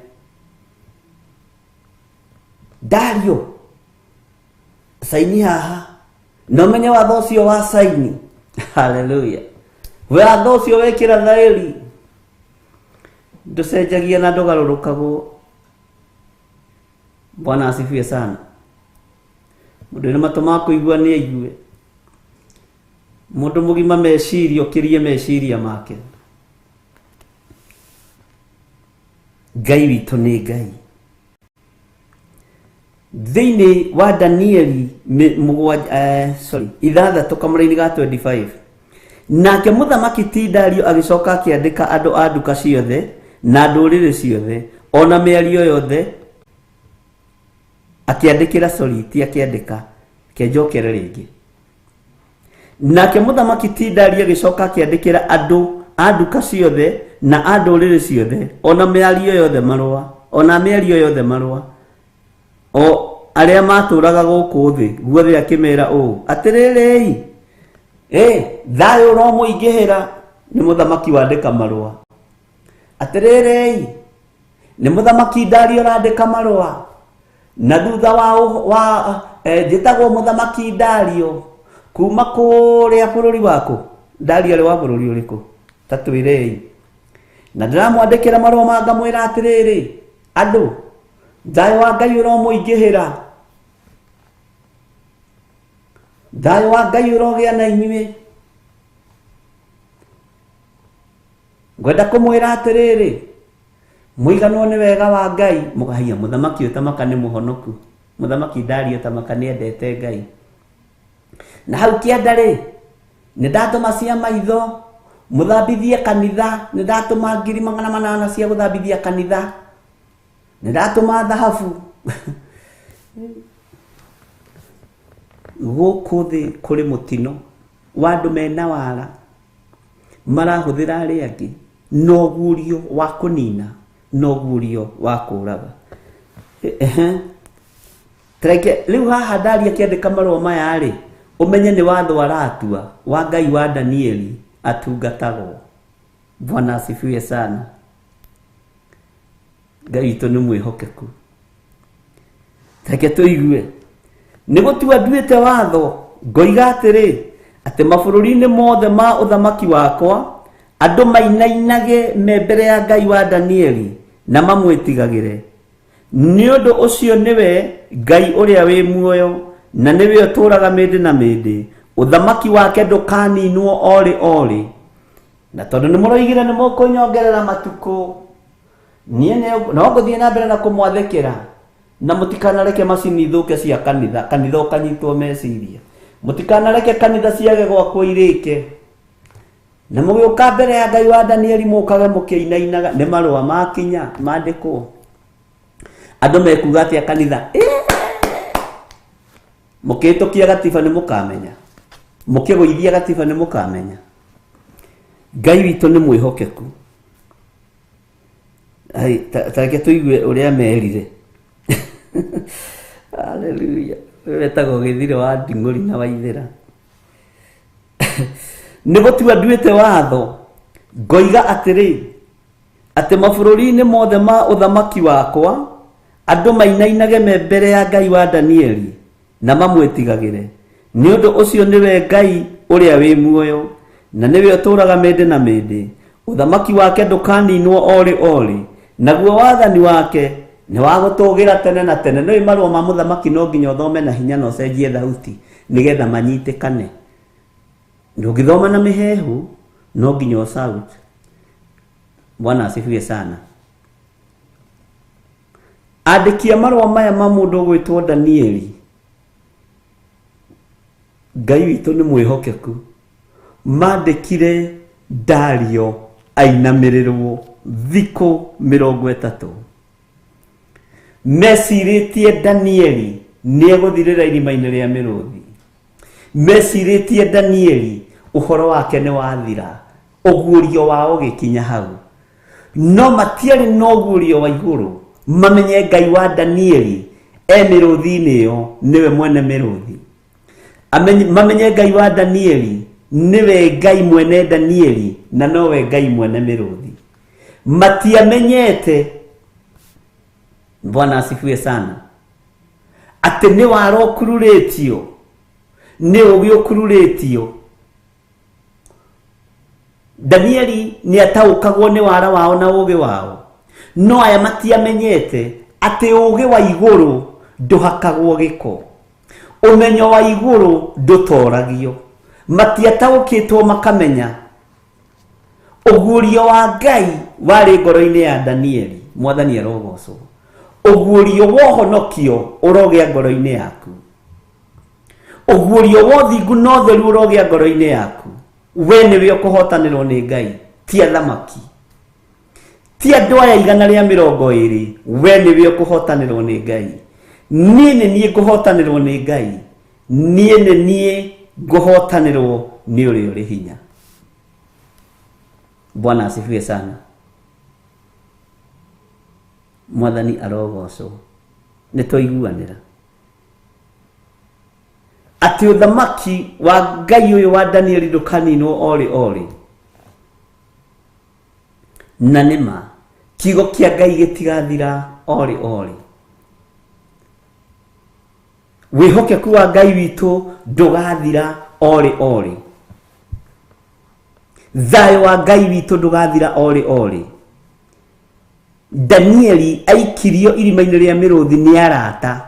Dario saini haha, no menye watho ũcio wa saini. Haleluya. Watho ũcio wekĩra thaĩri ndũcenjagia na ndũgarũrũkagwo. Bwana asifiwe sana. Mũndũ wĩna matũ ma kũigua nĩ aigue. Mũndũ mũgima meciria ũkĩrie meciria make. Ngai witũ nĩ Ngai. Thĩinĩ wa Danieli 7, sorry, 6 kamũra-inĩ ga 25, nake mũthamaki ti Dario agĩcoka akĩandĩka andũ a nduka ciothe na ndũrĩrĩ ciothe ona mĩario yothe akĩandĩkĩra, sorry, ti akĩandĩka, kenjokere rĩngĩ. Nake mũthamaki ti Dario agĩcoka akĩandĩkĩra andũ a nduka ciothe na a ndũrĩrĩ ciothe ona mĩario yothe marũa, ona mĩario yothe marũa, o arĩa matũraga gũkũ thĩ guothe, akĩmera ũũ: "Atĩrĩrĩi, ĩ thayũ ũromũingĩhĩra." Nĩ mũthamaki wandĩka marũa. Atĩrĩrĩi, nĩ mũthamaki Dario ũrandĩka marũa, na thutha wa njĩtagwo mũthamaki Dario kuma kũrĩa bũrũri waku. Dario arĩ wa bũrũri ũrĩkũ? Ta twĩrei. Na ndĩramwandĩkĩra marũa ma ngamwĩra atĩrĩrĩ, andũ, thayũ wa Ngai ũromũingĩhĩra, thayũ wa Ngai ũrogĩa na inyuĩ. Ngwenda kũmwĩra atĩrĩrĩ, mũiganwo nĩ wega wa Ngai. Mũkahia mũthamaki ũyũ tamaka nĩ mũhonoku, mũthamaki Dario tamaka nĩ endete Ngai. Na hau kĩanda rĩ, nĩ ndatũma cia maitho mũthambithie kanitha, nĩ ndatũma 800,000 cia gũthambithia kanitha, nĩ ndatũma thahabu. Gũkũ thĩ kũrĩ mũtino wa andũ mena wara marahũthĩra arĩa angĩ na ũguũrio wa kũnina na ũguũrio wa kũũraga. Ehe. Tareke rĩu haha Dario akĩandĩka marũa maya rĩ, ũmenye nĩ watho aratua wa Ngai wa Danieli atungatagwo. Bwana asifiwe sana. Ngai witũ nĩ mwĩhokeku. Reke tũigue. Nĩ gũtua nduĩte watho ngoiga atĩrĩ, atĩ mabũrũri-inĩ mothe ma ũthamaki wakwa andũ mainainage me mbere ya Ngai wa Danieli na mamwĩtigagĩre, nĩ ũndũ ũcio nĩwe Ngai ũrĩa wĩ muoyo na nĩwe ũtũũraga mĩndĩ na mĩndĩ, ũthamaki wake ndũkaninwo orĩ orĩ. Na tondũ nĩ mũroigire nĩ mũkũnyongerera matukũ, niĩ no ngũthiĩ na mbere na kũmwathĩkĩra. Na mũtikanareke macini ithũke cia kanitha, kanitha ũkanyitwo meciria, mũtikanareke kanitha ciage gwakwo irĩke, na mũgĩũka mbere ya Ngai wa Danieli mũkage mũkĩinainaga. Nĩ marũa makinya mandĩkwo, andũ mekuga atĩa kanitha? Mũkĩhĩtũkia gatiba nĩ mũkamenya, mũkĩgũithia gatiba nĩ mũkamenya. Ngai witũ nĩ mwĩhokeku. Ai, ta reke tũigue ũrĩa merire. Haleluya. Wetagwo Gĩthirĩ wa Nding'ũri na Waithĩra. Nĩ gũtua nduĩte watho ngoiga atĩrĩ, atĩ mabũrũri-inĩ mothe ma ũthamaki wakwa andũ mainainage me mbere ya Ngai wa Danieli na mamwĩtigagĩre. Nĩ ũndũ ũcio nĩwe Ngai ũrĩa wĩ muoyo, na nĩwe ũtũũraga mĩndĩ na mĩndĩ. Ũthamaki wake ndũkaninwo orĩ orĩ, naguo wathani wake nĩ wa gũtũũgĩra tene na tene. Nĩũĩ marũa ma mũthamaki no nginya ũthome na hinya na ũcenjie thauti nĩgetha manyitĩkane. Ndũngĩthoma na mĩheehũ, no nginya ũcaut. Bwana asifiwe sana. Andĩki a marũa maya ma mũndũ ũgwĩtwo Danieli, Ngai witũ nĩ mwĩhokeku, mandĩkire Dario ainamĩrĩrwo thikũ 30. Mecirĩtie Danieli nĩegũthirĩra irima-inĩ rĩa mĩrũthi. Mecirĩtie Danieli ũhoro wake nĩ wathira, ũguũrio wao ũgĩkinya hau. No matiarĩ na ũguũrio wa igũrũ, mamenye Ngai wa Danieli e mĩrũthi-inĩ ĩyo, nĩwe mwene mĩrũthi. Mamenye Ngai wa Danieli nĩwe Ngai mwene Danieli na nowe Ngai mwene mĩrũthi. Matiamenyete, Bwana asifiwe sana, atĩ nĩ wara ũkururĩtio, nĩ ũũgĩ ũkururĩtio. Danieli nĩ ataũkagwo nĩ wara wao na ũũgĩ wao, no aya matiamenyete atĩ ũũgĩ wa igũrũ ndũhakagwo gĩko, ũmenyo wa igũrũ ndũtoragio. Matiataũkĩtwo makamenya ũguũrio wa Ngai warĩ ngoro-inĩ ya Danieli. Mwathani arogocwo. Ũguũrio wa ũhonokio ũrogĩa ngoro-inĩ yaku, ũguũrio wa ũthingu na ũtheru ũrogĩa ngoro-inĩ yaku. We nĩwe ũkũhotanĩrwo nĩ Ngai, ti athamaki, ti andũ aya 120. We nĩwe ũkũhotanĩrwo nĩ Ngai. Niĩ nĩ niĩ ngũhotanĩrwo nĩ Ngai, niĩ nĩ niĩ ngũhotanĩrwo nĩ ũrĩa ũrĩ hinya. Bwana asifiwe sana. Mwathani arogocwo. Nĩ twaiguanĩra atĩ ũthamaki wa Ngai ũyũ wa Danieli ndũkaninwo orĩ orĩ. Na nĩma kiugo kĩa Ngai gĩtigathira orĩ orĩ. Wĩhokeku wa Ngai witũ ndũgathira orĩ orĩ. Thayũ wa Ngai witũ ndũgathira orĩ orĩ. Danieli aikirio irima-inĩ rĩa mĩrũthi nĩ arata,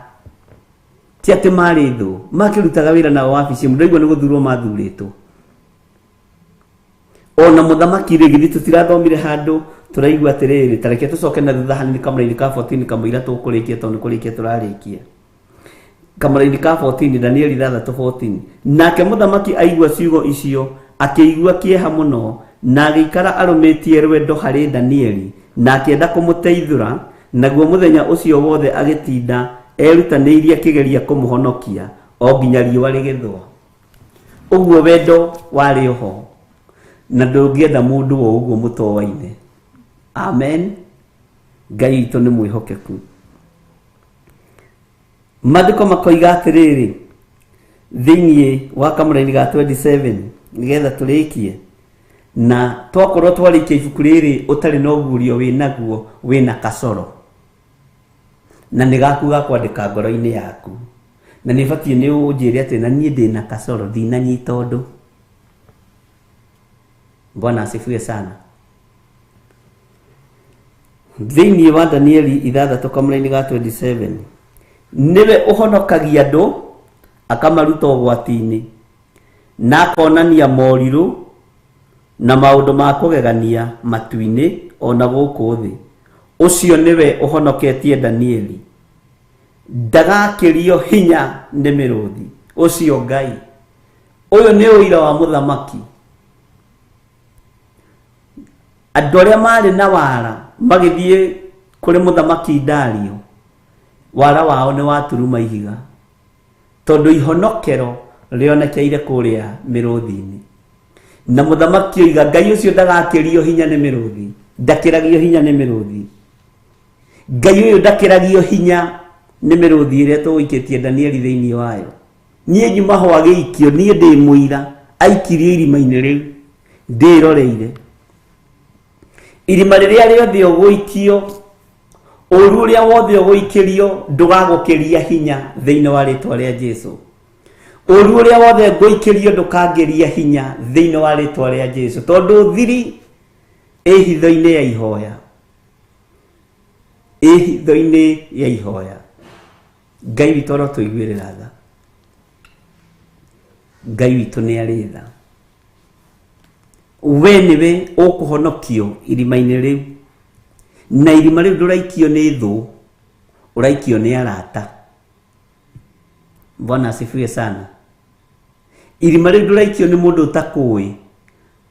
ti atĩ marĩ thũ, makĩrutaga wĩra nao wabici ĩmwe, ndaigua nĩ gũthurwo mathurĩtwo. Ona mũthamaki rĩ, githĩ tũtirathomire handũ tũraigua atĩrĩrĩ, ta reke tũcoke na thutha hanini kamũra-inĩ ka 14 kamũira tũkũrĩkia, tondũ nĩ kũrĩkia tũrarĩkia. Kamũra-inĩ ka 14, Danieli 6:14. Nake mũthamaki aigua ciugo icio, akĩigua kĩeha mũno, na agĩikara arũmĩtie rwendo harĩ Danieli, na akĩenda kũmũteithũra, naguo mũthenya ũcio wothe agĩtinda erutanĩirie akĩgeria kũmũhonokia, o nginya riũa rĩgĩthũa. Ũguo wendo warĩ oho, na ndũngĩenda mũndũ o ũguo mũtoaine. Amen. Ngai witũ nĩ mwĩhokeku. Maandĩko makoiga atĩrĩrĩ thĩinĩ wa kamũra-inĩ ga 27, nĩgetha tũrĩkie, na twakorwo twarĩkia ibuku rĩrĩ ũtarĩ na ũguũrio wĩ naguo, wĩ na kasoro, na nĩ gaku ga kwandĩka ngoro-inĩ yaku, na nĩ ũbatiĩ nĩ ũnjĩre atĩ na niĩ ndĩ na kasoro, ndinanyita ũndũ. Bwana asifiwe sana. Thĩinĩ wa Danieli 6 kamũra-inĩ ga 27, nĩwe ũhonokagia andũ akamaruta ũgwati-inĩ, na akonania morirũ na maũndũ ma kũgegania matu-inĩ ona gũkũ thĩ. Ũcio nĩwe ũhonoketie Danieli, ndagakĩrio hinya nĩ mĩrũthi. Ũcio Ngai. Ũyũ nĩ ũira wa mũthamaki. Andũ arĩa marĩ na wara magĩthiĩ kũrĩ mũthamaki Dario, wara wao nĩ waturuma ihiga, tondũ ihonokero rĩonekeire kũrĩa mĩrũthi-inĩ. Na mũthamaki oiga Ngai ũcio ndagakĩrio hinya nĩ mĩrũthi, ndakĩragio hinya nĩ mĩrũthi. Ngai ũyũ ndakĩragio hinya Nĩ mĩrũthi ĩrĩa tũgũikĩtie Danieli thĩinĩ wayo. Niĩ nyuma ho agĩikio, niĩ ndĩ mũira, aikirio irima-inĩ rĩu ndĩroreire. Irima rĩrĩa rĩothe ũgũikio, ũru ũrĩa wothe ũgũikĩrio ndũgagũkĩria hinya thĩinĩ wa rĩtwa rĩa Jesu. Ũru ũrĩa wothe ngũikĩrio ndũkangĩria hinya thĩinĩ wa rĩtwa rĩa Jesu, tondũ thiri ĩ hitho-inĩ ya ihoya, ĩ hitho-inĩ ya ihoya. Ngai witũ arotũiguĩrĩra tha. Ngai witũ nĩ arĩ tha. We nĩwe ũkũhonokio irima-inĩ rĩu, na irima rĩu ndũraikio nĩ thũ, ũraikio nĩ arata. Bwana asifiwe sana. Irima rĩu ndũraikio nĩ mũndũ ũtakũĩ,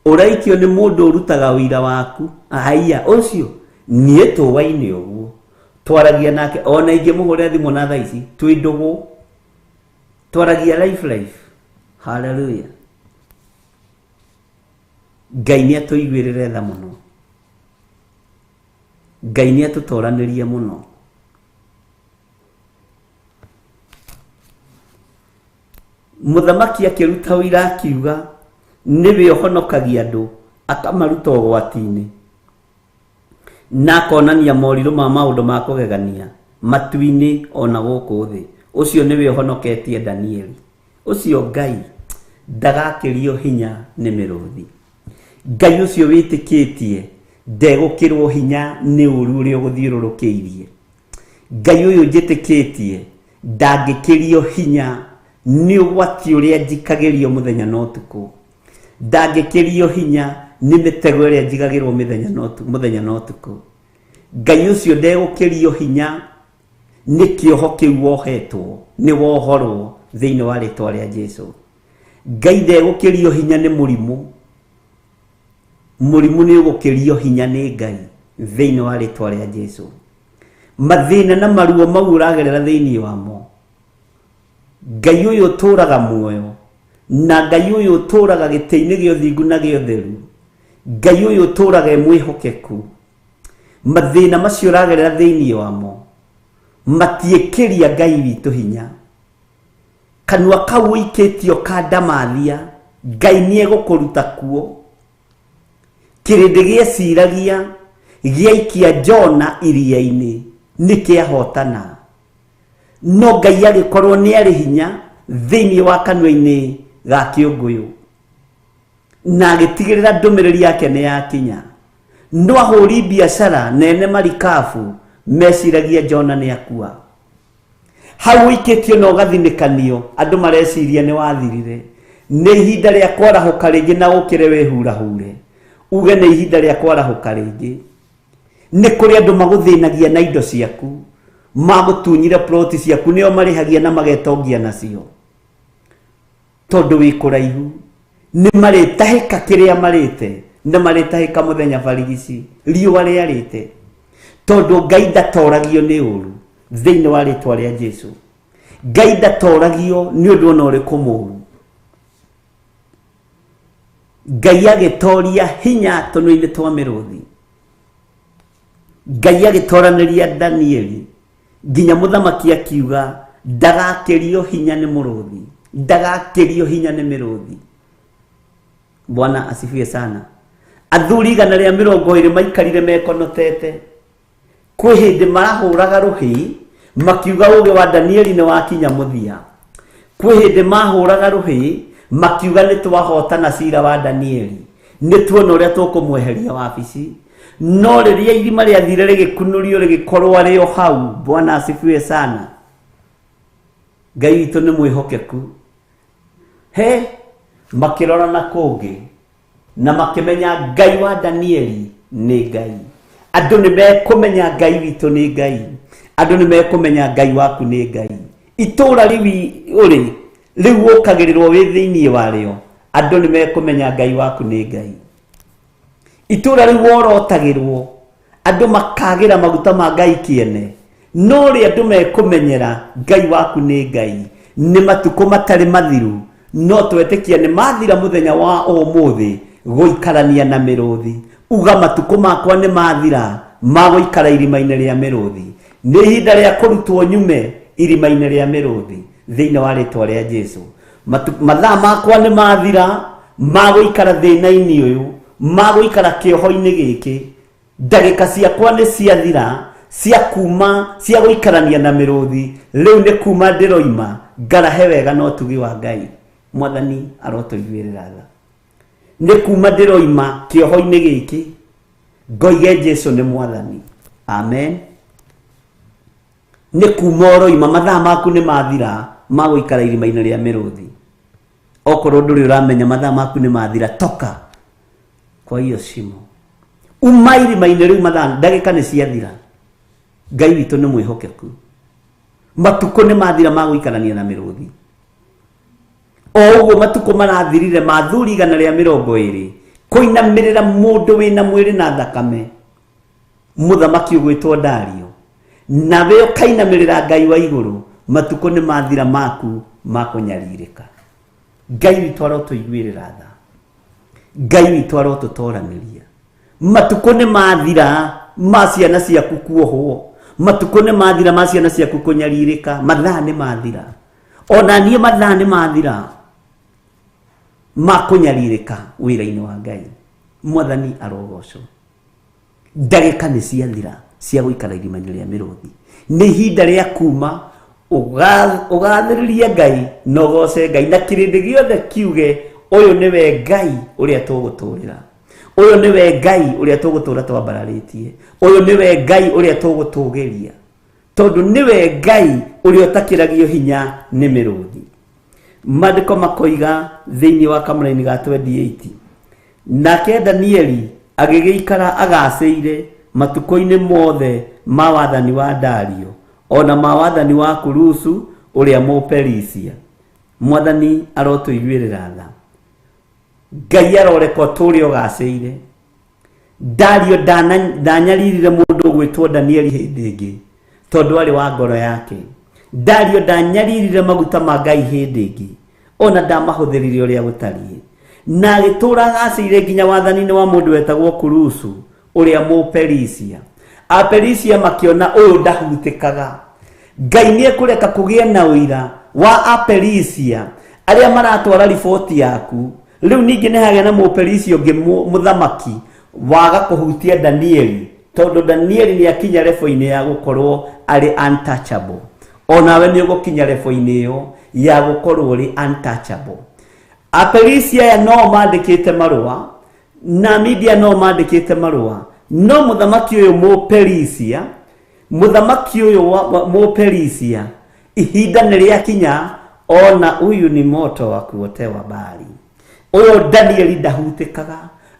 ũraikio nĩ mũndũ ũrutaga ũira waku. Haiya, ũcio niĩ tũwaine ũguo twaragia nake, ona ingĩmũhũrĩra thimũ na thaa ici twĩ ndũgũ, twaragia life life. Haleluya. Ngai nĩ atũiguĩrĩre tha mũno, Ngai nĩ atũtoranĩrie mũno. Mũthamaki akĩruta ũira akiuga, nĩwe ũhonokagia andũ akamaruta ũgwati-inĩ, na akonania morirũ ma maũndũ ma kũgegania matu-inĩ o na gũkũ thĩ. Ũcio nĩwe ũhonoketie Danieli. Ũcio Ngai ndagakĩrio hinya nĩ mĩrũthi. Ngai ũcio wĩtĩkĩtie ndegũkĩrwo hinya nĩ ũru ũrĩa ũgũthiũrũrũkĩirie. Ngai ũyũ njĩtĩkĩtie ndangĩkĩrio hinya nĩ ũgwati ũrĩa njikagĩrio mũthenya na ũtukũ. Ndangĩkĩrio hinya nĩ mĩtego ĩrĩa njigagĩrwo mũthenya na ũtukũ. Ngai ũcio ndegũkĩrio hinya nĩ kĩoho kĩu wohetwo, nĩ wohorwo thĩinĩ wa rĩtwa rĩa Jesu. Ngai ndegũkĩrio hinya nĩ mũrimũ. Mũrimũ nĩ ũgũkĩrio hinya nĩ Ngai thĩinĩ wa rĩtwa rĩa Jesu. Mathĩna na maruo mau ũragerera thĩinĩ wamo, Ngai ũyũ ũtũraga muoyo na Ngai ũyũ ũtũraga gĩtĩ-inĩ gĩa ũthingu na gĩa ũtheru, Ngai ũyũ ũtũraga e mwĩhokeku, mathĩna macio ũragerera thĩinĩ wamo matiĩkĩria Ngai witũ hinya. Kanua kau ũikĩtio ka ndamathia, Ngai nĩ egũkũruta kuo. Kĩrĩndĩ gĩeciragia gĩaikia Jona iria-inĩ nĩ kĩahotana, no Ngai agĩkorwo nĩ arĩ hinya thĩinĩ wa kanua-inĩ ga kĩũngũyũ, na agĩtigĩrĩra ndũmĩrĩri yake nĩ yakinya. No ahũri biacara na ene marikabu meciragia Jona nĩ akua. Hau ũikĩtio na ũgathinĩkanio, andũ mareciria nĩ wathirire. Nĩ ihinda rĩa kwarahũka rĩngĩ na ũkĩre wĩhurahure. Uge nĩ ihinda rĩa kwarahũka rĩngĩ. Nĩ kũrĩ andũ magũthĩnagia na indo ciaku, magũtunyire ploti ciaku, nĩo marĩhagia na magetongia nacio. Tondũ wĩ kũraihu, nĩ marĩtahĩka kĩrĩa marĩte, na marĩtahĩka mũthenya barigici, riũa rĩarĩte. Tondũ Ngai ndatoragio nĩ ũru, thĩinĩ wa rĩtwa rĩa Jesu. Ngai ndatoragio nĩ ũndũ ona ũrĩkũ mũru. Ngai agĩtoria hinya tũnua-inĩ twa mĩrũthi. Ngai agĩtoranĩria Danieli nginya mũthamaki akiuga ndagakĩrio hinya nĩ mũrũthi, ndagakĩrio hinya nĩ mĩrũthi. Bwana asifiwe sana. Athuri 120 maikarire mekonotete. Kwĩ hĩndĩ marahũraga rũhĩ makiuga ũgĩ wa Danieli nĩ wakinya mũthia. Kwĩ hĩndĩ mahũraga rũhĩ makiuga nĩ twahotana cira wa Danieli, nĩ tuona ũrĩa tũkũmweheria wabici. No rĩrĩa irima rĩathire rĩgĩkunũrio rĩgĩkorwo arĩ o hau. Bwana asifiwe sana. Ngai witũ nĩ mwĩhokeku. He makĩrora na kũngĩ na makĩmenya Ngai wa Danieli nĩ Ngai. Andũ nĩ mekũmenya Ngai witũ nĩ Ngai. Andũ nĩ mekũmenya Ngai waku nĩ Ngai. Itũũra rĩu ũrĩ rĩu ũkagĩrĩrwo wĩ thĩinĩ warĩo, andũ nĩ mekũmenya Ngai waku nĩ Ngai. Itũũra rĩu worotagĩrwo, andũ makagĩra maguta ma Ngai kĩene. No rĩ andũ mekũmenyera Ngai waku nĩ Ngai. Nĩ matukũ matarĩ mathiru, no twetĩkia nĩ mathira mũthenya wa ũmũthĩ gũikarania na mĩrũthi. Uga matukũ makwa nĩ mathira ma gũikara irima-inĩ rĩa mĩrũthi. Nĩ ihinda rĩa kũrutwo nyume irima-inĩ rĩa mĩrũthi thĩinĩ wa rĩtwa rĩa Jesu. Mathaa makwa nĩ mathira ma gũikara thĩna-inĩ ũyũ, ma gũikara kĩoho-inĩ gĩkĩ. Ndagĩka ciakwa nĩ ciathira cia kuma cia gũikarania na mĩrũthi. Rĩu nĩ kuma ndĩroima ngarahe wega na ũtugi wa Ngai. Mwathani arotũiguĩrĩra tha. Nĩ kuma ndĩroima kĩoho-inĩ gĩkĩ ngoige Jesu nĩ Mwathani. Amen. Nĩ kuma ũroima, mathaa maku nĩ mathira ma gũikara irima-inĩ rĩa mĩrũthi. Okorwo ndũrĩ ũramenya mathaa maku nĩ mathira, toka kwa hiyo shimo, uma irima-inĩ rĩu, mathaa ndagĩka nĩ ciathira. Ngai witũ nĩ mwĩhokeku. Matukũ nĩ mathira ma gũikarania na mĩrũthi. O ũguo matukũ marathirire ma athuri 120 kũinamĩrĩra mũndũ wĩna mwĩrĩ na thakame, mũthamaki ũgwĩtwo Dario, nawe ũkainamĩrĩra Ngai wa igũrũ, matukũ nĩ mathira maku ma kũnyarirĩka. Ngai witũ arotũiguĩrĩra tha. Ngai witũ arotũtoranĩria. Matukũ nĩ mathira ma ciana ciaku kuohwo, matukũ nĩ mathira ma ciana ciaku kũnyarirĩka, mathaa nĩ mathira. Ona niĩ mathaa nĩ mathira ma kũnyarirĩka wĩra-inĩ wa Ngai. Mwathani arogocwo. Ndagĩka nĩ ciathira cia gũikara irima-inĩ rĩa mĩrũthi. Nĩ ihinda rĩa kuma ũgathĩrĩrie Ngai na ũgoce Ngai, na kĩrĩndĩ gĩothe kiuge ũyũ nĩwe Ngai ũrĩa tũgũtũrĩra, ũyũ nĩwe Ngai ũrĩa tũgũtũra twambararĩtie, ũyũ nĩwe Ngai ũrĩa tũgũtũgĩria, tondũ nĩwe Ngai ũrĩa ũtakĩragio hinya nĩ mĩrũthi. Maandĩko makoiga thĩinĩ wa kamũraini ga 28, nake Danieli agĩgĩikara agacĩire matukũ-inĩ mothe ma wathani wa Dario, ona ma wathani wa Kurusu ũrĩa Mũperisia. Mwathani arotũiguĩrĩra tha. Ngai aroreka ũtũũre ũgacĩire. Dario ndanyaririre mũndũ ũgwĩtwo Danieli hĩndĩ ĩngĩ, tondũ arĩ wa ngoro yake. Dario ndanyaririre maguta ma Ngai hĩndĩ ĩngĩ, ona ndamahũthĩrire ũrĩa gũtariĩ. Na agĩtũũra agacĩire nginya wathani-inĩ wa mũndũ wetagwo Kurusu ũrĩa Mũperisia. Aperisia makĩona ũyũ ndahutĩkaga. Ngai nĩ ekũreka kũgĩe na ũira wa Aperisia arĩa maratwara riboti yaku. Rĩu ningĩ nĩ hagĩa na Mũperisia ũngĩ mũthamaki waga kũhutia Danieli, tondũ Danieli nĩ akinya rebo-inĩ ya gũkorwo arĩ untouchable. Onawe nĩ ũgũkinya rebo-inĩ ĩyo ya gũkorwo ũrĩ untouchable. Aperisia aya no mandĩkĩte marũa, na Media no mandĩkĩte marũa, no mũthamaki ũyũ Mũperisia, mũthamaki ũyũ wa Mũperisia, ihinda nĩ rĩakinya, ona huyu ni moto wa kuotewa mbali. Ũyũ Danieli ndahutĩkaga.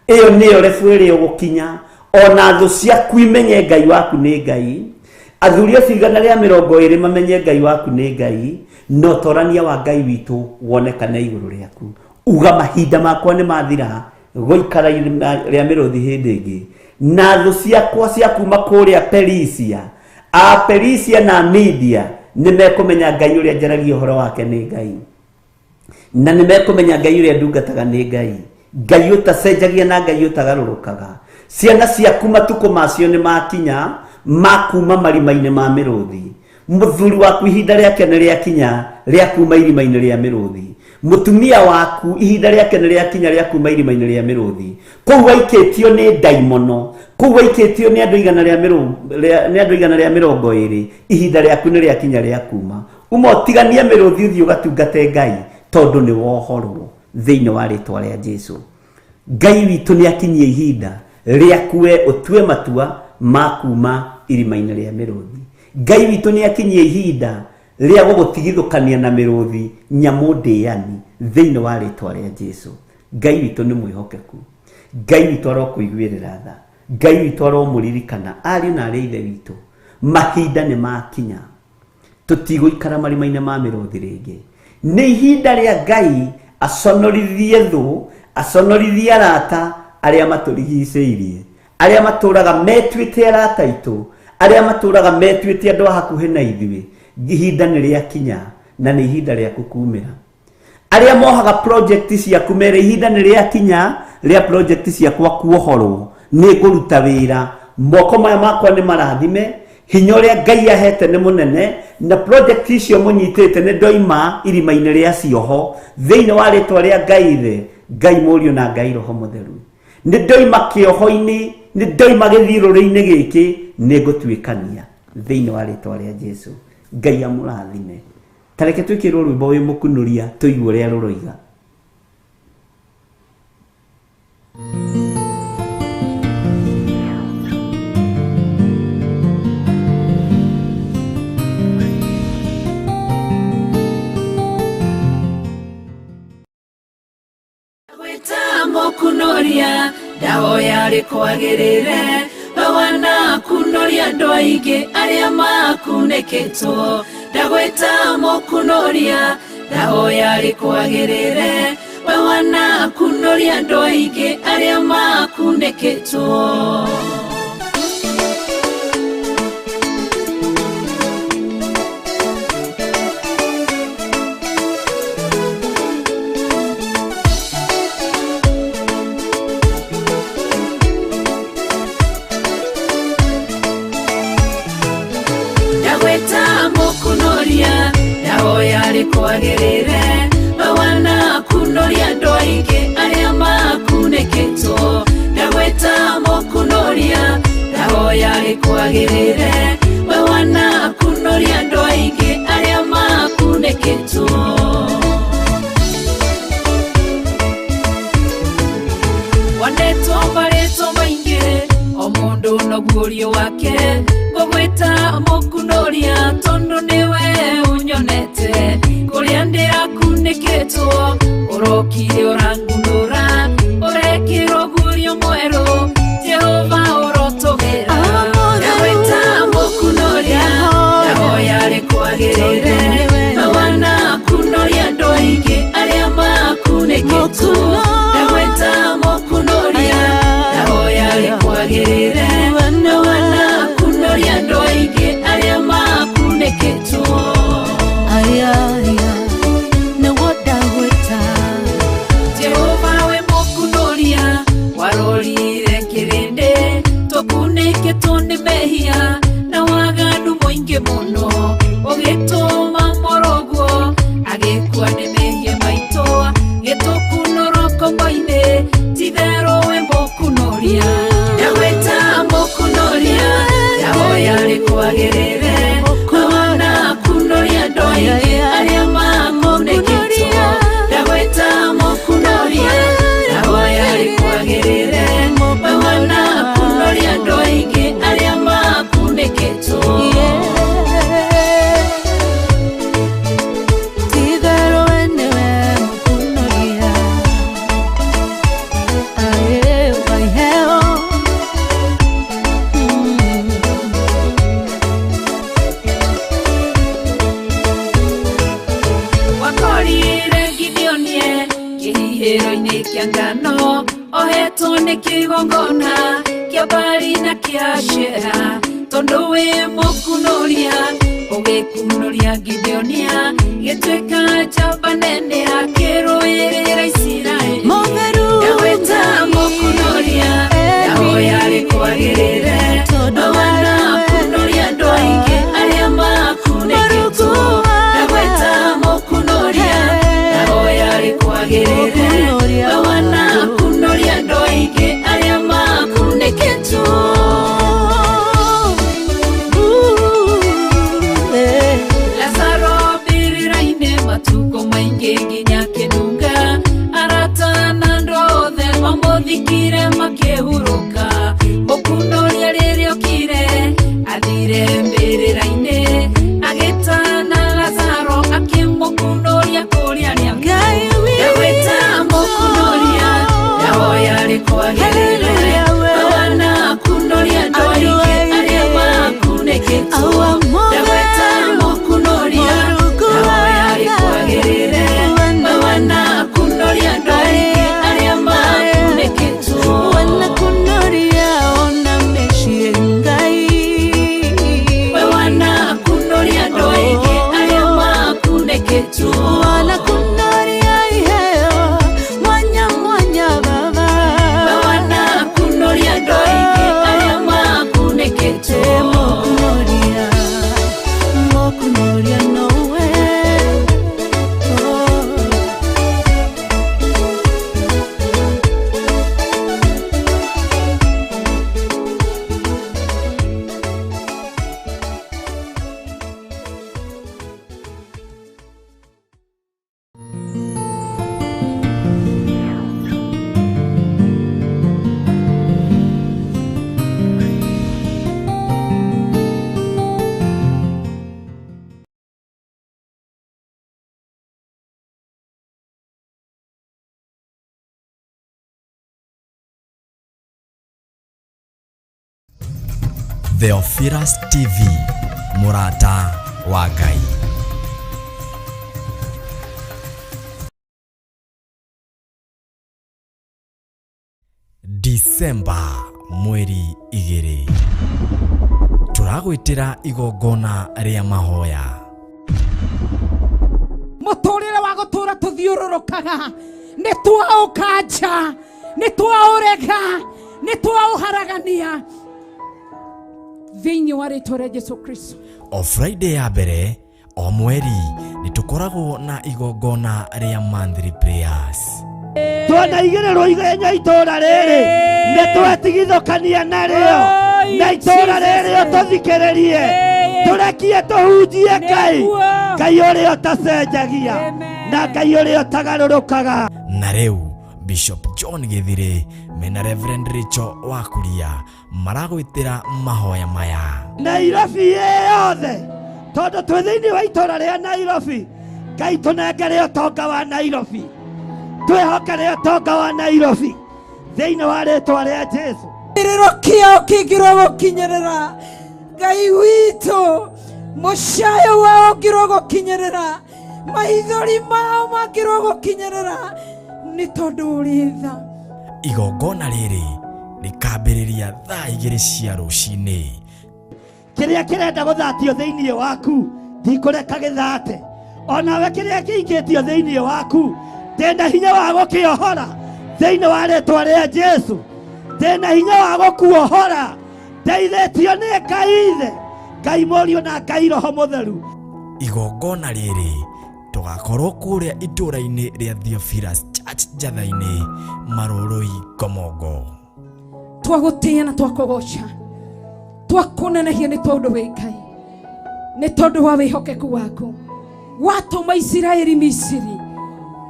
Ĩyo nĩyo rebu ĩrĩa ũgũkinya. Ona thũ ciaku imenye Ngai waku nĩ Ngai. Athuri acio 120 mamenye Ngai waku nĩ Ngai, na ũtorania wa Ngai witũ wonekane igũrũ rĩaku. Uga mahinda makwa nĩ mathira gũikara irima rĩa mĩrũthi hĩndĩ ĩngĩ, na thũ ciakwa cia kuma kũrĩa Perisia, Aperisia na Media nĩ mekũmenya Ngai ũrĩa njaragia ũhoro wake nĩ Ngai, na nĩ mekũmenya Ngai ũrĩa ndungataga nĩ Ngai, Ngai ũtacenjagia na Ngai ũtagarũrũkaga. Ciana ciaku matukũ macio nĩ makinya ma kuma marima-inĩ ma mĩrũthi. Mũthuri waku ihinda rĩake nĩ rĩakinya rĩa kuma irima-inĩ rĩa mĩrũthi. Mũtumia waku ihinda rĩake nĩ rĩakinya rĩa kuma irima-inĩ rĩa mĩrũthi. Kũu waikĩtio nĩ ndaimono, kũu waikĩtio nĩ andũ igana rĩa mĩrũ-, rĩa, nĩ andũ 120, ihinda rĩaku nĩ rĩakinya rĩa kuma. Uma ũtiganie mĩrũthi ũthiĩ ũgatungate Ngai, tondũ nĩ wohorwo thĩinĩ wa rĩtwa rĩa Jesu. Ngai witũ nĩ akinyie ihinda rĩaku we ũtue matua ma kuma irima-inĩ rĩa mĩrũthi. Ngai witũ nĩ akinyie ihinda rĩa gũgũtigithũkania na mĩrũthi nyamũ ndĩani thĩinĩ wa rĩtwa rĩa Jesu. Ngai witũ nĩ mwĩhokeku. Ngai witũ arokũiguĩrĩra tha. Ngai witũ aromũririkana ariũ na arĩ ithe witũ. Mahinda nĩ makinya, tũtigũikara marima-inĩ ma mĩrũthi rĩngĩ. Nĩ ihinda rĩa Ngai aconorithie thũ, aconorithie arata arĩa matũrigicĩirie, arĩa matũraga metuĩte arata aitũ, arĩa matũraga metuĩte andũ a hakuhĩ na ithuĩ. Ihinda nĩ rĩakinya na nĩ ihinda rĩaku kumĩra. Arĩa mohaga project ciaku mere ihinda nĩ rĩakinya rĩa project ciakwa kuohorwo, nĩ ngũruta wĩra, moko maya makwa nĩ marathime, Hinya ũrĩa Ngai ahete nĩ mũnene na project icio mũnyitĩte nĩ ndoima irima-inĩ rĩa cioho thĩinĩ wa rĩtwa rĩa Ngai Ithe, Ngai Mũriũ na Ngai Roho Mũtheru. Nĩ ndoima kĩoho-inĩ, nĩ ndoima gĩthirũrĩ-inĩ gĩkĩ, nĩ ngũtuĩkania thĩinĩ wa rĩtwa rĩa Jesu. Ngai amũrathime. Tareke twĩkĩrwo rwĩmbo wĩ mũkunũria tũigue ũrĩa rũroiga. Kunoria ndahoya rĩkwagĩrĩre wana kunoria andũ aingĩ arĩa makunĩkĩtwo ndagwĩta mũkunoria ndahoya rĩkwagĩrĩre wana kunoria andũ aingĩ arĩa makunĩkĩtwo. Ndahoya rĩkwagĩrĩre wana kunoria andũ aingĩ arĩa makunĩkĩtwo ndagwĩta mũkunoria ndahoya rĩkwagĩrĩre wana kunoria andũ aingĩ arĩa makunĩkĩtwo. Wanetwo marĩtwa maingĩ o mũndũ na guũrio wake ngũgwĩta mũkunoria tondũ nĩwe ũnyonete kũrĩa ndĩrakunĩkĩtwo ũrokire ũrangunũra ũrekĩrwo guũrio mwerũ Jehova ũrotũgĩra. Ndagwĩta mũkunoria ndahoya rĩkwagĩrĩre wana kunoria andũ aingĩ arĩa makunĩkĩtwo ndagwĩta mũkunoria ndahoya rĩkwagĩrĩre wana kunoria andũ aingĩ arĩa makunĩkĩtwo. Jehova we mũkunoria warorire kĩrĩndĩ tũkunĩkĩtwo nĩ mehia na waganu mũingĩ mũno ũgĩtũma mũrũguo agĩkua nĩ mehia maitũ gĩtũkunũrwo ngombo-inĩ titherũ we mũkunoria. Ndagwĩta mũkunoria ndahoya rĩkwagĩrĩre wana kunoria andũ aingĩ arĩa makunĩkĩtwo ndagwĩta mũkunoria ndahoya rĩkwagĩrĩre wana kunoria andũ aingĩ arĩa makunĩkĩtwo. Wakorire Gideonie kĩhihĩro-inĩ kĩa ngano ohetwo nĩ kĩgongona kĩa Baali na kĩa Ashera tondũ wĩ mũkunoria ũgĩkunoria Gideonia gĩtuĩka njamba nene akĩrũĩrĩra Isiraeli. Ndagwĩta mũkunoria ndahoya rĩkwagĩrĩre wana kunoria andũ aingĩ arĩa makunĩkĩtwo ndagwĩta mũkunoria ndahoya rĩkwagĩrĩre wana kunoria andũ aingĩ arĩa makunĩkĩtwo. Lazaro mbĩrĩra-inĩ matukũ maingĩ nginya kĩnunga arata na andũ othe mamũthikire makĩhurũka mũkunoria rĩrĩa okire athire mbĩrĩra-inĩ agĩtana Lazaro akĩmũkunoria kũrĩa arĩa. Ndagwĩta mũkunoria ndahoya rĩkwagĩrĩre wana kunoria andũ aingĩ arĩa makunĩkĩtwo ndagwĩta mũkunoria ndahoya rĩkwagĩrĩre wana kunoria andũ aingĩ arĩa makunĩkĩtwo. Theophilus TV, mũrata wa Ngai. Disemba mweri 2 tũragwĩtĩra igongona rĩa mahoya. Mũtũrĩre wa gũtũra tũthiũrũrũkaga nĩ twaũkanja, nĩ twaũrega, nĩ twaũharagania thĩinĩ wa rĩtwa rĩa Jesu Kristo. O Friday ya mbere o mweri nĩ tũkoragwo na igongona rĩa monthly prayers. Twanaigĩrĩrwo igenya itũra rĩrĩ nĩ twetigithũkania narĩo, na itũra rĩrĩ ũtũthikĩrĩrie, tũrekie tũhunjie Ngai, Ngai ũrĩa ũtacenjagia na Ngai ũrĩa ũtagarũrũkaga. Na rĩu Bishop John Gĩthirĩ mena Reverend Rachel Wakuria maragwĩtĩra mahoya maya. Nairobi yothe, tondũ twĩ thĩinĩ wa itũra rĩa Nairobi, Ngai tũnengere ũtonga wa Nairobi, twĩhokere ũtonga wa Nairobi thĩinĩ wa rĩtwa rĩa Jesu. Kĩrĩro kĩao kĩngĩrwo gũkinyĩrĩra Ngai witũ, mũcayo wao ũngĩrwo gũkinyĩrĩra, maithori mao mangĩrwo gũkinyĩrĩra, nĩ tondũ ũrĩ tha. Igongona rĩrĩ rĩkambĩrĩria thaa 2 cia rũcinĩ. Kĩrĩa kĩrenda gũthatio thĩinĩ waku ndikũreka gĩthate, onawe kĩrĩa kĩikĩtio thĩinĩ waku ndĩna hinya wa gũkĩohora thĩinĩ wa rĩtwa rĩa Jesu, ndĩna hinya wa gũkuohora, ndeithĩtio nĩ Ngai Ithe, Ngai Mũriũ na Ngai Roho Mũtheru. Igongona rĩrĩ tũgakorwo kũrĩa itũra-inĩ rĩa Theophilus Church Njatha-inĩ, Marũrũi, Ngomongo. Twagũtĩĩa na twakũgoca, twakũnenehia nĩ tondũ wĩ Ngai, nĩ tondũ wa wĩhokeku waku. Watũma Isiraeli Misiri,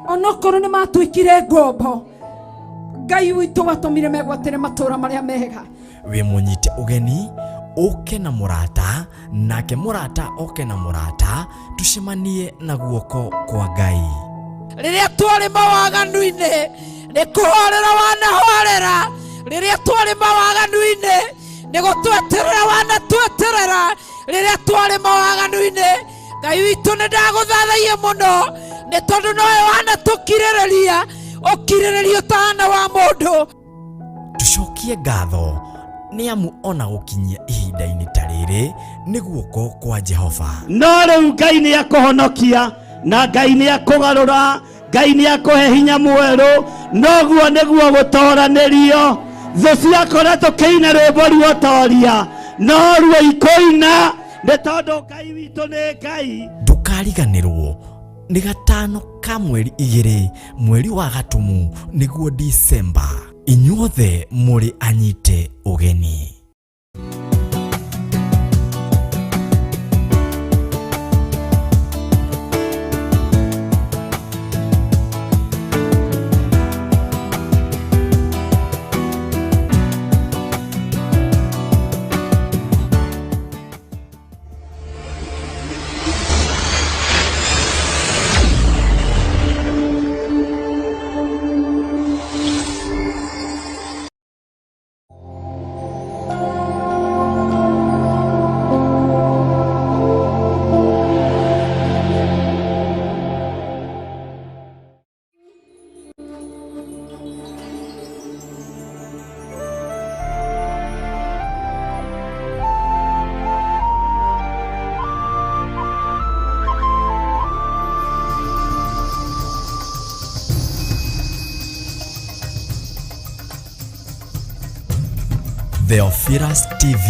onokorwo nĩ matuĩkire ngombo, Ngai witũ watũmire megwatĩre matũra marĩa mega. Wĩ mũnyite ũgeni ũke na mũrata, nake mũrata oke na mũrata, tucemanie na guoko kwa Ngai. Rĩrĩa twarĩ mawaganu-inĩ nĩ kũhorera wanahorera, rĩrĩa twarĩ mawaganu-inĩ nĩ gũtweterera wanatweterera, rĩrĩa twarĩ mawaganu-inĩ Ngai witũ nĩ ndagũthathaia mũno, nĩ tondũ nowe wanatũkirĩrĩria ũkirĩrĩria ũtahana wa mũndũ. Tucokie ngatho nĩ amu ona gũkinyia ihinda-inĩ ta rĩrĩ nĩ guoko kwa Jehova. No rĩu Ngai nĩ akũhonokia na Ngai nĩ akũgarũra, Ngai nĩ akũhe hinya mwerũ, noguo nĩguo gũtoranĩrio. Thũ ciakora tũkĩina rwĩmbo ruotoria, no ruo ikũina nĩ tondũ Ngai witũ nĩ Ngai. Ndũkariganĩrwo nĩ gatano ka mweri 2 mweri wa Gatumu nĩguo Disemba. Inyuothe mũrĩ anyite ũgeni. Theophilus TV,